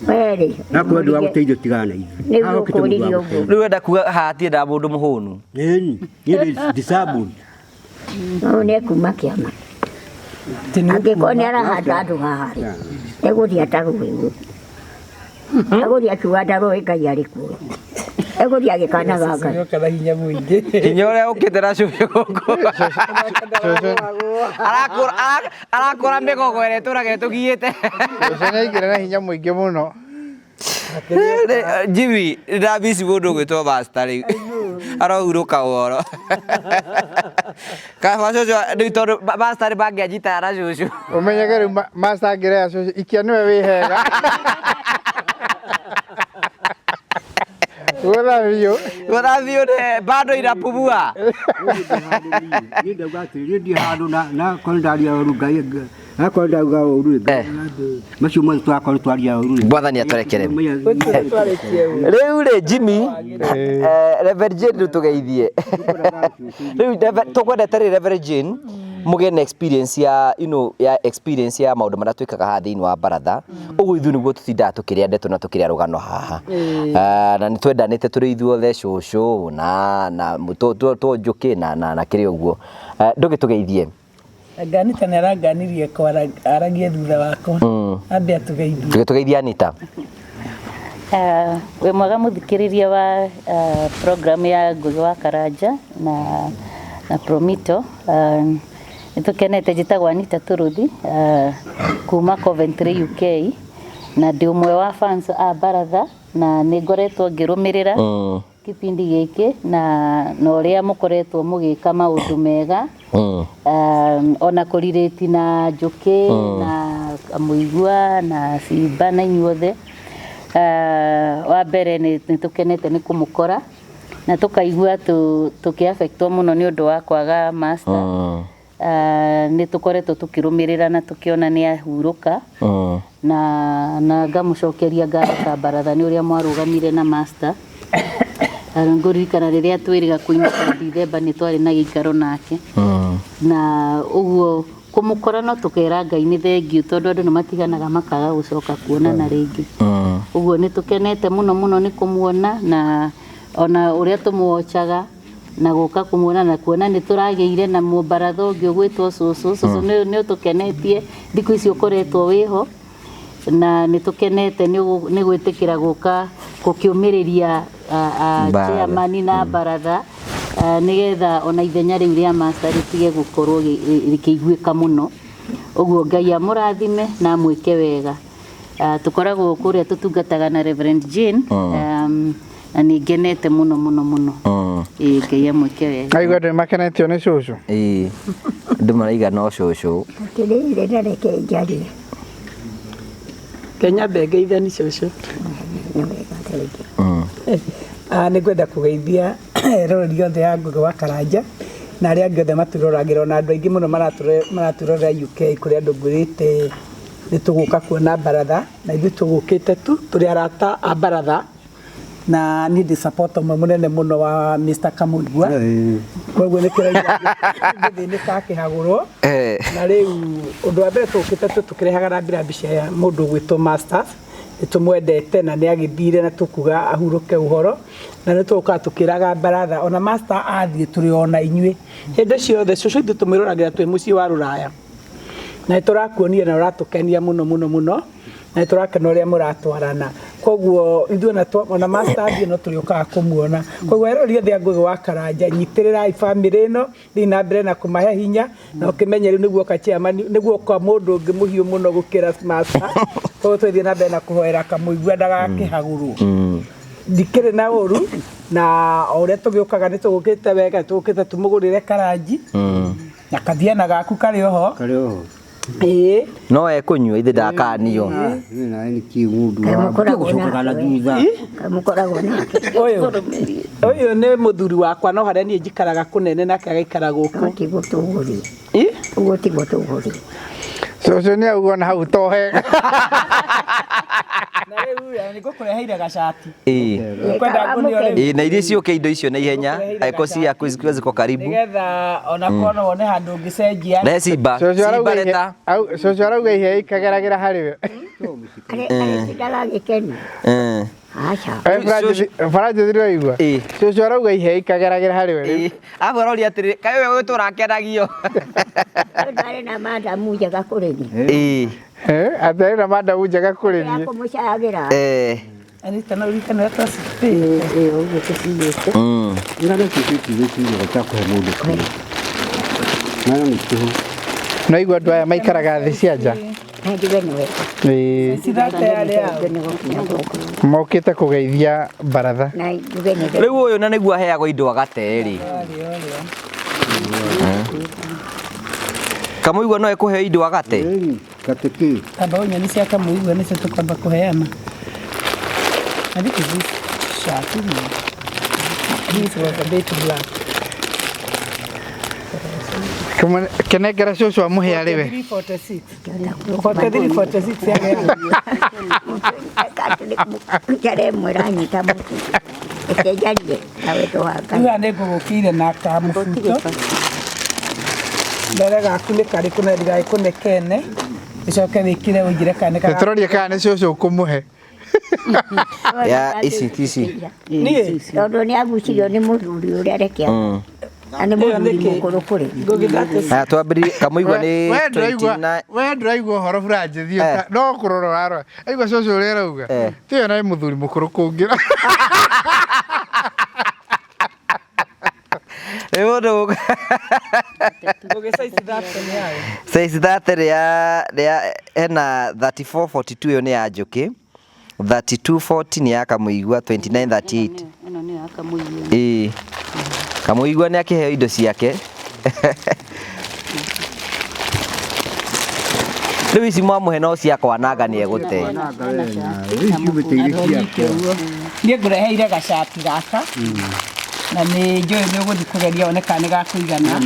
Werĩ. Akorwo ndĩ wa gũteithio tigana na ithuĩ. Nĩguo Haha ũkĩte mũndũ wa ũkũririe ũguo. Rĩu wenda kuga haha hatiendaga mũndũ mũhũnu. Ĩni niĩ ndĩ disabled. Ũyũ nĩ ekuma kĩama. Angĩkorwo nĩ arahanda andũ haha rĩ, egũthiĩ atarũĩ ũguo. Egũthiĩ akiuga ndarũĩ Ngai arĩ kuo. Egũthiĩ agĩkanaga Ngai. Nyoka na hinya mũingĩ. Hinya ũrĩa ũkĩte na cũcũ gũkũ. Arakũra mĩgogo ĩrĩa ĩtũraga ĩtũgiĩte. Cũcũ nĩ aingĩra na hinya mũingĩ mũno. Jimmy, ndamici mũndũ ũgwĩtwo master rĩu. Arohurũka ũhoro. Kaba cũcũ rĩu tondũ master nĩ mangĩanjitaga na cũcũ. Ũmenyage rĩu master angĩreha cũcũ ikia nĩwe wĩ hega. Gũtha biũ. Gũtha biũ nĩ bado inapumua. Niĩ ndauga atĩrĩ niĩ ndi handũ na korwo ndaria ũru Ngai akorwo ndauga ũru macio mothe twakorwo twaria ũru Mwathani atũrekere. Rĩu rĩ Jimmy, Reverend Jane rĩu tũgeithie. Rĩu tũkwendete rĩ Reverend Jane mũgĩe na experience ya you know ya experience ya maũndũ marĩa twĩkaga haha thĩinĩ wa baratha. Ũguo ithuĩ nĩguo tũtindaga tũkĩrĩa ndeto na tũkĩrĩa rũgano haha. Na nĩ twendanĩte tũrĩ ithuothe cũcũ na tũnjũkĩ na kĩrĩ ũguo. Ndũgĩtũgeithie. Anita nĩ aranganirie aragie thutha wakwa. Ambe atũgeithie. Tũgĩtũgeithia Anita. Wĩ mwega mũthikĩrĩria wa program ya Ngugi wa Karanja na Promito. Nĩ tũkenete njĩtagwo Anita Tũrũthi kuma Coventry UK na ndĩ ũmwe wa fans a baratha na nĩ ngoretwo ngĩrũmĩrĩra kipindi gĩkĩ na ũrĩa mũkoretwo mũgĩka maũndũ mega ona kũrirĩti na Njũkĩ na Mũigua na Simba na inyuothe. Wa mbere nĩ tũkenete nĩ kũmũkora na tũkaigua tũkĩaffectwo mũno nĩ ũndũ wa kwaga master. Nĩ tũkoretwo tũkĩrũmĩrĩra na tũkĩona nĩ ahurũka na ngamũcokeria ngatho ta baratha nĩ ũrĩa mwarũgamire na master. Ngũririkana rĩrĩa twĩrĩga kũinũka Dithemba nĩ twarĩ na gĩikaro nake na ũguo kũmũkora no tũkera Ngai nĩ thengiũ tondũ andũ nĩ matiganaga makaga gũcoka kuonana rĩngĩ. Ũguo nĩ tũkenete mũno mũno nĩ kũmuona na ona ũrĩa tũmũocaga na gũka kũmuona na kuona nĩ tũragĩire na mũbaratha ũngĩ ũgwĩtwo cũcũ. Cũcũ nĩ ũtũkenetie thikũ ici ũkoretwo wĩho na nĩ tũkenete nĩ gwĩtĩkĩra gũka gũkĩũmĩrĩria chairman na baratha nĩgetha ona ithenya rĩu rĩa master rĩtige gũkorwo rĩkĩiguĩka mũno. Ũguo Ngai amũrathime na amwĩke wega. Tũkoragwo kũrĩa tũtungataga na Reverend Jane na nĩ ngenete mũno mũno mũno. Ngai amwĩke wega. Aigua andũ makenetio nĩ cũcũ. Andũ maraiga no cũcũ. Atĩrĩrĩ na reke njarie. Kenya mbengeithani cũcũ. Nĩ ngwenda kũgeithia eroreri othe a Ngugi wa Karanja na arĩa angĩ othe matũroragĩra ona andũ aingĩ mũno maratũrorera UK kũrĩa andũ ngwĩrĩte nĩ tũgũka kuona baratha na ithuĩ tũgũkĩte tu tũrĩ arata a baratha Na niĩ ndĩ supporter ũmwe mũnene mũno wa Mr. Kamũigua. Koguo nĩ kĩraigua ngĩthĩnĩka akĩhagũrwo. Na rĩu ũndũ wa mbere tũkĩte tũkĩrehaga rambirambi cia mũndũ ũgwĩtwo Masters. Nĩ tũmwendete na nĩ agĩthire na tũkuga ahurũke ũhoro. Na nĩ tũgũkaga tũkĩraga baratha ona Master athiĩ tũrĩ ona inyuĩ. Hĩndĩ ciothe cũcũ ithuĩ tũmwĩroragĩra twĩ mũciĩ wa rũraya. Na nĩ tũrakuonire na ũratũkenia mũno mũno mũno. Na nĩ tũrakena ũrĩa mũratwarana. Koguo ithuĩ ona Master athiĩ no tũrĩũkaga kũmuona. Koguo eroreri othe a Ngũgĩ wa Karanja, nyitĩrĩrai bamĩrĩ ĩno, thiĩ na mbere na kũmahe hinya, na ũkĩmenye rĩu nĩguo oka chairman, nĩguo oka mũndũ ũngĩ mũhiũ mũno gũkĩra Master. Koguo tũgĩthiĩ na mbere na kũhoera Kamũigua ndagakĩhagũrwo. Ndikĩrĩ na ũru, na o ũrĩa tũgĩũkaga nĩ tũgũkĩte wega, tũgũkĩte tũmũgũrĩre karanji, na kathiana gaku karĩ oho. Karĩ oho. Ĩĩ. No ekũnyua ithe ndakanio. Mũkoragwo nake. Ũyũ nĩ mũthuri wakwa no harĩa niĩ njikaraga kũnene nake agaikara gũkũ. Tiguo tũgũthiĩ. Ũguo tiguo tũgũthiĩ. Cũcũ nĩ auga ona hau to hega. Na rĩu nĩ ngũkũreheire gacati. Ĩĩ. Ũkwenda ngũnio rĩu? Ĩĩ, na iria ciũke indo icio na ihenya angĩkorwo ciaku zikiwa ziko karibu Nĩgetha ona korwo wone handũ ũngĩcenjia. Rehe Simba. Simba leta. Cũcũ arauga iheo ikageragĩra harĩ we. Arĩtindaga agĩkenia. Aca. Francis nĩwaigua? Cũcũ arauga iheo ikageragĩra harĩ we rĩu. Abu aroria atĩrĩ, kaĩ we ũgũtũra akenagio? Ndarĩ na madamu njega kũrĩ niĩ. Ĩĩ. Atĩ arĩ na madamu njega kũrĩ niĩ. Ya kũmũcayagĩra. Anita no ririkane ũrĩa twacipĩte. Ĩĩ ũguo tũcigĩte. Ngano cicitithĩ kiugo kĩa kũhe mũndũ kĩo. Ngano nĩ kĩho. Nĩwaigua andũ aya maikaraga thĩ cia nja? Njuge nĩ wega. Ĩĩ. Mokĩte kũgeithia baratha. Na njuge nĩ Rĩu ũyũ na nĩguo aheagwo indo agate rĩ. Kamũigua no ekũheo indo agate? Gate kĩ? Tamba nyeni cia Kamũigua nĩcio tũkwamba kũheana. I think it's this shirt, isn't it? This was a bit black. Kĩnengera cũcũ amũhe arĩ we. 4346. 4346 yaheanwo. Njare ĩmwe ĩranyita mũtwe. Reke njarie na wendo wa Ngai. Rĩu haha nĩ ngũgũkĩire na kamũbuto. Mbere gaku nĩ karĩkũ na ndigagĩkũne kene. Ũcoke wĩkĩre ũnjĩre kana nĩ Nĩtũroria kana nĩ cũcũ ũkũmũhe. Ya ici ti ici. Niĩ? Tondũ nĩ agucirio nĩ mũthuri ũrĩa reke. Na nĩ mũthuri mũkũrũ kũrĩ. Aya twambĩrĩrie Kamũigua nĩ 29. We ndũraigua ũhoro Francis no kũrora ũrarora. Aigua cũcũ ũrĩa arauga. Tiyo na nĩ mũthuri mũkũrũ kũngĩra. Nĩ mũndũ Ngũgĩ size 30 nĩ yayo. Size 30 ya hena 34 42 ĩyo nĩ ya Njũkĩ. 32 40 nĩ ya Kamũigua, 29 38. Ĩno nĩ ya Kamũigua. Ĩĩ. Kamũigua nĩ akĩheo indo ciake. Rĩu ici mwamũhe no cia kwananga nĩ egũte. Niĩ ngũreheire gacati gaka na nĩ njũĩ nĩ ũgũthiĩ kũgeria wone kana nĩ gakũigana.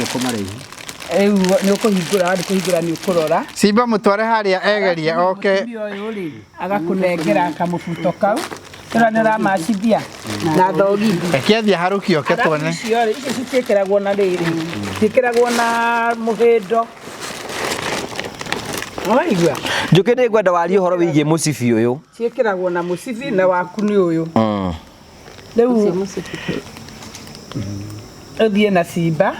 Rĩu nĩ ũkũhingũra wathiĩ kũhingũra nĩ ũkũrora. Simba mũtware harĩa egerie oke. Mũtumia ũyũ rĩ agakũnengera kamũbuto kau ĩno nĩ ũramacithia na thogithi. Reke athiĩ aharũkie oke tuone. Icio rĩ icio citiĩkĩragwo na rĩrĩ citiĩkĩragwo na mũhĩndo. Waigua? Njũkĩ nĩ ngwenda warie ũhoro wĩgiĩ mũcibi ũyũ. Ciĩkĩragwo na mũcibi na waku nĩ ũyũ. Rĩu ũthiĩ na Simba.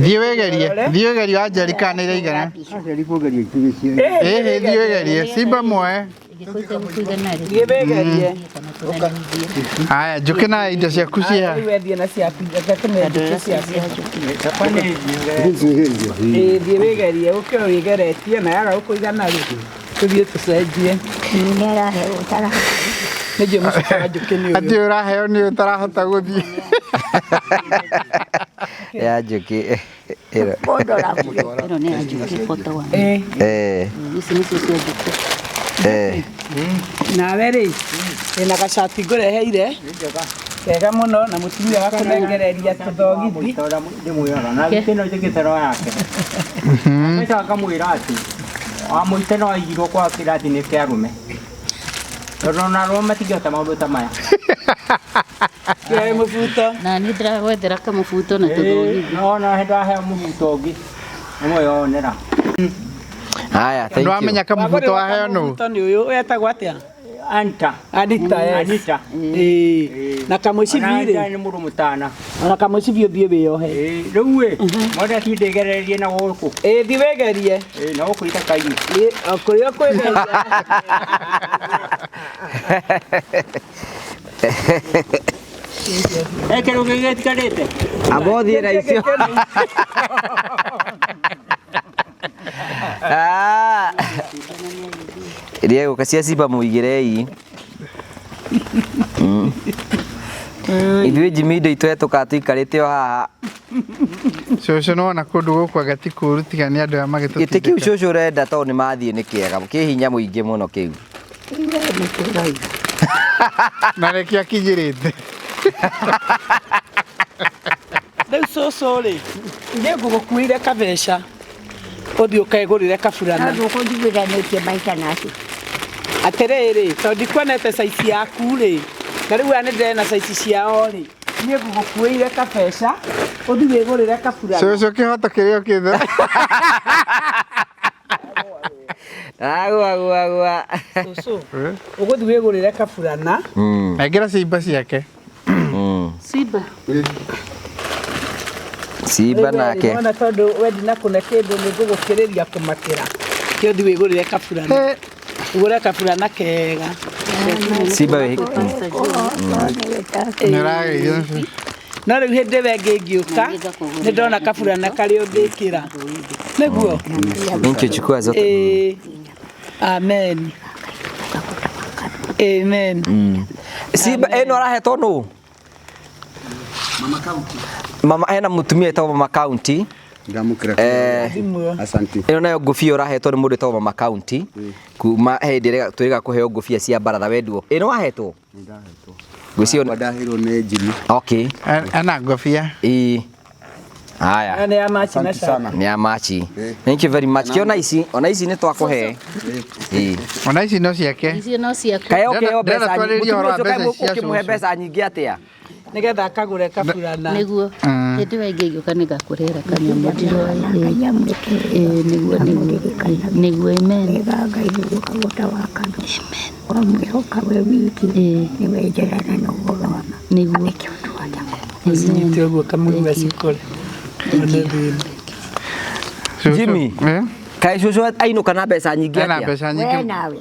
Thiĩ wĩgerie, thiĩ wĩgerie wanjeri kana nĩ iraigana. Ĩhĩ thiĩ wĩgerie, Simba muoe. Thiĩ wĩgerie. Haya, Njũkĩ na indo ciaku ciĩ Rĩu wethiĩ na ciaku, reke tũme Njũkĩ ciaku. Ĩĩ thiĩ wĩgerie, ũke wĩgeretie na yaga gũkũigana rĩ, tũthiĩ tũcenjie. Nĩ araheo ũtarahota. Nĩ njũĩ mũcibi wa Njũkĩ nĩ ũyũ. Atĩ ũraheo nĩ ũtarahota gũthiĩ. Ya Njũkĩ. Ĩno. Ĩno nĩ ya Njũkĩ 41. Eh. Ici nĩcio cia Njũkĩ. Eh. Nawe rĩ, wĩna gacati ngũreheire kega mũno na mũtumia agakũnengereria tũthogithi. Ndĩmwĩraga na gĩkĩno njĩkĩtero yake. Mbeca akamwĩra atĩ wamũite no aigirwo kwa kĩrathi-inĩ kĩa arũme. Tondũ ona arũme matingĩhota maũndũ ta maya. Kĩoe mũbuto. Na niĩ ndĩragwethera kamũbuto na tũthogithi. No na ndahe mũbuto ũngĩ. Nĩmweyonera. Haya, thank you. Ndwamenya kamũbuto waheo nũ? Mũbuto nĩ ũyũ wetagwo atĩa? Anita. Anita, yes. Anita. Ĩĩ. Na kamũcibi rĩ. Anita nĩ mũndũ mũtana. Ona kamũcibi ũthiĩ wĩyohe. Ĩĩ, rĩu ĩ, mwenda tinde ngererie na gũkũ. Ĩĩ, thiĩ wĩgerie. Ĩĩ, na gũkũ itaka-inĩ. Ĩĩ, o kũrĩa ũkwĩgeria. He kĩndũ kĩngĩ gĩtigarĩte? Amba ũthiĩ na icio. Ah. Iria gũka cia simba mũigĩrei. Ithuĩ Jimmy indo itũ tũkaa tũikarĩte o haha. Cũcũ nĩwona kũndũ gũkũ anga ti kũũru tiga nĩ andũ aya Gĩtĩ kĩu magĩtũtindĩka. cũcũ ũrenda tondũ nĩ mathiĩ nĩ kĩega kĩ hinya mũingĩ mũno kĩu. Na nĩkĩo akinyĩrĩte. Rĩu cũcũ rĩ, niĩ ngũgũkuĩire kabeca ũthiĩ ũkegũrĩre kaburana. No ndũkũnjiguithanĩtie maita nacio. Atĩrĩrĩ, tondũ ndikuonete caici yaku rĩ, na rĩu aya nĩ ndĩrena caici ciao rĩ, niĩ ngũgũkuĩire kabeca ũthiĩ wĩgũrĩre kaburana. Cũcũ kĩhoto kĩrĩa ũkĩthe. Agwa gwa gwa. Cũcũ, ũgũthiĩ wĩgũrĩre kaburana. Nengera cimba ciake. Simba. Simba nake. Nona tondũ we ndinakũne kĩndũ nĩ ngũgũkĩrĩria kũmakĩra. Kĩ ũthiĩ wĩgũrĩre kaburana. Ũgũre kaburana kega. Simba wĩ Nĩ ũrageithio. No rĩu hĩndĩ ĩyo ĩngĩ ingĩũka nĩ ndona kaburana karĩa ũngĩkĩra. Nĩguo? Nikichukua zote. Ĩĩ. Amen. Amen. Simba ĩno arahetwo nũ? Mama hena mũtumia wĩtagwo Mama County. Ndamũkĩra. Asante. Ĩno nayo ngũbia ũrahetwo nĩ mũndũ wĩtagwo Mama County. Kuma hĩndĩ ĩrĩa twĩrĩga kũheo ngũbia cia baratha wenduo. Ĩno wahetwo? Nĩndahetwo. Ngwĩciria Ndaheirwo nĩ Jimmy. Okay. Ena ngobia. Ĩĩ. Haya. Nĩ ya machi na sana. Nĩ ya machi. Thank you very much. Kĩona ici, ona ici nĩ twakũhe. Ĩĩ. Ona ici no ciake. Icio no ciaku. Kaĩ ũkĩheo Ndĩrenda mbeca nyingĩ. twarĩrie ũhoro Mũtumia wa ũcio kaĩ mbeca cia ũkĩmũhe cũcũ. mbeca nyingĩ atĩa? Nĩgetha akagũre kaburana. Nĩguo. Hĩndĩ ĩyo ĩngĩ ingĩũka nĩngakũrehera kanyamũ ndiroĩ. Ĩĩ, nĩguo nĩguo. Nĩguo amen. Ngai ũkagũta wa kanua. Wamwĩhoka we wiki nĩwe njĩra na nĩ ũhoro wa ma. Nĩguo. Ũcinyite ũguo kamũigua cikũre. One thĩna. Jimmy. Kaĩ cũcũ ainũka na mbeca nyingĩ Ena atĩa? mbeca We nyingĩ. nawe.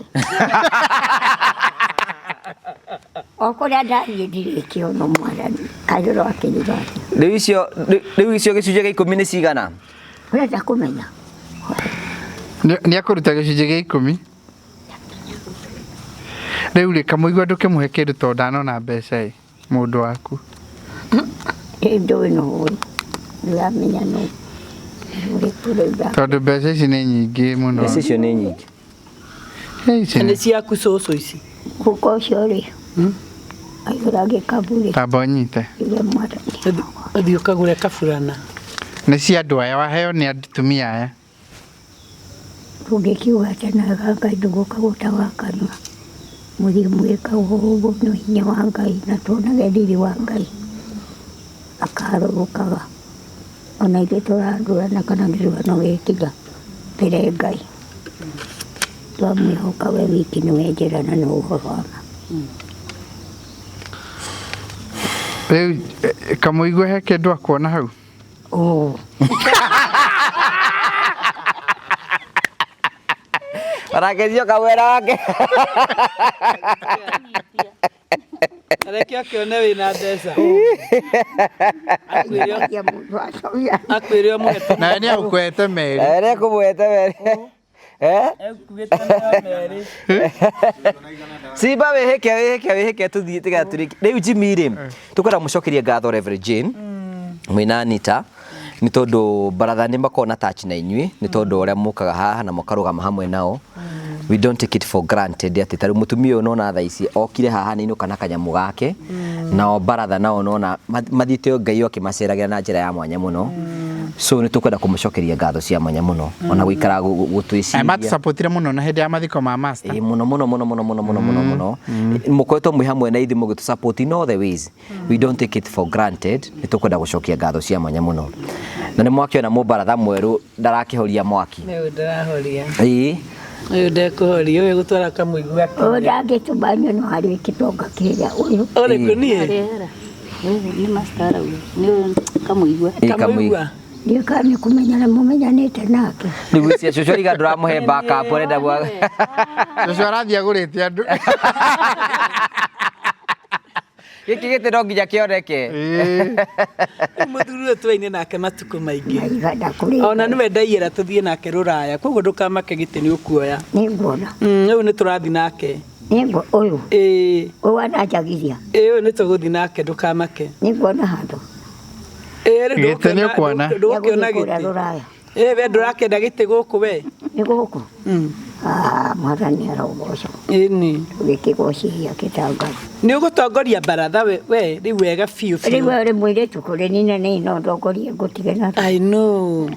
O kũrĩa ndathiĩ ndirĩ kĩono mwathani. Kairũro akĩnjĩra atĩa. Rĩu icio rĩu icio gĩcunjĩ gĩa ikũmi nĩ cigana? Ũrenda kũmenya? Nĩ akũruta gĩcunjĩ gĩa ikũmi. Rĩu rĩ kamũigua ndũkĩmũhe kĩndũ tondũ ndanona mbeca ĩ mũndũ waku. Ĩ ndũĩ nũ ũĩ. Ndũramenya nũ. Ũrĩkũ rĩu nda- Tondũ mbeca ici nĩ nyingĩ mũno. Mbeca icio nĩ nyingĩ. Ĩ, ici Nĩ nĩ- ciaku cũcũ ici. Mũhuko ũcio rĩ, aihũra gĩkabu rĩ, Tamba ũnyite. iwe mwathani. Ũthiĩ ũkagũre kaburana. Nĩ cia andũ aya waheo nĩ atumia aya. Tũngĩkiuga atĩ na Ngai ndũgũka gũta wa kanua. Mũthiĩ mwĩka ũguo nĩ hinya wa Ngai na tuonage riri wa Ngai. Akarũrũkaga. Ona ithuĩ tũrandũrana kana gĩthurano gĩkinya mbere Ngai. Twamwĩhoka we wiki nĩwe njĩra na nĩ ũhoro wa ma. Rĩu kamũigua he kĩndũ akuona hau. Oh. Aragerio kawera wake. Reke akĩone wĩna mbeca. Akwĩre ũmũhe. Nawe nĩ agũkũhete merĩ. Ere kũmũhete merĩ. Eh? Ekuĩte nayo merĩ. Simba wĩhĩke wĩhĩke wĩhĩke tũthiĩ tiga tũrĩkie. Rĩu Jimmy rĩ, tũkwenda mũcokerie ngatho Reverend Jane mwĩna Anita nĩ tondũ baratha nĩ makoragwo na touch na inyuĩ nĩ tondũ ũrĩa mũkaga haha na mũkarũgama hamwe nao. We don't take it for granted atĩ tarĩu mũtumia ũyũ nona thaa ici okire haha nĩ inũka na kanyamũ gake nao baratha nao nona mathiĩte Ngai akĩmaceragĩra na njĩra ya mwanya mũno. So nĩ tũkwenda kũmũcokeria ngatho cia mwanya mũno ona gũikara gũtwĩciria. Matũsapotire mũno na hĩndĩ ya mathiko ma master. Ĩĩ, mũno mũno mũno mũno mũno mũno mũno mũno mũkoretwo mwĩ hamwe na ithuĩ mũgĩtũ support in all the ways. We don't take it for granted. Nĩ tũkwenda gũcokia ngatho cia mwanya mũno na nĩ mwakĩona mũbaratha mwerũ ndarakĩhoria mwaki. Nĩ ndarahoria. Ĩĩ. Ũyũ ndekũhoria, ũyũ gũtwara kamũigua. Ũyũ ndangĩtũma nyono harĩ kĩtonga kĩrĩa ũyũ. Ũrĩkũ niĩ? Nĩ master arauga. Nĩ kamũigua. Ĩĩ, kamũigua. Ndiũĩ kana nĩ kũmenyana mũmenyanĩte nake. Rĩu gwĩciria cũcũ ariga ndũramũhe backup arenda gwa Cũcũ arathiĩ agũrĩte andũ. Gĩkĩ gĩtĩ no nginya kĩoneke. Mũthuri ũyũ twaine nake matukũ maingĩ. Ona nĩwe ndaiyĩra tũthiĩ nake rũraya, koguo ndũkamake gĩtĩ nĩ ũkuoya. Nĩnguona. Rĩu nĩ tũrathiĩ nake. Nĩngu ũyũ. Ĩĩ. Ũyũ ananjagithia. Ĩĩ, ũyũ nĩ tũgũthiĩ nake ndũkamake. Nĩnguona handũ. Ĩĩ, rĩu Gĩtĩ nĩ ũkuona. ndũgũkĩona Nĩegũthiĩ kũrĩa gĩtĩ. rũraya. Ĩĩ, we ndũrakĩenda gĩtĩ gũkũ we. Nĩ gũkũ? Ah, Mwathani arogocwo. Ĩni. Gĩkĩgocithia kĩtangathi. Nĩ ũgũtongoria baratha we we rĩu wega biũ biũ. Rĩu we ũrĩ mũirĩtu kũrĩ niĩ na niĩ no ndongorie ngũtige na. I know.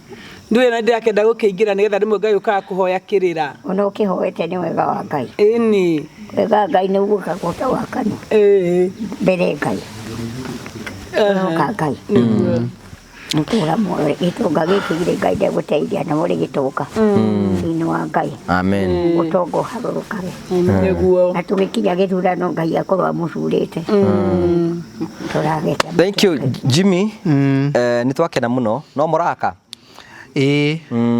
Ndũĩ na ndĩrakĩenda gũkĩingĩra nĩgetha rĩmwe ngagĩũkaga kũhoya kĩrĩra. Ona ũkĩhoete nĩ wega wa Ngai. Ĩni. Wega wa Ngai nĩ ũgũka ta wa kanua. Ĩĩ. Mbere Ngai. Ũroka Ngai. Mũtũra muoyo gĩtonga gĩkĩ githĩ Ngai ndegũteithia na mũrĩ gĩtonga. Thĩinĩ wa Ngai. Amen. Ũtonga ũharũrũkage. Nĩguo. Na tũgĩkinya gĩthurano Ngai akorwo amũcurĩte. Tũragete. Thank you Jimmy. Nĩ twakena mũno no mũraka. Ĩĩ,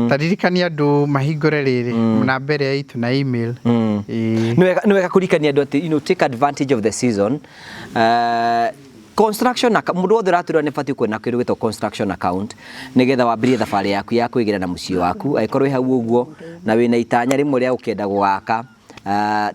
taririkania andũ mahingũre rĩrĩ na mbere itũ na email. Ĩĩ. Nĩ wega kũririkania andũ atĩ you know, take advantage of the season. Construction mũndũ wothe ũratwĩra nĩ batiĩ kuona kĩndũ gĩtagwo construction account nĩgetha wambĩrĩrie thabarĩ yaku ya kwĩgĩra na mũciĩ waku angĩkorwo wĩ hau ũguo na wĩna itanya rĩmwe rĩa gũkĩenda gwaka.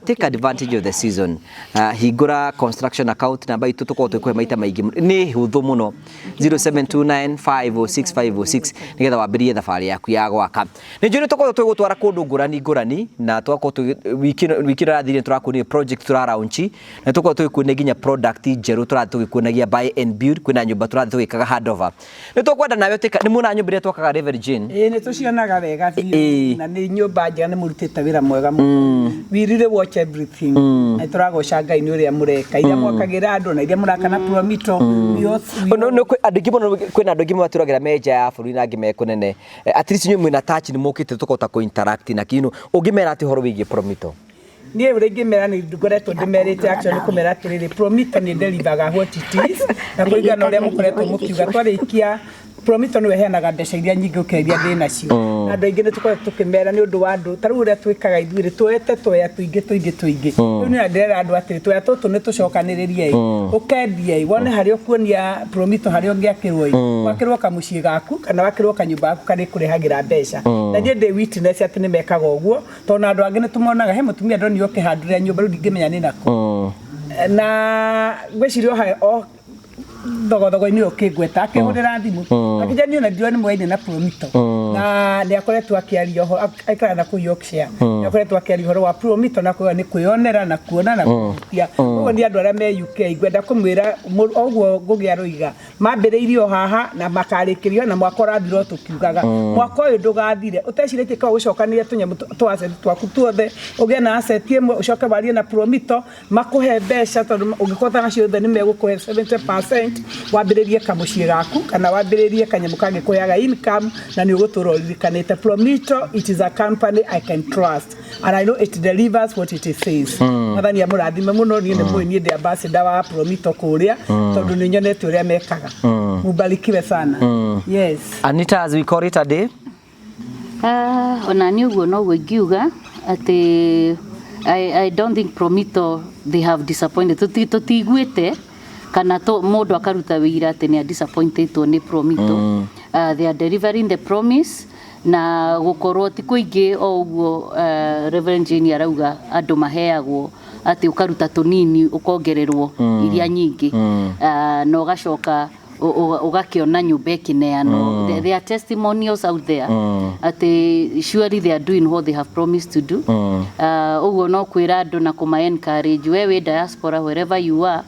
Take advantage of the season. Hingũra construction account namba itũ tũkoragwo twĩkũhe maita maingĩ nĩ hũthũ mũno 0729506506 nĩgetha wambĩrĩrie thabarĩ yaku ya gwaka. Nĩ njũĩ nĩ tũkoragwo tũgĩgũtwara kũndũ ngũrani ngũrani na tũgakorwo wiki ĩno ĩrathirire tũrakuonia project tũra launch na tũkoragwo tũgĩkuonia nginya product njerũ tũrathiĩ tũgĩkuonagia buy and build kwĩna nyũmba tũrathiĩ tũgĩkaga handover. Nĩ tũkwenda nawe ũtuĩka nĩ muona nyũmba ĩrĩa twakaga Reverend Jane. Ĩĩ, nĩ tũcionaga wega biũ na nĩ nyũmba njega nĩ mũrutĩte wĩra mwega mũno. We really watch everything. Na tũragoca Ngai nĩ ũrĩa mũreka iria mwakagĩra andũ na iria mũraka na Promito. No andũ aingĩ mũno kwĩna andũ aingĩ matũragĩra me nja ya bũrũri na angĩ me kũnene. At least inyuĩ mwĩna touch nĩ mũkĩte tũkahota kũ interact na kĩno ũngĩmera atĩ ũhoro wĩgiĩ Promito. Niĩ ũrĩa ingĩmera nĩ ngoretwo ndĩmerĩte actually kũmera atĩrĩrĩ Promito nĩ deliveraga what it is na kũringana na ũrĩa mũkoretwo mũkiuga twarĩkia Promito nĩwe ĩheanaga mbeca iria nyingĩ gũkĩra iria ndĩ nacio. Na andũ aingĩ nĩ tũkoretwo tũkĩmera nĩ ũndũ wa andũ ta rĩu ũrĩa twĩkaga ithuĩ rĩ tuoete twea tũingĩ tũingĩ tũingĩ. Rĩu nĩ ndĩrera andũ atĩrĩ twea tũtũ nĩ tũcokanĩrĩrie ĩ ũkendia ĩ wone harĩa ũkuonia Promito harĩa ũngĩakĩrwo ĩ wakĩrwo kamũciĩ gaku kana wakĩrwo kanyũmba gaku karĩa kũrehagĩra mbeca. Na niĩ ndĩ witness atĩ nĩ mekaga ũguo tondũ na andũ angĩ nĩ tũmonaga he mũtumia ndonire ũkĩhandĩra nyũmba rĩu ndingĩmenya nĩ nakũ. Na ngwĩciria o thogothogo-inĩ ũyũ ũkĩngweta akĩhũrĩra thimũ akĩnjĩra niĩ ona ndirona nĩ mwaine na Promito na nĩ akoretwo akĩaria ũhoro aikaraga na kũu Yorkshire nĩ akoretwo akĩaria ũhoro wa Promito na kuga nĩ kwĩyonera na kuona na kũhutia ũguo nĩ andũ arĩa me UK ngwenda kũmwĩra ũguo Ngũgĩ aroiga mambĩrĩirie o haha na makarĩkĩrio na mwaka ũrathira o tũkiugaga mwaka ũyũ ndũgathire ũtecirĩtie kawa gũcokanĩria tũnyamũ twa asset twaku tuothe ũgĩe na asset ĩmwe ũcoke warie na Promito makũhe mbeca tondũ ũngĩkorwo nacio othe nĩ megũkũhe 70% wambĩrĩrie kamũciĩ gaku kana wambĩrĩrie kanyamũ kangĩkũheaga income na nĩ ũgũtũra ũririkanĩte. Promito, it is a company I can trust and I know it delivers what it says. Mwathani amũrathime mũno niĩ nĩ mũĩ niĩ ndĩ ambassador wa Promito kũrĩa tondũ nĩ nyonete ũrĩa mekaga. Mubarikiwe sana. Yes. Anita, as we call it a day. Ona niĩ ũguo noguo ingiuga atĩ I don't think Promito they have disappointed. Tũtiguĩte kana mũndũ akaruta wĩira atĩ nĩ disappointedwo nĩ Promito. They are delivering the promise na gũkorwo ti kũingĩ o ũguo Reverend Jane arauga andũ maheagwo atĩ ũkaruta tũnini ũkongererwo iria nyingĩ na ũgacoka ũgakĩona nyũmba ĩkĩneanwo. There are testimonials out there atĩ surely they are doing what they have promised to do. Ũguo no kwĩra andũ na kũma encourage we wĩ diaspora wherever you are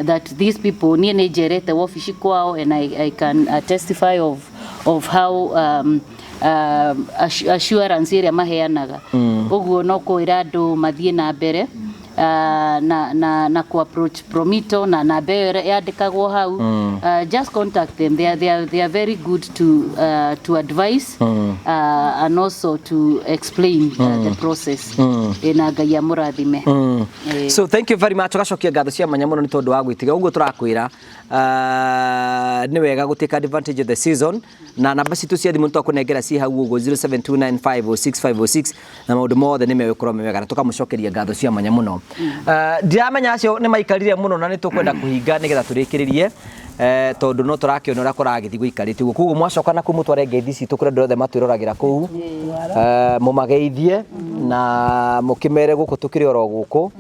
that these people niĩ nĩ njerete wabici kwao and I can testify of of how assurance ĩrĩa maheanaga. Ũguo no kwĩra andũ mathiĩ na mbere na ku approach Promito na namba ĩyo yandĩkagwo hau. Just contact them. They are very good to advise and also to explain the process. Na Ngai amũrathime. So thank you very much. Tugacokia ngatho cia mwanya mũno nĩ tondũ wa gwĩtiga ũguo tũrakwĩra nĩ wega gũ take advantage of the season, na namba citũ cia thimũ nĩ twakũnengera ci hau ũguo, 0729506506, na maũndũ mothe nĩ megũkorwo me wega, na tũkamũcokeria ngatho cia mwanya mũno. Ndiramenya acio nĩ maikarire mũno, na nĩ tũkwenda kũhinga nĩgetha tũrĩkĩrĩrie, tondũ no tũrakĩona ũrĩa kũragĩthiĩ gũikarĩte ũguo. Koguo mwacoka na kũu, mũtware ngeithi citũ kũrĩa andũ othe matwĩroragĩra kũu, mũmageithie na mũkĩmere gũkũ tũkĩrĩ oro gũkũ,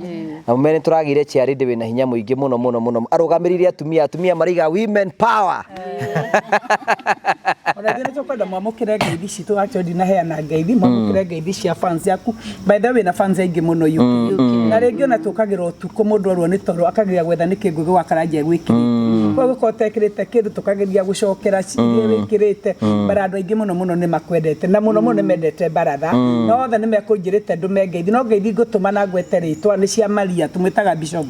na mũmere nĩ tũragĩire chairlady wĩna hinya mũingĩ mũno mũno mũno, arũgamĩrĩire atumia, atumia maraiga women power. Ona ithuĩ nĩ tũkwenda mwamũkĩre ngeithi citũ. Actually, ndinaheana ngeithi. Mwamũkĩre ngeithi cia fans yaku. By the way, na fans aingĩ mũno UK, na rĩngĩ ona tũkagĩra ũtukũ, mũndũ arwo nĩ toro akageria gwetha nĩkĩ Ngũgĩ wa Karanja egwĩkĩrĩte. Koguo gũkorwo ũtekĩrĩte kĩndũ, tũkageria gũcokera iria wĩkĩrĩte bara. Andũ aingĩ mũno mũno nĩ makwendete, na mũno mũno nĩ mendete baratha, na othe nĩ mekũnjĩrĩte ndũme ngeithi. No ngeithi ngũtũma na ngwete rĩtwa nĩ cia Maria, tũmwĩtaga Bishop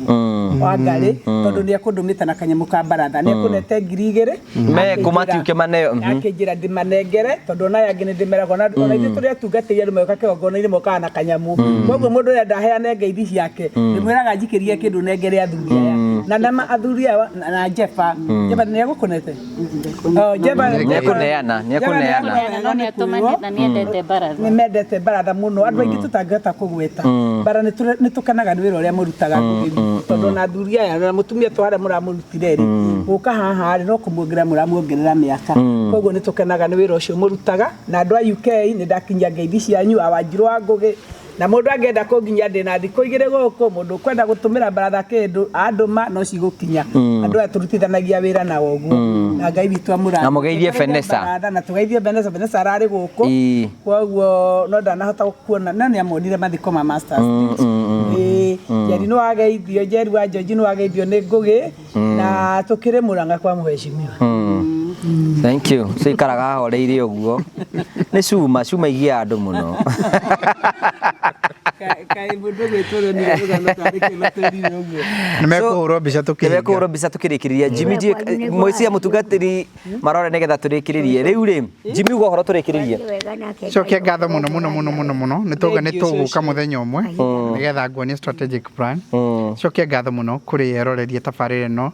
wa Ngarĩ, tondũ nĩ ekũndũmĩte na kanyamũ ka baratha, nĩ ekũnete 2000. Me kũmatiuke maneo. Akĩnjĩra ndĩmanengere, tondũ ona aya angĩ nĩ ndĩmeragwo, na ona ithuĩ tũrĩ atungatĩri, andũ moka kĩgongona-inĩ mokaga na kanyamũ. Koguo mũndũ ũrĩa ndaheane ngeithi ciake, ndĩmwĩraga njikĩrie kĩndũ nengere athuri aya, na nama athuri aya na Jefa. Jefa nĩ egũkũnete. Oh, Jefa. Nĩekũneana, nĩekũneana. No nĩatũmanĩte na nĩendete baratha. Nĩ mendete baratha mũno, andũ aingĩ tũtangĩhota kũgweta. Bara nĩ tũkenaga nĩ wĩra ũrĩa mũrutaga, Ngũgĩ, tondũ ona athuri aya na mũtumia tũ harĩa mũramũrutire rĩ, gũka haha rĩ, no kũmuongerera mũramuongerera mĩaka. Koguo nĩ tũkenaga nĩ wĩra ũcio mũrutaga. Na andũ a UK, nĩ ndakinyia ngeithi cianyu, awanjirũ wa Ngũgĩ. Na mũndũ angĩenda kũnginyia, ndĩ na thikũ 2 gũkũ. Mũndũ ũkwenda gũtũmĩra baratha kĩndũ, andũma no cigũkinya. Andũ aya tũrutithanagia wĩra nao ũguo, na Ngai witũ amũrathime. Na mũgeithie Vanessa. Baratha, na tũgeithie Vanessa. Vanessa ararĩ gũkũ, koguo no ndanahota kuona, no nĩ amonire mathiko ma Masters. Ĩĩ, Njeri nĩ wageithio, Njeri wa George nĩ wageithio nĩ Ngũgĩ, na tũkĩrĩ Mũrang'a kwa mũhecimiwa. Thank you. So ikaraga ahoreire ũguo. Nĩ cuma, cuma igiaga andũ mũno. Kaĩ mũndũ gwĩtwo nĩ rũgano tarĩ kĩmatũrire ũguo. Nĩ mekũhũrwo mbica tũkĩhinga. Nĩmekũhũrwo mbica tũkĩrĩkĩrĩria. Jimmy, mwĩciria mũtungatĩri marore nĩgetha tũrĩkĩrĩrie. Rĩu rĩ, Jimmy, uga ũhoro tũrĩkĩrĩrie. Wega nake. Cokia ngatho mũno mũno mũno mũno mũno. Nĩ tũga nĩ tũgũka mũthenya ũmwe nĩgetha nguonie strategic plan. Cokia ngatho mũno kũrĩ eroreria tabarĩra ĩno,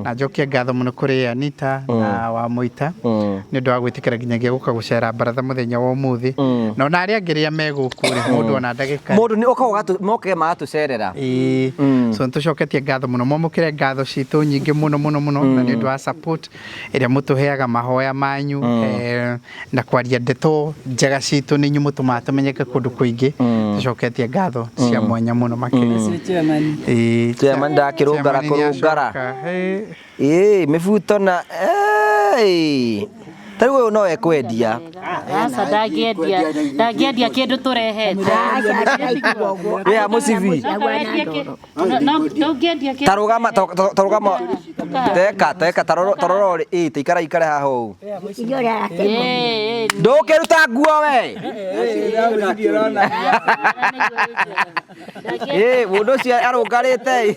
na njokie ngatho mũno kũrĩ Anita na wa Mũita nĩ ũndũ wa gwĩtĩkĩra nginyagia gũka gũcera baratha mũthenya wa ũmũthĩ, na ona arĩa angĩ rĩa me gũkũ rĩ, mũndũ ona ndagĩka Mũndũ nĩ ũka moke magatũcerera. Ĩĩ. So nĩtũcoketie ngatho mũno, mwamũkĩre ngatho citũ nyingĩ mũno mũno mũno, na nĩ ũndũ wa support ĩrĩa mũtũheaga, mahoya manyu, na kwaria ndeto njega citũ. Nĩ inyuĩ mũtũmaga tũmenyeke kũndũ kũingĩ. Tũcoketie ngatho cia mwanya mũno makĩria. Ũcio chairman. Ĩĩ. Chairman ndakĩrũngara Chairman nĩ kũrũngara. acoka. Ĩĩ. Ĩĩ, mĩbuto na ĩĩ. Ta rĩu ũyũ no ekwendia. Aca, ndangĩendia, ndangĩendia kĩndũ tũrehete. Wĩ mũcibi. Ndũngĩendia kĩndũ. Tarũgama, tarũgama, teka teka, tarora ĩ, taikara ikare haha ũũ. Irio ũrĩa arakĩmũria. Ĩĩ, Ndũkĩruta nguo we. Ĩ, mũndũ ũcio arũngarĩte.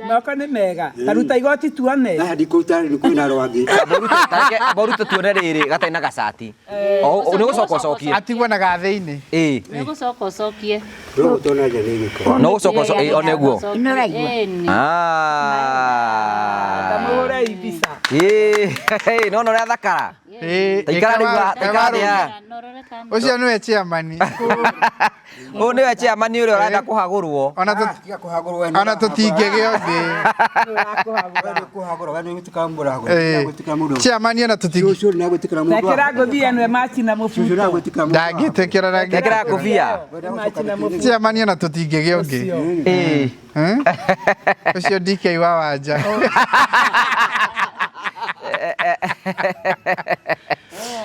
Moko nĩ mega, taruta igoti tuone. Ndikũruta, nĩ kwĩna rwangĩ. Borute tuone rĩrĩ gatarĩ na gacati. Nĩ gũcoka ũcokie. Atigwo na gathĩ-inĩ. Ĩ. Nĩ gũcoka ũcokie. No gũtona nja nĩ gĩko. No gũcoka ũcokie o nĩguo. Ĩno ũraigua? Ĩni. Ah. Tamũhũrei mbica. Ĩ, no ũrĩa thakara. Ĩĩ, Taikara rĩu taikara thĩ haha. Ũcio nĩwe chairman. Ũyũ nĩwe chairman ũrĩa ũrenda kũhagũrwo. Ona Tiga kũhagũrwo we. Ona tũtingĩgĩa ũngĩ. Kũhagũrwo we nĩ gwĩtĩkĩra mũndũ ahagũrwo. Ĩĩ. Gwĩtĩkĩra mũndũ. Chairman ona tũtingĩ Cũcũ nĩ agwĩtĩkĩra mũndũ. Ekĩra ngũbia ĩno ĩmachi na Cũcũ nĩ mũbuto. agwĩtĩkĩra mũndũ. Ndangĩtĩkĩra. Ekĩra ngũbia. Ĩmachi na mũbuto. Chairman ona tũtingĩgĩa ũngĩ. Ĩ. Eh? Ũcio DK wa Wanja.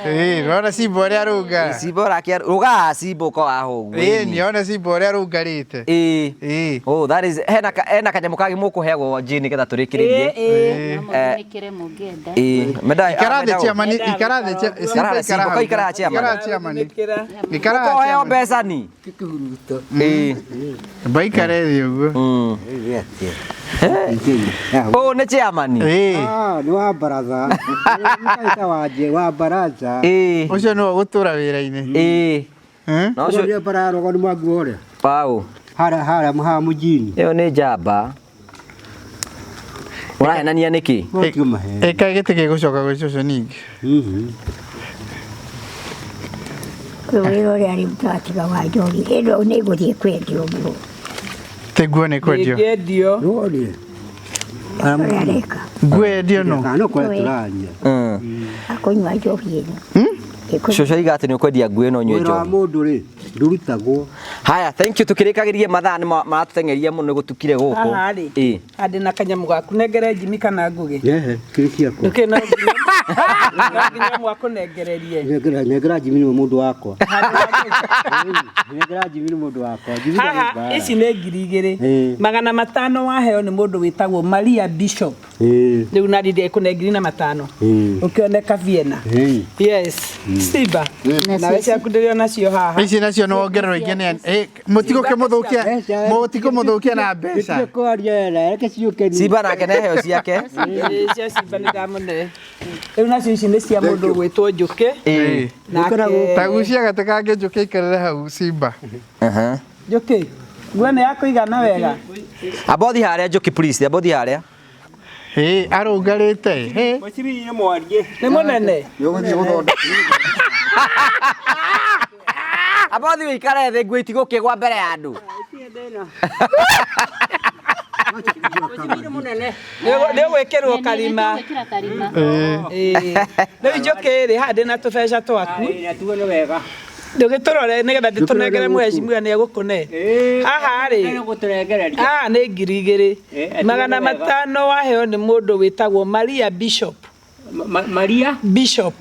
Ĩĩ, Ona Simba ũrĩa arũnga. Simba ũrakia rũga Simba ũka waho ũguo. Ĩĩ ni ona Simba ũrĩa arũngarĩte. Ĩĩ. Ĩĩ. Oh, that is hena kanyamũ kangĩ mũkũheagwo Jane nĩgetha tũrĩkĩrĩrie. No mũthinĩkĩre mũngĩenda. Ĩĩ. Menda Ikara thĩ chairman, ikara thĩ Ikara thĩ, Simba, hau. ikara haha, chairman. Ikara chairman. Ikara haha, Ũkoheo chairman. mbeca ni. Ĩĩ. Baikare thĩ ũguo. Ũũ nĩ chairman. Ĩĩ. Ah, nĩ wa baratha. Nĩ wa wa baraza. Ĩĩ. Ũcio nĩwe ũgũtũra wĩra-inĩ. Ĩĩ. Eh? Na ũcio Ũrĩa bara rogo nĩ mwangu ũrĩa. Pau. Harĩa harĩa haha mũjini. Ĩyo nĩ njamba. Ũrahenania nĩkĩ? Mũtigo mahe. Ĩka gĩtĩ gĩgũcoka gwĩ cũcũ ningĩ. Wĩra ũrĩa arĩrutaga tiga wa njohi ĩno nĩ ĩgũthiĩ kwendio mũno. Tĩ nguo nĩ kwendio. Ĩngĩendio. Nĩ Ũrĩa areka. Nguo yendio no. Kana kwa tũraria. Akũnyua njohi ĩno. Ĩkũnyua Cũcũ aiga atĩ nĩ ũkwendia nguo ĩno ũnyue Wĩra wa njohi. mũndũ rĩ ndũrutagwo. Haya, thank you. Tukĩrĩkagĩria mathaa nĩ maratũteng'eria mũno nĩ gũtukire gũkũ. Haha rĩ. Ĩĩ. Handĩ na kanyamũ gaku nengere Jimmy kana Ngũgĩ. Ehe, kĩrĩ ciakwa. Ndũkĩ no nginya ũmwe akũnengererie. Nengera nengera Jimmy nĩ mũndũ wakwa. Nengera Jimmy nĩ mũndũ wakwa. Jimmy ndarĩ Haha mbara. ici nĩ 2000. Ĩĩ. 500 waheo nĩ mũndũ wĩtagwo Maria Bishop. Ĩĩ. Rĩu na ndindi ekũne 1500. Ĩĩ. Ũkĩoneka Vienna. Ĩĩ. Yes. Simba. Nawe ciaku ndĩrĩ onacio haha. Ici nacio nĩ wongererwo ingĩ nĩ mũtigũkĩmũthũkia mũtigũmũthũkia na mbeca. Gĩtirĩ kwaria na reke ciũke. Simba nake nĩ heo ciake. Ĩĩ, cia Simba nĩ ndamũne. Rĩu nacio ici nĩ cia mũndũ ũgwĩtwo Njũkĩ. Ĩĩ. Nake Tagucia gatĩ kangĩ njũke ikarĩre hau Simba. Aha. Njũkĩ. Nguo nĩ yakũigana wega. Abothi harĩa Njũkĩ please, abothi harĩa. Ĩĩ arũngarĩte. Ĩ. Mũcibi mwarie. Nĩ mũnene. Nĩũgũthiĩ gũthondeka. Abothi wĩikare thĩ nguo itigũkĩgwa mbere ya andũ. Nĩ ũgwĩkĩrwo karima. Gwĩkĩra karima. Ĩĩ. Ĩĩ. Rĩu Njũkĩ rĩ haha ndĩ na tũbeca twaku. Na tuo nĩ wega. Ndũgĩtũrore nĩgetha ndĩtũnengere mũhecimiwa nĩ egũkũne. Haha rĩ. Nĩ gũtũrengereria. Haha nĩ 2000. Ĩĩ, 500 waheo nĩ mũndũ wĩtagwo Maria Bishop. Maria Bishop.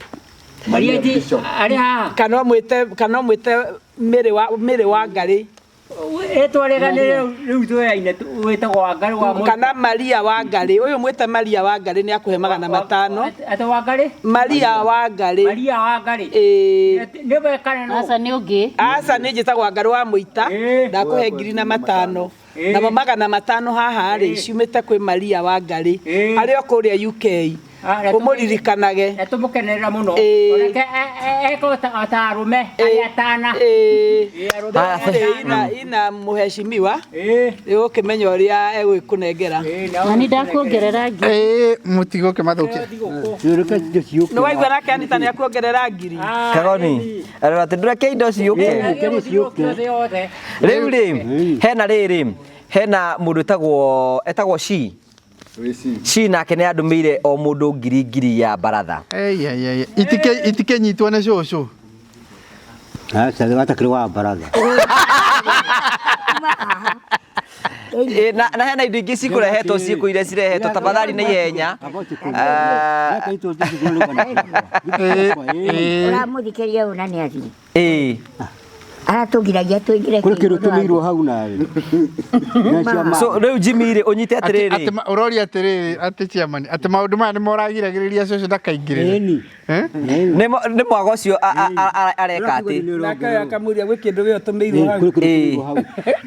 Maria ti arĩ haha. Kana ũmwĩte kana ũmwĩte Mĩrĩ wa Ngarĩ. Rĩtwa rĩega nĩ rĩu tũyaine wĩtagwo Wangarĩ wa mũndũ. Kana Maria wa Ngarĩ. Ũyũ mwĩte Maria wa Ngarĩ nĩ akũhe 500. Atĩ Wangarĩ? Maria wa Ngarĩ. Maria Wangarĩ. Ĩĩ. Nĩwe kana nũ? Aca nĩ ũngĩ. Aca nĩ njĩtagwo Wangarĩ wa Mũita. Ĩĩ. Ndakũhe 1500. Ĩĩ. Namo 500 haha rĩ ciumĩte kwĩ Maria wa Ngarĩ. Ĩĩ. Arĩ o kũrĩa UK. Ah, na Ũmũririkanage. Na tũmũkenerera mũno. Ĩĩ. Onake eka o ta arũme arĩa atana. Ĩĩ. Ĩĩ, arũme Haya, arĩa Rĩ, atana. ina mũhecimiwa Ĩĩ. nĩ ũgũkĩmenya ũrĩa egũgĩkũnengera. Ĩĩ, na Na nĩ ndakuongerera ngiri. Ĩĩ mũtigũkĩmathũkia. Reke indo ciũke. Nĩ waigua nake Anita nĩ akuongerera ngiri. Kagoni. Arora atĩ ndũreke indo ciũke. Reke ciũke. Yothe. Rĩu rĩ, hena rĩrĩ, hena mũndũ etagwo etagwo Shi. Shi nake nĩ andũmĩire o mũndũ 1000 ya baratha. Ei ei ei. Itike itikĩnyitwo nĩ cũcũ. Aca watakĩrĩ wa baratha. Ĩ, na hena indo ingĩ cikũrehetwo ciĩkũ iria cirehetwo tafadhali na ihenya. Ũramũthikĩria ũyũ na nĩ athiĩ. Ĩĩ. Aratũgiragia tũingĩre Kũrĩ kĩndũ tũmĩirwo hau nawe. So rĩu Jimmy rĩ ũnyite atĩrĩrĩ. Atĩ ũroria atĩrĩrĩ atĩ chairman atĩ maũndũ maya nĩ moragiragĩrĩria cũcũ ndakaingĩrĩre. Nĩ mwaga ũcio areka atĩ. Nake ũyũ akamũria gwĩ kĩndũ gĩo tũmĩirwo hau.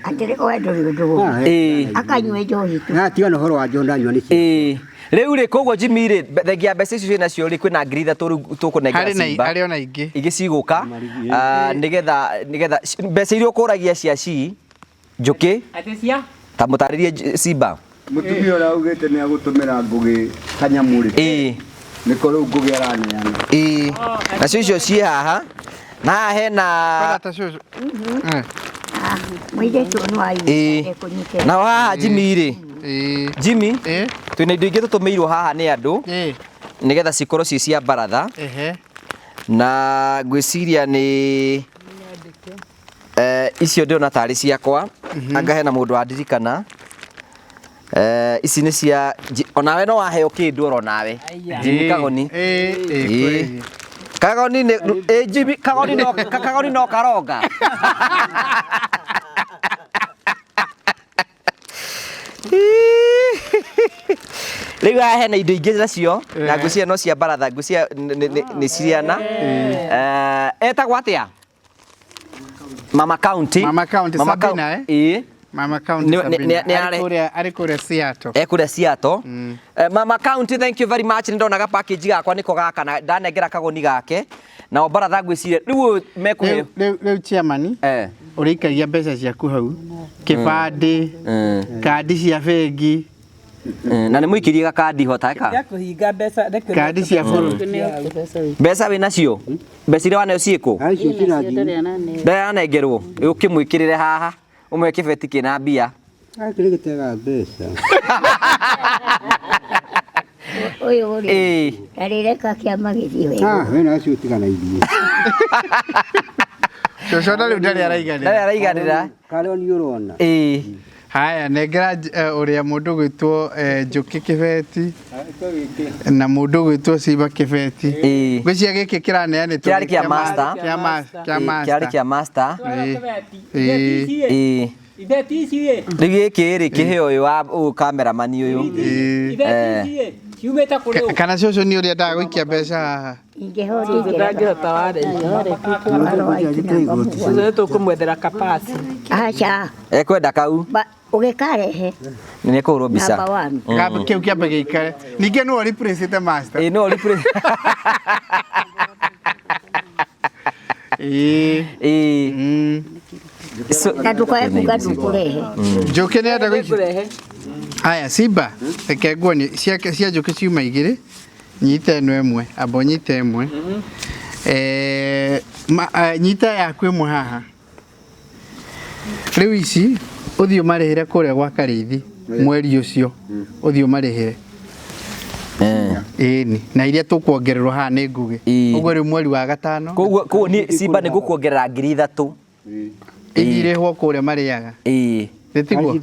Atĩrĩ we ndũrĩ ũndũ ũngĩ. Ĩĩ. Akanyua njohi tu. Na tiga na ũhoro wa njohi ndanyua nĩ Ĩĩ. Rĩu rĩ koguo Jimmy rĩ thengia mbeca icio ciĩnacio rĩ kwĩna 3000 rĩu tũkũnengera Harĩ na Simba. harĩ ona ingĩ. Ingĩ cigũka nĩgetha nĩgetha mbeca iria ũkũragia cia ci Njũkĩ Atĩ cia? ta mũtarĩrie Simba. Mũtumia ũrĩa augĩte nĩ agũtũmĩra Ngũgĩ kanyamũ rĩ. Ĩĩ. Nĩko rĩu Ngũgĩ araneana. Ĩĩ. Nacio icio ciĩ haha na haha hena Mũirĩtu ũyũ nĩ wa Ĩĩ. Naho haha Jimmy rĩ Jimmy twĩna indo ingĩ tũtũmĩirwo haha nĩ andũ nĩgetha cikorwo ciĩ cia baratha na ngwĩciria nĩ icio ndĩrona tarĩ ciakwa anga hena mũndũ wandirikana ici nĩ cia onawe no waheo kĩndũ oro nawe Jimmy Kagoni. Ĩĩ. Kagoni nĩ ĩ Jimmy kagoni no kagoni no karonga. Rĩu haha hena indo ingĩ nacio na ngwĩciria no cia baratha ngwĩciria nĩ ciana. Etagwo atĩa? Mama County. Mama County Mama Sabina, eh? Ĩĩ. Mama County Sabina. Arĩ kũrĩa Seattle. Kũrĩa Seattle. Mama County, thank you very much. Nĩndonaga package gakwa nĩko gaka na ndanengera kagoni gake. Nao baratha ngwĩciria rĩu ũyũ mekũheo. Rĩu chairman, ũrĩikagia mbeca ciaku hau, kĩbandĩ, kandi cia bengi. Na nĩ mũikĩrie gakandi ho ta Ya kũhinga mbeca reke Kandi cia bũrũri. Mbeca wĩ nacio? Mbeca iria waneo ciĩkũ? Acio cirathiĩ. Ndaranengerwo. Ũkĩmwĩkĩrĩre haha. Ũmwe kĩbeti kĩna mbia. Gakĩ nĩ gĩtega mbeca. Ũyũ rĩ Ĩĩ. ndarĩreka kĩama gĩthiĩ wega. Ah, we na acio tigana ithuĩ. Cũcũ na rĩu ndarĩ araiganĩra. Ndarĩ araiganĩra. Karĩa nĩ ũrona. Ĩĩ. Haya, nengera ũrĩa mũndũ gwĩtwo Njũkĩ Kĩbeti na mũndũ gwĩtwo Simba Kĩbeti. Ngwĩciria gĩkĩ kĩraneanĩtwo Kĩarĩ kĩa master. Kĩa Kĩarĩ master. kĩa master. Ĩĩ. Ibeti ici ĩ. Rĩu gĩkĩ rĩ kĩheo ũyũ wa ũyũ cameraman ũyũ. Ibeti ici ĩ. Ciumĩte kũrĩ ũ? Kana cũcũ nĩ ũrĩa endaga gũikia mbeca haha. Ndangĩhota ware. Cũcũ nĩ tũkũmwethera kapasi. Aca. Ekwenda kau. Ũgĩkarehe. Nĩ kũhũrwo mbica. Number one. Kĩu kĩambe gĩikare. Ningĩ no replace master. Ĩĩ no replace. Ĩĩ. Ĩĩ. Na ndũkae kuga ndũkũrehe. Njũkĩ nĩ enda gũikia. Haya, Simba, reke nguonie cia njũkĩ ciuma igĩrĩ, nyita ĩno ĩmwe, amba ũnyite ĩmwe. Nyita yaku ĩmwe haha. Rĩu ici ũthiĩ ũmarĩhĩre kũrĩa gwa Karĩithi mweri ũcio, ũthiĩ ũmarĩhĩre. Ĩni, na iria tũkuongererwo haha nĩ Ngũgĩ. Ũguo rĩu mweri wa gatano. Koguo niĩ Simba nĩ ngũkuongerera ngiri ithatũ. Ithiĩ irĩhwo kũrĩa marĩaga. Ĩĩ. Nĩtiguo?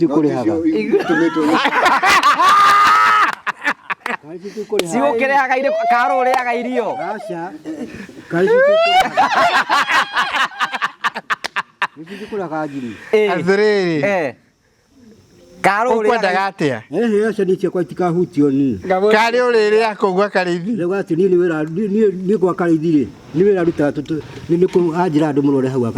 Cigũkĩrĩhaga irio karũ ũrĩaga irio. Aca. Kũrĩhaga ngiri. Atĩrĩrĩ. Karũ ũkwendaga atĩa? Aca niĩ ciakwa itikahutio niĩ. Karĩ ũrĩrĩa kũu gwa Karĩithi? Rĩu atĩ niĩ nĩ wĩra niĩ gwa Karĩithi rĩ, nĩ wĩra rutaga nĩ anjĩra andũ mũrore hau.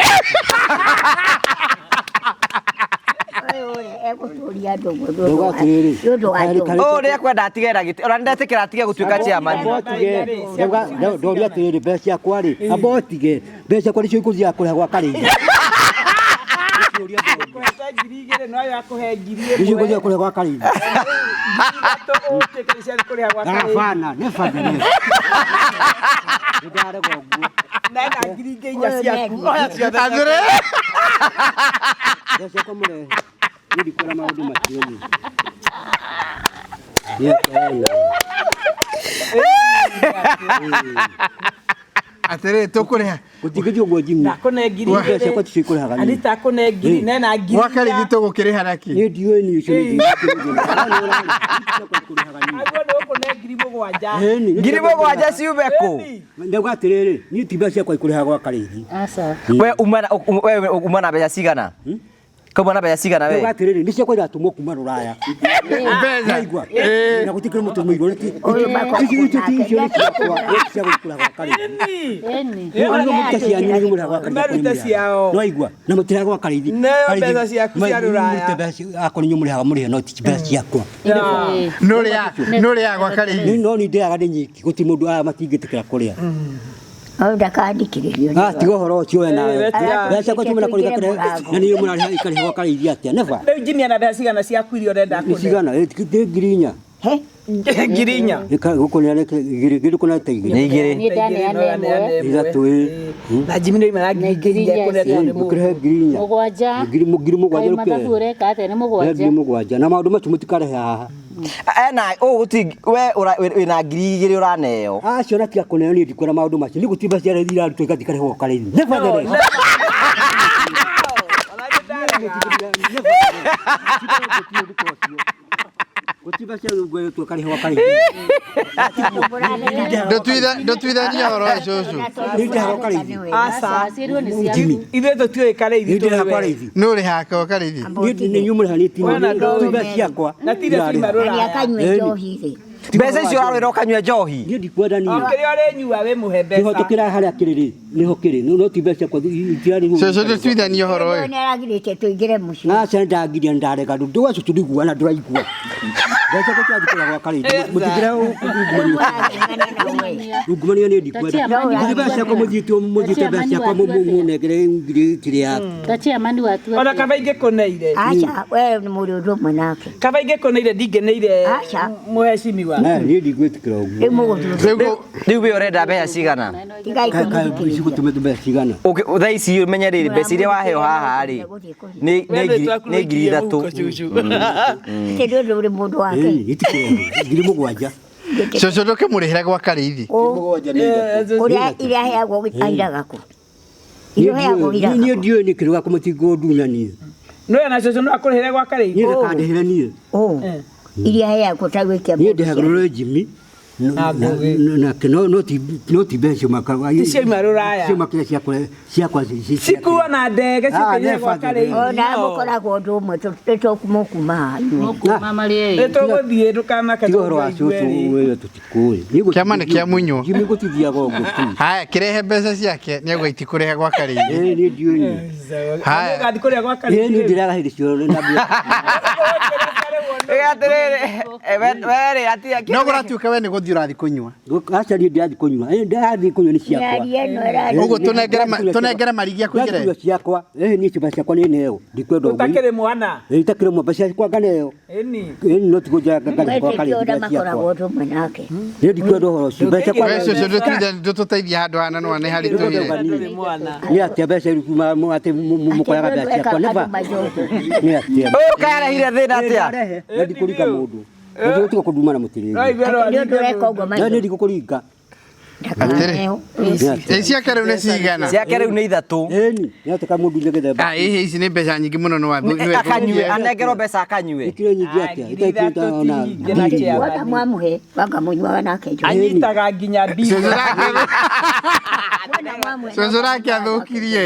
Egũtũria andũ ũguo nĩ ũndũ wa njũgũ. Ũyũ nĩ ekwenda atige na gĩtĩ. Ona nĩ ndetĩkĩra atige gũtuĩka chairman. Ndoria atĩrĩrĩ, mbeca ciakwa rĩ, amba ũtige, mbeca ciakwa nĩcio ikũthiaga kũrĩha gwa Karĩithi. Kũhete ngiri igĩrĩ no yakũhe ngiri Nĩcio ĩmwe. ikũthiaga kũrĩha gwa Karĩithi. Ithatũ ũtuĩke nĩ ciathiĩ kũrĩha gwa Karĩithi. Hapana, never never. Nĩndarega ũguo. Na ena ngiri ingĩ inya ciaku. Oya ciothe. Atĩrĩrĩ. Mbeca ciakwa mũrehe. Niĩ ndikwenda maũndũ macio niĩ. Niĩ kwenda. Atĩrĩrĩ, tũkũrĩha. Gũtingĩthiĩ ũguo Jimmy. Ndakũne ngiri Mbeca igĩrĩ. ciakwa ticio ikũrĩhaga niĩ. Anita akũne ngiri, na ena ngiri Gwa Karĩithi tũgũkĩrĩha nakĩ? Niĩ ndiũĩ niĩ icio nĩ Aguo nĩ ũkũne ngiri mũgwanja. Ngiri mũgwanja ciume kũ? Ndauga atĩrĩrĩ, niĩ ti mbeca ciakwa ikũrĩhaga gwa Karĩithi. We uma na mbeca cigana? Kauma na mbeca cigana we? Ndauga atĩrĩrĩ, nĩ ciakwa iratũmwo kuma Rũraya. Mbeca. Naigua? Na gũtikĩrĩ mũtũmĩirwo. Icio icio ti icio nĩ ciakwa, cia gũikũraga gwa Karĩithi. Nĩ mũrute cianyu nĩ mũrĩhaga gwa Karĩithi. Marute ciao. Nĩwaigua? Na mũtirĩhaga gwa Karĩithi. Nĩyo mbeca ciaku cia Rũraya. Mũrute mbeca akorwo inyuĩ mũrĩhaga mũrĩhe no ti mbeca ciakwa. Nũrĩaga gwa Karĩithi? No niĩ ndĩaga ndĩ nyiki, gũtirĩ mũndũ aya matingĩtĩkĩra kũrĩa. Ũyũ ndakandikĩrĩrio. Ah, tiga ũhoro ũcio we nawe. Mbeca ciakwa ciumĩra kũrĩ gakĩrehe na niĩ mũrarĩha ikarĩha gwa Karĩithi atĩa? Never. Rĩu Jimmy ena mbeca cigana ciaku iria ũrenda Nĩ kũne? cigana? Nĩ ngiri inya. Ngiri inya. Ngiri kũna ta igĩrĩ. Nĩ igĩrĩ. Niĩ ndaneana ĩmwe. Ithatũ ĩ. Na Jimmy nĩ na ngiri inya ekũnetwo nĩ mũndũ. Mũkĩrehe ngiri inya. Mũgwanja. Ngiri mũgwanja Kaĩ mathabu ũreka atĩa nĩ Rehe mũgwanja. ngiri mũgwanja. Na maũndũ macio mũtikarehe haha. Ena ũũ gũti we wĩna ngiri igĩrĩ ũraneo. Acio na tiga kũneo niĩ ndikwenda maũndũ macio. Nĩ gũtirĩ mbeca ciarĩa irarutwo igathiĩ ikarĩhwo gwa Karĩithi. Never never. Gũtirĩ cia ngwĩtwo karĩhwo karĩhwo. Ndũtuithania ũhoro ũyũ cũcũ. Nĩ ndĩhagwo karĩithi. Aca. Ithuĩ tũtiũĩ karĩithi. Nĩ ndĩhagwo karĩithi. Nĩ ũrĩhake o karĩithi. Nĩ nĩ inyuĩ mũrĩhanĩtie. Wona Nĩ ciakwa. Na ti iria ciuma Na rũraya. nĩakanyue njohi rĩ. Mbeca icio ũrarwĩra ũkanyue njohi. Niĩ ndikwenda O niĩ. kĩrĩa ũrĩnyua wĩmũhe Kĩhoto mbeca. kĩrĩa harĩa kĩrĩ rĩ, nĩho kĩrĩ. No ti mbeca ciakwa itirarĩ. Cũcũ ndũtuithania ũhoro ũyũ. Nĩ aragirĩtie tũingĩre mũciĩ. Aca ndangiria ndarega ndũ cũcũ ndiguaga na ndũraigua. Mbeca ciakwa cirathiĩ gwa karĩithi. Mũtingĩra ungumania nĩ ndikwenda. Mũthiĩ mbeca ciakwa mũthiĩte mũthiĩte mbeca ciakwa mũnengere ngiri kĩrĩa. Ta chairman watu Ona kaba ingĩkũneire. Aca, we nĩ mũrĩ ũndũ ũmwe nake. Kaba ingĩkũneire ndingĩneire Aca. mũhecimiwa. Niĩ ndigwĩtĩkĩra ũguo. Rĩu mũgũthiĩ. Rĩu Rĩu we ũrenda mbeca cigana? Tigai kũmũthikĩrĩria. Cigũtũmĩte mbeca cigana. Thaa ici ũmenye rĩrĩ mbeca iria waheo haha rĩ nĩ nĩ 3,000. Atĩ nĩ ũndũ ũrĩ mũndũ wake. Ĩĩ, 7,000. Cũcũ ndũkĩmũrĩhĩre gwa karĩithi. Ũrĩa iria aheagwo airaga kũ? Iria ũheagwo iraga Niĩ kũ? ndiũĩ nĩ kĩrĩ gakwa mũtingũndunya niĩ. Nĩwe na cũcũ no akũrĩhĩre gwa karĩithi. Niĩ ndakandĩhĩre niĩ. Ũ. Iria aheagwo ta gwĩkia Niĩ ndĩhagĩrwo nĩ Jimmy. Na Ngũgĩ. Nake no ti no ti mbeca ciuma Ti ciauma rũraya. Ciuma kĩrĩa ciakwa ciakwa Cikuo na ndege Ah, cikinyie never gwa karĩithi. Ona mũkoragwo ũndũ ũmwe tũmũkuma haha inyuĩ. Mũkuma marĩ erĩ. Nĩ tũgũthiĩ ndũkamake Tiga ũhoro wa cũcũ wewe tũtikũĩ. Niĩ gũti- Kĩama nĩ kĩa munywo. Jimmy gũtithiaga ũguo tu. Haya, kĩrehe mbeca ciake nĩauga itikũrĩha gwa karĩithi. Ĩĩ niĩ ndiũĩ niĩ. Haya. Ũgathiĩ kũrĩa gwa Ĩĩ niĩ karĩithi. ndĩraga hĩndĩ ciothe na mbia. Ĩga atĩrĩrĩ, we rĩ atia No kũratuĩka we nĩ gũthiĩ ũrathiĩ kũnyua. Aca niĩ ndirathiĩ kũnyua. Ĩĩ ndirathiĩ kũnyua nĩ ciakwa. Mĩario ĩno ĩraria. Ũguo tũnengere marigi akũigĩre. Ndrathiĩ kũnyua ciakwa. Ĩĩ niĩ mbeca ciakwa nĩ neo. Ndikwenda ũguo. Ũtakĩrĩ mwana. Ĩĩ itakĩrĩ mwana mbeca ciakwa nganeo. Ĩni. Ĩĩ no ti kũnjoya ngarĩha gwa Wetĩkio karĩithi ũrĩa mbeca makoragwo ciakwa. ũndũ ũmwe nake. Niĩ ndikwenda ũhoro ũcio. Mbeca ciakwa We cũcũ ndũtũteithie handũ hana nĩwona nĩ haritũhire. Ndũrĩ mwana. Nĩ atĩa mbeca iria atĩ mũkoyaga mbeca ciakwa nĩba. Nĩ atĩa. Ũyũ karehire thĩna atĩa? Ndarehe na ndikũringa mũndũ. Ndio kũnduma na mũtĩrĩri. Atĩ nĩ ũndũ ũreka ũguo Na maitho. niĩ ndigũkũringa. Atĩrĩ. Ĩ ciake rĩu nĩ cigana? Ciake rĩu nĩ 3. Ĩni, nĩ atĩ kamũndũ nĩgetha. Ah, ĩhĩ ici nĩ mbeca nyingĩ mũno nĩ Akanyue, anengerwo mbeca akanyue. Ikire nyingĩ atĩa? Ah, 3,000 ti nyingĩ na kĩama. Wona mwamũhe, wanga mũnyuaga nake njohi. Anyitaga nginya mbia. Wona mwamũhe, Cũcũ nake athũkirie.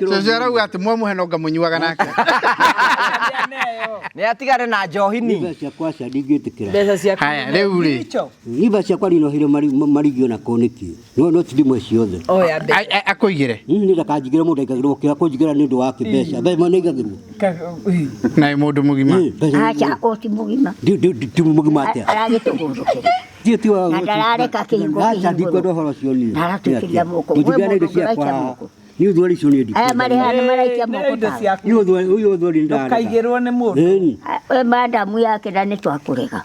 Cũcũ arauga atĩ mwamũhe no ngamũnyuaga nake. Nĩ atigane na njohi ni. Mbeca ciakwa aca ndingĩtĩkĩra. Mbeca ciaku. Haya, rĩu rĩ. Ni mbeca ciakwa rinohire marigio na kũ nĩkĩ? No no ti ndimwe ciothe. Oya mbeca. Akũigĩre. Nĩ ndakanjigĩre mũndũ aigagĩrwo kĩrĩa kũnjigĩra nĩ ũndũ wa kĩmbeca. Mbeca nĩ aigagĩrwo. Na mũndũ mũgima. Aca, o ti mũgima. Ti mũgima atĩa? Aragĩtũgũrũkĩra. Ti ti wa. Na ndarareka kĩhingo Aca ndikwenda kĩhingũrwo. ũhoro ũcio niĩ. Na aratũikĩria moko. We Mũnjigĩre mũndũ indo ciakwa ũngĩraikia haha. moko. Niĩ ũthwari icio niĩ Aya marĩ haha nĩ maraikia moko Nĩ indo tawe. ciaku. Niĩ ũthwari ũyũ ũthwari ndarega. Ndũkaigĩrwo nĩ mũndũ. Ĩni. We madamu yake na nĩ twakũrega.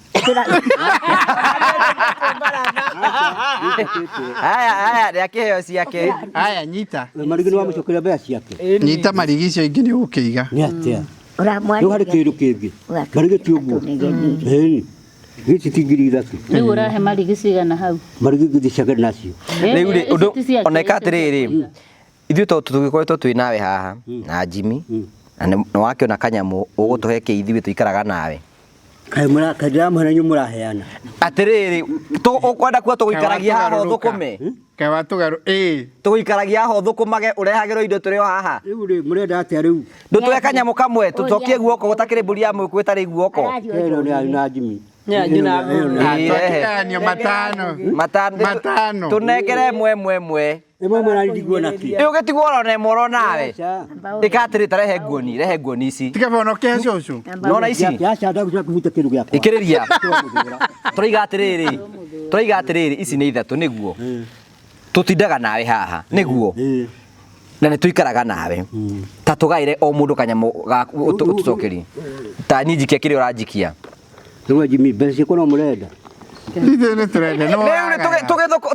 Haya haya nĩ akĩheo ciake. Haya, nyita. Marigi nĩ wamũcokeria mbeca ciake. Nyita marigi icio ingĩ nĩ ũgũkĩiga. Nĩ atĩa? Rĩu harĩ kĩndũ kĩngĩ. Marigi ti ũguo. Ĩni. Gĩci ti 3,000. Rĩu ũrahe marigi cigana hau? Marigi ngĩthiĩ ciake nacio. Rĩu rĩ Ici ũndũ ti ciake, ona ĩka ici ti atĩrĩrĩ ithuĩ to tũgĩkoretwo twĩ nawe haha na Jimmy na nĩ wakĩona kanyamũ ũgũtũhe kĩ ithuĩ tũikaraga nawe. Kaĩ mũra kaĩ ndĩramũhe na inyuĩ mũraheana. Atĩrĩrĩ ũkwenda kuga tũgũikaragia haha ũthũkũme? Kaĩ watũgarũ ĩĩ. Tũgũikaragia haha ũthũkũmage ũrehagĩrwo indo tũrĩ o haha. Rĩu rĩ mũrenda atĩa rĩu? Ndũtũhe kanyamũ kamwe tũcokie guoko gũtakĩrĩ mbũri ya mũgĩkũyũ ĩtarĩ guoko. Ĩno nĩ na Jimmy. Twakĩgayanio matano. Matano. Matano. Tũnengere ĩmwe ĩmwe ĩmwe. Ĩmwe ĩmwe na ndiguona kĩ. Rĩu ũgĩtigwo ũrona ĩmwe ũronawe. Ĩka atĩrĩ ta rehe nguoni, rehe nguoni ici. Tiga bona ũkĩhe cũcũ. Nona ici. Aca ndagũcoka kĩndũ gĩakwa. Ikĩrĩria. Tũraiga atĩrĩrĩ. Tũraiga atĩrĩrĩ ici nĩ 3 nĩguo. Tũtindaga nawe haha nĩguo. Na nĩ tũikaraga nawe. Ta tũgaĩre o mũndũ kanyamũ ga ũtũcokerie. Ta niĩ njikia kĩrĩa ũranjikia. Rĩu Jimmy mbeca ciakwa no mũrenda. Ithuĩ nĩ tũrenda no Rĩu rĩ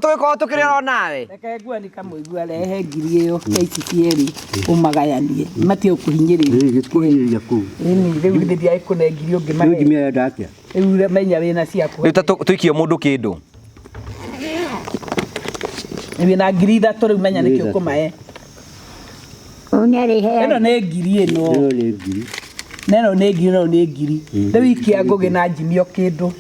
tũgĩkorwo tũkĩrĩ o nawe. Reke nguoni kamũigua rehe ngiri ĩyo ya ici cierĩ ũmagayanie matige kũhinyĩrĩria. Ĩĩ gĩtikũhinyĩrĩria kũu. Ĩni rĩu githĩ ndiagĩkũne ngiri Rĩu ũngĩmahe. Jimmy arenda atĩa? Rĩu menya wĩna ciaku. Rĩu ta tũikie mũndũ kĩndũ. Wĩna 3,000 rĩu menya nĩkĩ ũkũmahe. Ũyũ nĩ arĩheana. Ĩno nĩ ngiri ĩno. Ĩno nĩ ngiri. Neno nĩ ngiri no nĩ ngiri. Rĩu ikia Ngũgĩ na Jimmy o kĩndũ.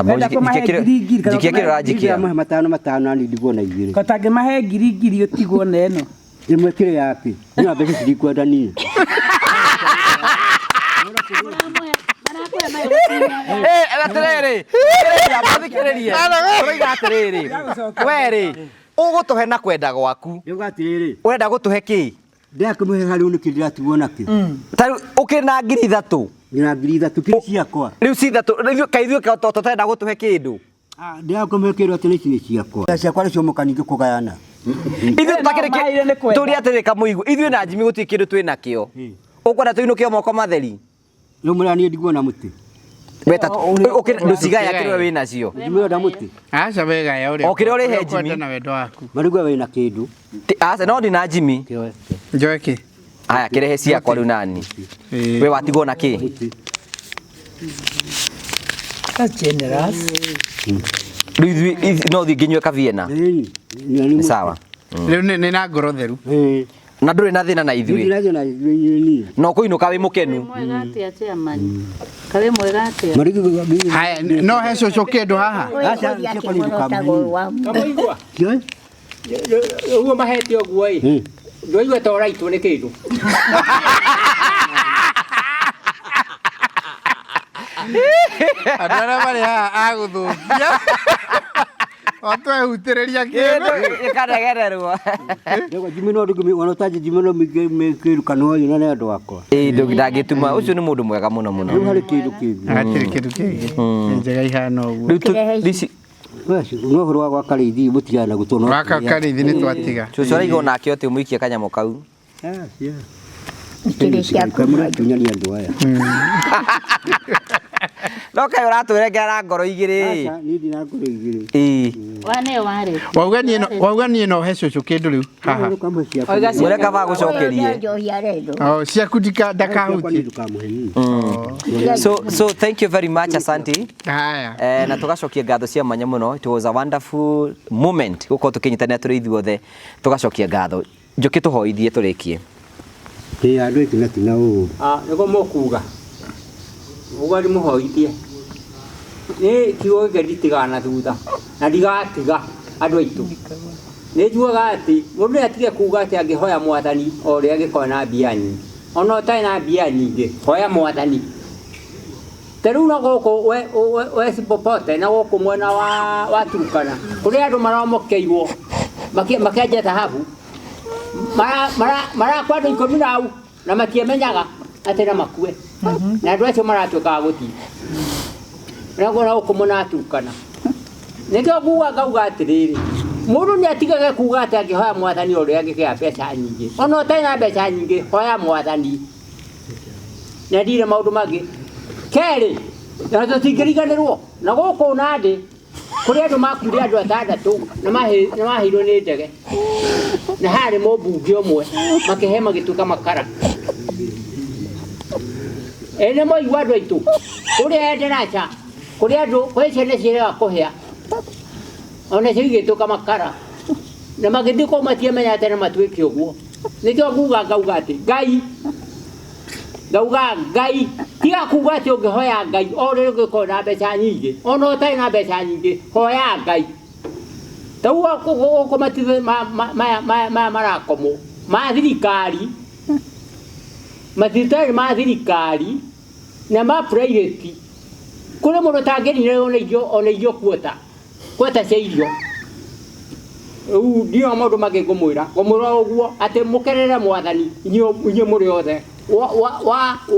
Wenda kũmahe ngiri ngiri kana Njikia kĩrĩa ũranjikia. Mahe matano matano na niĩ ndigwo na igĩrĩ. Ko tangĩmahe ngiri ngiri ũtigwo na ĩno. Ĩmwe kĩrĩ yake. Niĩ mbeca cirinkwenda niĩ. Atĩrĩrĩ, thikĩrĩria, mũthikĩrĩrie. Ũroiga atĩrĩrĩ, we rĩ, ũgũtũhe na kwenda gwaku. Ndauga atĩrĩrĩ. Ũrenda gũtũhe kĩ? Ndĩrakĩmũhe harĩ nĩkĩ ndĩratigwo nakĩo. Ta rĩu ũkĩrĩ na ngiri ithatũ. Ndĩna ngiri ithatũ kĩrĩ ciakwa. Rĩu ci ithatũ, rĩu kaĩ ithuĩ tũtarenda gũtũhe kĩndũ. Ndĩrakũmũhe kĩndũ atĩ ici nĩ ciakwa. Mbeca ciakwa nĩcio mũka ningĩ kũgayana. Ithuĩ tũtakĩrĩ kĩ tũria atĩrĩ kamũigua. Ithuĩ na Jimmy gũtirĩ kĩndũ twĩ nakĩo. Ũkwenda tũinũke o moko matheri? Rĩu mũrĩa niĩ ndigwo na mũtĩ. Weta ndũcigaya kĩrĩa wĩ nacio. Jimmy ũrenda mũtĩ? Aca wegaya ũrĩa. O kĩrĩa ũrĩhe ũkwenda Jimmy. na wendo waku. Marigua wĩna kĩndũ. Aca no ndina Jimmy. Njoe kĩ? Aya kĩrehe ciakwa rĩu nani. We watigwo na kĩ? That's generous. Rĩu ithuĩ no thiĩ nginyue kaviena. Nĩ sawa. Rĩu nĩ na ngoro theru. Na ndũrĩ na thĩna na ithuĩ. Ndĩna thĩna ithuĩ. Na ũkũinũka wĩ mũkenu. Mwega atĩa chairman? Kawe mwega atĩa? Haya, no he cũcũ kĩndũ haha. Kamũigua. Ũguo mahete ũguo ĩ. Ndwaigua ta ũraitwo nĩ kĩndũ. Andũ arĩa marĩ haha a gũthũkia. O twehutĩrĩria kĩndũ. Gĩkaregererwo. Ndauga Jimmy no ndũngĩ ona ũtanjĩ Jimmy no mĩkĩrukano ũyũ na nĩ andũ akwa. Ĩĩ ndangĩtuma ũcio nĩ mũndũ mwega mũno mũno. Rĩu harĩ kĩndũ kĩngĩ. Hatirĩ kĩndũ kĩngĩ. Nĩ njega ihana ũguo. Rĩu ici No ũhoro wa gwaka rĩithi mũtigana na gũtwo Gwaka karĩithi nĩ twatiga. Cũcũ araiga onake atĩ ũmũikie kanyamũ kau. Ikĩrĩ ciaku. Mũratunyania andũ aya. No kaĩ ũratũrengera ngoro igĩrĩ. Aca niĩ ndina ngoro igĩrĩ. Ĩĩ. Wane warĩ. Wauga niĩ no he cũcũ kĩndũ rĩu haha. Mwĩre kaba agũcokerie. Njohi arendwo. Oh, ciaku ndakahutie. So thank you very much, asante. Haya. Na tugacokia ngatho cia mwanya mũno. It was a wonderful moment gũkorwo tũkĩnyitanĩra tũrĩ ithuothe tũgacokia ngatho. Njũkĩ tũhoithie tũrĩkie. Ĩ andũ aitũ na tina ũũ. Nĩguo mũkuga. Ũguo ndĩmũhoithie. Nĩ kiugo gĩkĩ nditigaga na thutha na ndigatiga andũ aitũ. Nĩ njugaga atĩ mũndũ nĩ atige kuga atĩ angĩhoya mwathani o ũrĩa angĩkorwo na mbia nyingĩ. Ona ũtarĩ na mbia nyingĩ, hoya mwathani. Ta rĩu na gũkũ West Pokot na gũkũ mwena wa Turkana kũrĩ andũ maromokeirwo makĩenja thahabu marakua andũ ikũmi na au na matiamenyaga atĩ na makue. Na andũ acio maratuĩka a gũthiĩ. Naguo na gũkũ mwena wa Turkana. Nĩkĩo nguga ngauga atĩrĩrĩ, mũndũ nĩ atigage kuga atĩ angĩhoya mwathani o ũrĩa angĩgĩa mbeca nyingĩ. Ona ũtarĩ na mbeca nyingĩ, hoya mwathani. Na ndirĩ maũndũ mangĩ. Kerĩ, na tũtingĩriganĩrwo na gũkũ Nandĩ kũrĩ andũ makuire andũ atandatũ na maheirwo nĩ ndege. Na harĩ mũmbunge ũmwe makĩhe magĩtuĩka makara. Ĩ nĩ mwaigua andũ aitũ kũrĩa Endarasha kũrĩ andũ kwĩ ciana ciĩrĩga kũhĩa ona cio igĩtuĩka makara na magĩthiĩ kũu matiamenya atĩ nĩ matuĩke ũguo. Nĩkĩo nguga ngauga atĩ Ngai ngauga Ngai tiga kuga atĩ ũngĩhoya Ngai o ũrĩa ũngĩkorwo na mbeca nyingĩ ona ũtarĩ na mbeca nyingĩ hoya Ngai. Ta ũguo gũkũ matithe maya marakomwo ma thirikari mathibitarĩ ma thirikari na ma private kũrĩ mũndũ ũtangĩrire ona irio kuota cia irio. Rĩu ndio maũndũ mangĩ ngũmwĩra ngũmwĩra ũguo atĩ mũkenere mwathani inyuĩ mũrĩ othe.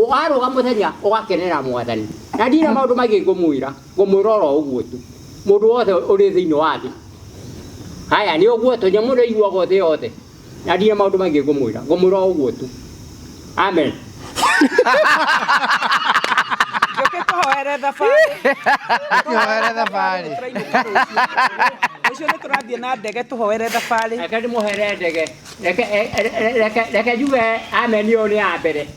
Warũga mũthenya ũgakenera mwathani. Na ndirĩ maũndũ maingĩ ngũmwĩra ngũmwĩra oro ũguo tu mũndũ wothe ũrĩ thĩinĩ wa thĩ. Haya nĩ ũguo tu nyamũ nĩ iguagwo thĩ yothe. Na ndirĩ maũndũ maingĩ ngũmwĩra ngũmwĩra ũguo tu. Amen. Njũkĩ tũhoere thabarĩ. Tũhoere thabarĩ. Ũcio nĩ tũrathiĩ na ndege tũhoere thabarĩ. Reke ndĩmũhere ndege. Reke njuge amen ĩyo nĩ ya mbere.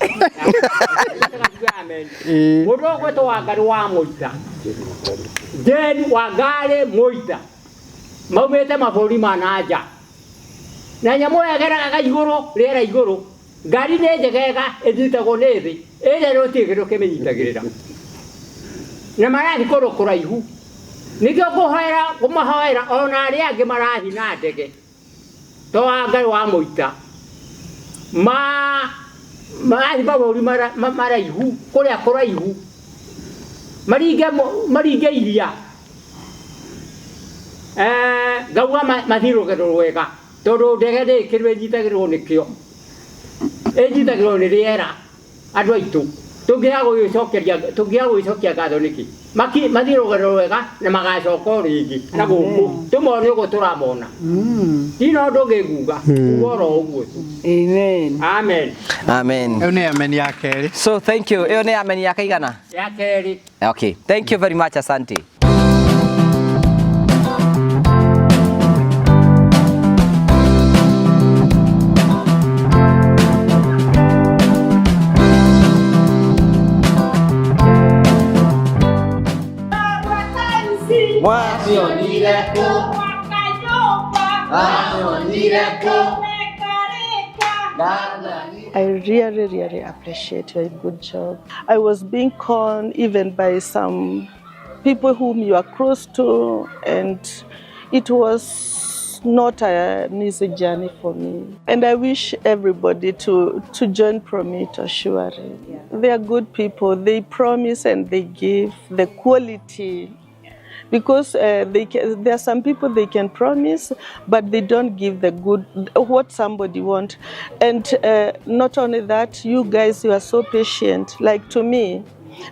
Mũndũ ũgwĩtwo Wangari wa Mũita. Jane Wangari Mũita. Maumĩte mabũrũri ma na nja. Na nyamũ ĩyo ĩgeraga igũrũ, rĩera igũrũ. Ngari nĩ njegega ĩnyitagwo nĩ thĩ ĩrĩa gũtirĩ kĩndũ kĩmĩnyitagĩrĩra na marathiĩ kũndũ kũraihu nĩkĩo ngũhoera kũmahoera ona arĩa angĩ marathiĩ na ndege to wa Ngai wa mũita ma marathiĩ mabũrũri maraihu kũrĩa kũraihu maringe maringe iria ngauga mathiĩ rũgendo rwega tondũ ndege ndĩ kĩndũ ĩnyitagĩrĩrwo nĩkĩo ĩnyitagĩrĩrwo nĩ rĩera andũ aitũ tũngĩaga gũgĩcokeria tũngĩaga gũgĩcokia ngatho nĩkĩ mathiĩ rũgendo rwega na magacoka o rĩngĩ na gũkũ tũmone ũguo tũramona ti no ũndũ ũngĩ nguga kuga oro ũguo tu. Amen. Amen. Amen. Ĩyo nĩ amen ya kerĩ. So thank you. Ĩyo nĩ amen ya kaigana? Ya kerĩ. Okay. Thank you very much, asante. I really, really appreciate your good job. I was being conned even by some people whom you are close to, and it was not an easy journey for me. And I wish everybody to join Promito, surely. Yeah. They are good people. They promise and they give the quality. Because there are some people they can promise, but they don't give the good, what somebody wants. And not only that, you guys, you are so patient. Like to me,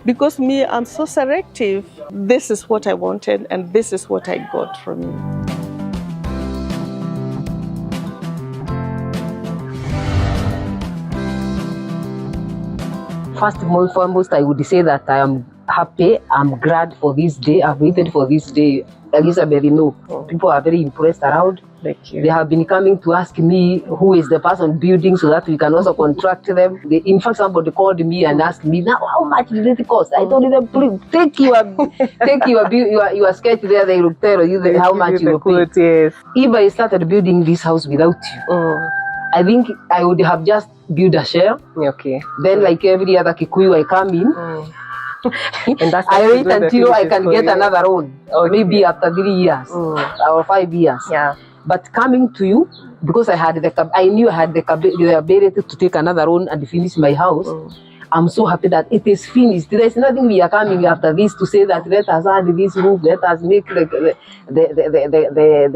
because me, I'm so selective. This is what I wanted, and this is what I got from you. First and foremost, I would say that I am happy. I'm glad for this day. I've waited for this day. Elizabeth, you know, people are very impressed around. Thank you. They have been coming to ask me who is the person building so that we can also contract them. In fact, somebody called me and asked me, now how much did it cost? I told them, please take your sketch there. They will tell you how much you will pay. Yes. If I started building this house without you, I think I would have just built a shell. Okay. Then, like every other Kikuyu, I come in. And that's I wait until I can get another loan, okay. Maybe after 3 years or 5 years. Yeah. But coming to you, because I knew I had the ability to take another loan and finish my house. I'm so happy that it is finished. There is nothing we are coming after this to say that let us add this roof, let us make the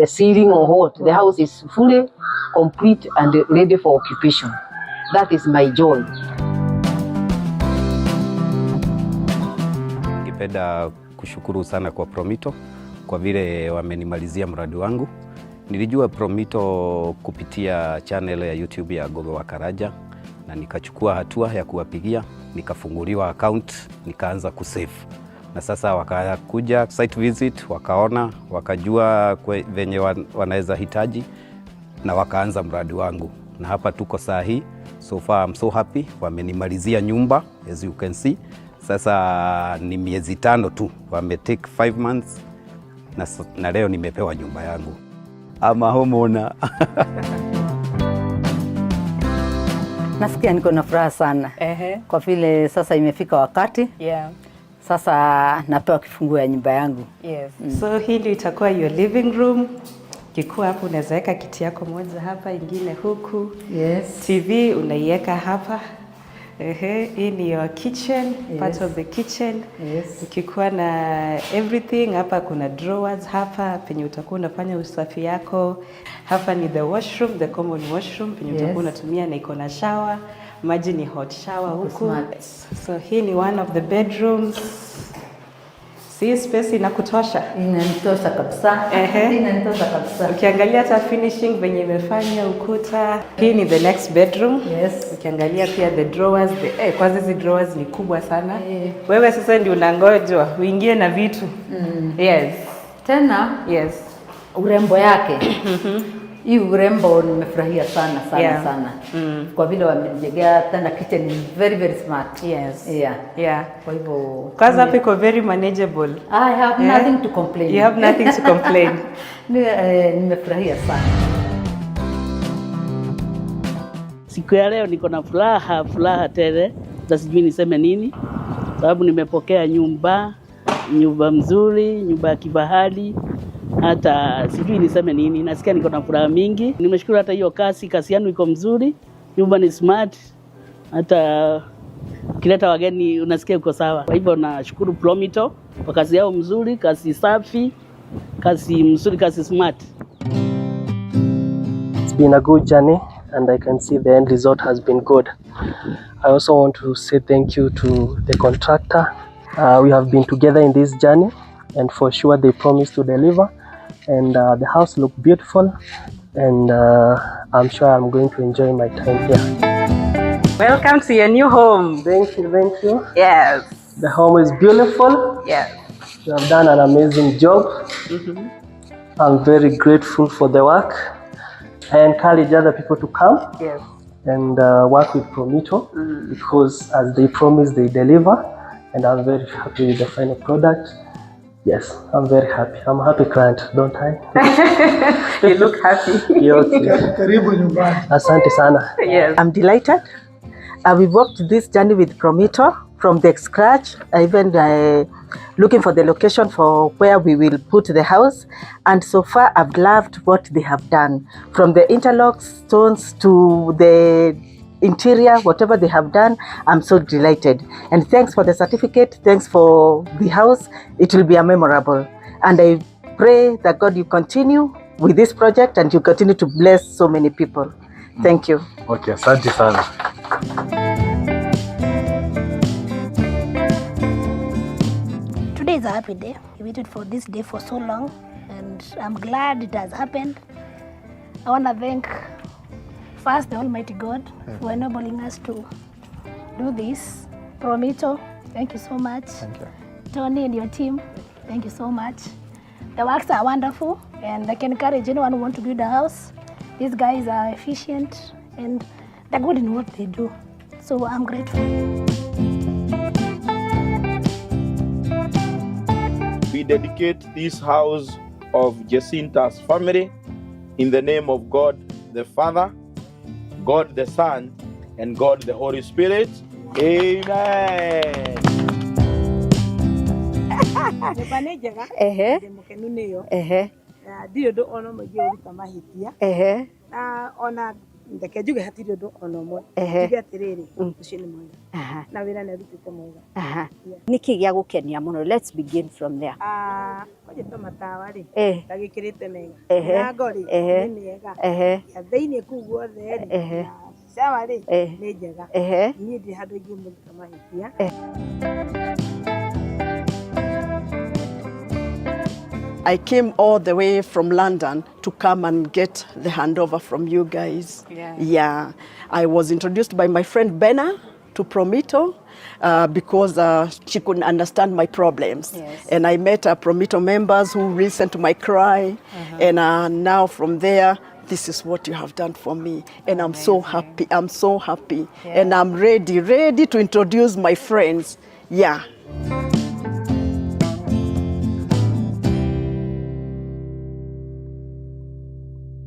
ceiling or what. The house is fully complete and ready for occupation. That is my joy. Ningependa kushukuru sana kwa Promito kwa vile wamenimalizia mradi wangu. Nilijua Promito kupitia channel ya YouTube ya Gogo wa Karaja na nikachukua hatua ya kuwapigia, nikafunguliwa account, nikaanza kusave. Na sasa wakakuja site visit, wakaona, wakajua venye wanaweza hitaji na wakaanza mradi wangu. Na hapa tuko saa hii. So far I'm so happy. Wamenimalizia nyumba as you can see. Sasa ni miezi 5 tu. Wame take 5 months na leo nimepewa nyumba yangu. I'm a homeowner. Nasikia niko na furaha sana. Kwa vile sasa imefika wakati. Yeah. Sasa napewa kifunguo ya nyumba yangu. Yes. So hii ndio itakuwa your living room. Kikuwa hapo unaweza weka kiti yako moja hapa, ingine huku. Yes. TV unaiweka hapa. Hii ni your kitchen, yes. Part of the kitchen. Yes. Ukikuwa na everything hapa, kuna drawers hapa penye utakuwa unafanya usafi yako. Hapa ni the washroom, the common washroom penye utakuwa unatumia, na iko na shower. Maji ni hot shower huku. So hii ni one of the bedrooms. Si space inakutosha? Inanitosha kabisa. Inanitosha kabisa. Ukiangalia hata finishing venye imefanya ukuta. Hii ni the next bedroom. Yes. Ukiangalia pia the drawers, kwanza hizi drawers ni kubwa sana. Wewe sasa ndio unangojwa uingie na vitu. Yes. Tena? Yes. Urembo yake. Hii urembo nimefurahia sana sana. Yeah. Sana. Kwa vile wamejengea tena kitchen ni very very smart. Yes. Yeah. Yeah. Kwa hivyo kwanza hapo iko very manageable. I have nothing to complain. You have nothing to complain. Nimefurahia sana. Siku ya leo niko na furaha, furaha tele, hata sijui niseme nini, sababu nimepokea nyumba, nyumba mzuri, nyumba ya kifahari, hata sijui niseme nini. Nasikia niko na furaha mingi. Nimeshukuru hata hiyo kazi yanu iko mzuri, nyumba ni smart, hata ukileta wageni unasikia uko sawa. Kwa hivyo nashukuru Promito kwa kazi yao mzuri, kazi safi, kazi mzuri, kazi smart. It's been a good journey and I can see the end result has been good. I also want to say thank you to the contractor. We have been together in this journey and for sure they promised to deliver, and the house looked beautiful, and I'm sure I'm going to enjoy my time here. Welcome to your new home. Thank you, thank you. Yes. The home is beautiful. Yes. You have done an amazing job. I'm very grateful for the work. I encourage other people to come Yes. and work with Promito because as they promise, they deliver, and I'm very happy with the final product. Yes, I'm very happy. I'm a happy client, don't I? You look happy. Okay. Karibu nyumbani. Asante sana. Yes. I'm delighted. We walked this journey with Promito from the scratch, even looking for the location for where we will put the house. And so far, I've loved what they have done. From the interlock stones to the interior, whatever they have done, I'm so delighted. And thanks for the certificate. Thanks for the house. It will be a memorable. And I pray that God, you continue with this project and you continue to bless so many people. Thank you. Okay, asante sana. Today is a happy day. We waited for this day for so long, and I'm glad it has happened. I want to thank first the Almighty God for enabling us to do this. Promito, thank you so much. Thank you. Tony and your team, thank you so much. The works are wonderful, and I can encourage anyone who wants to build a house. These guys are efficient and they're good in what they do. So I'm grateful. We dedicate this house of Jecinta's family in the name of God the Father, God the Son, and God the Holy Spirit. Amen. Nyũmba nĩ njega. Ehe. Ndĩ mũkenu nĩyo. Ehe. Na ndirĩ ũndũ ona ũmwe ingĩũruta mahĩtia. Ehe. Na ona reke njuge hatirĩ ũndũ ona ũmwe. Ehe. Njuge atĩrĩrĩ, ũcio nĩ mwega. Aha. Na wĩra nĩ arutĩte mwega. Aha. Nĩkĩ gĩa gũkenia mũno? Let's begin from there. Ah, kwanja ta matawa rĩ, Eh. ndagĩkĩrĩte mega. Ehe. Mĩrango rĩ, Ehe. nĩ mĩega. Ehe. Ya thĩiniĩ kũu guothe rĩ, Ehe. na shower rĩ, Eh. nĩ njega. Ehe. Niĩ ndirĩ handũ ingĩmũruta mahĩtia. I came all the way from London to come and get the handover from you guys. Yeah. I was introduced by my friend Benna to Promito because she couldn't understand my problems. Yes. And I met Promito members who listened to my cry. And now from there, this is what you have done for me. And I'm so happy. I'm so happy. And I'm ready to introduce my friends. Yeah,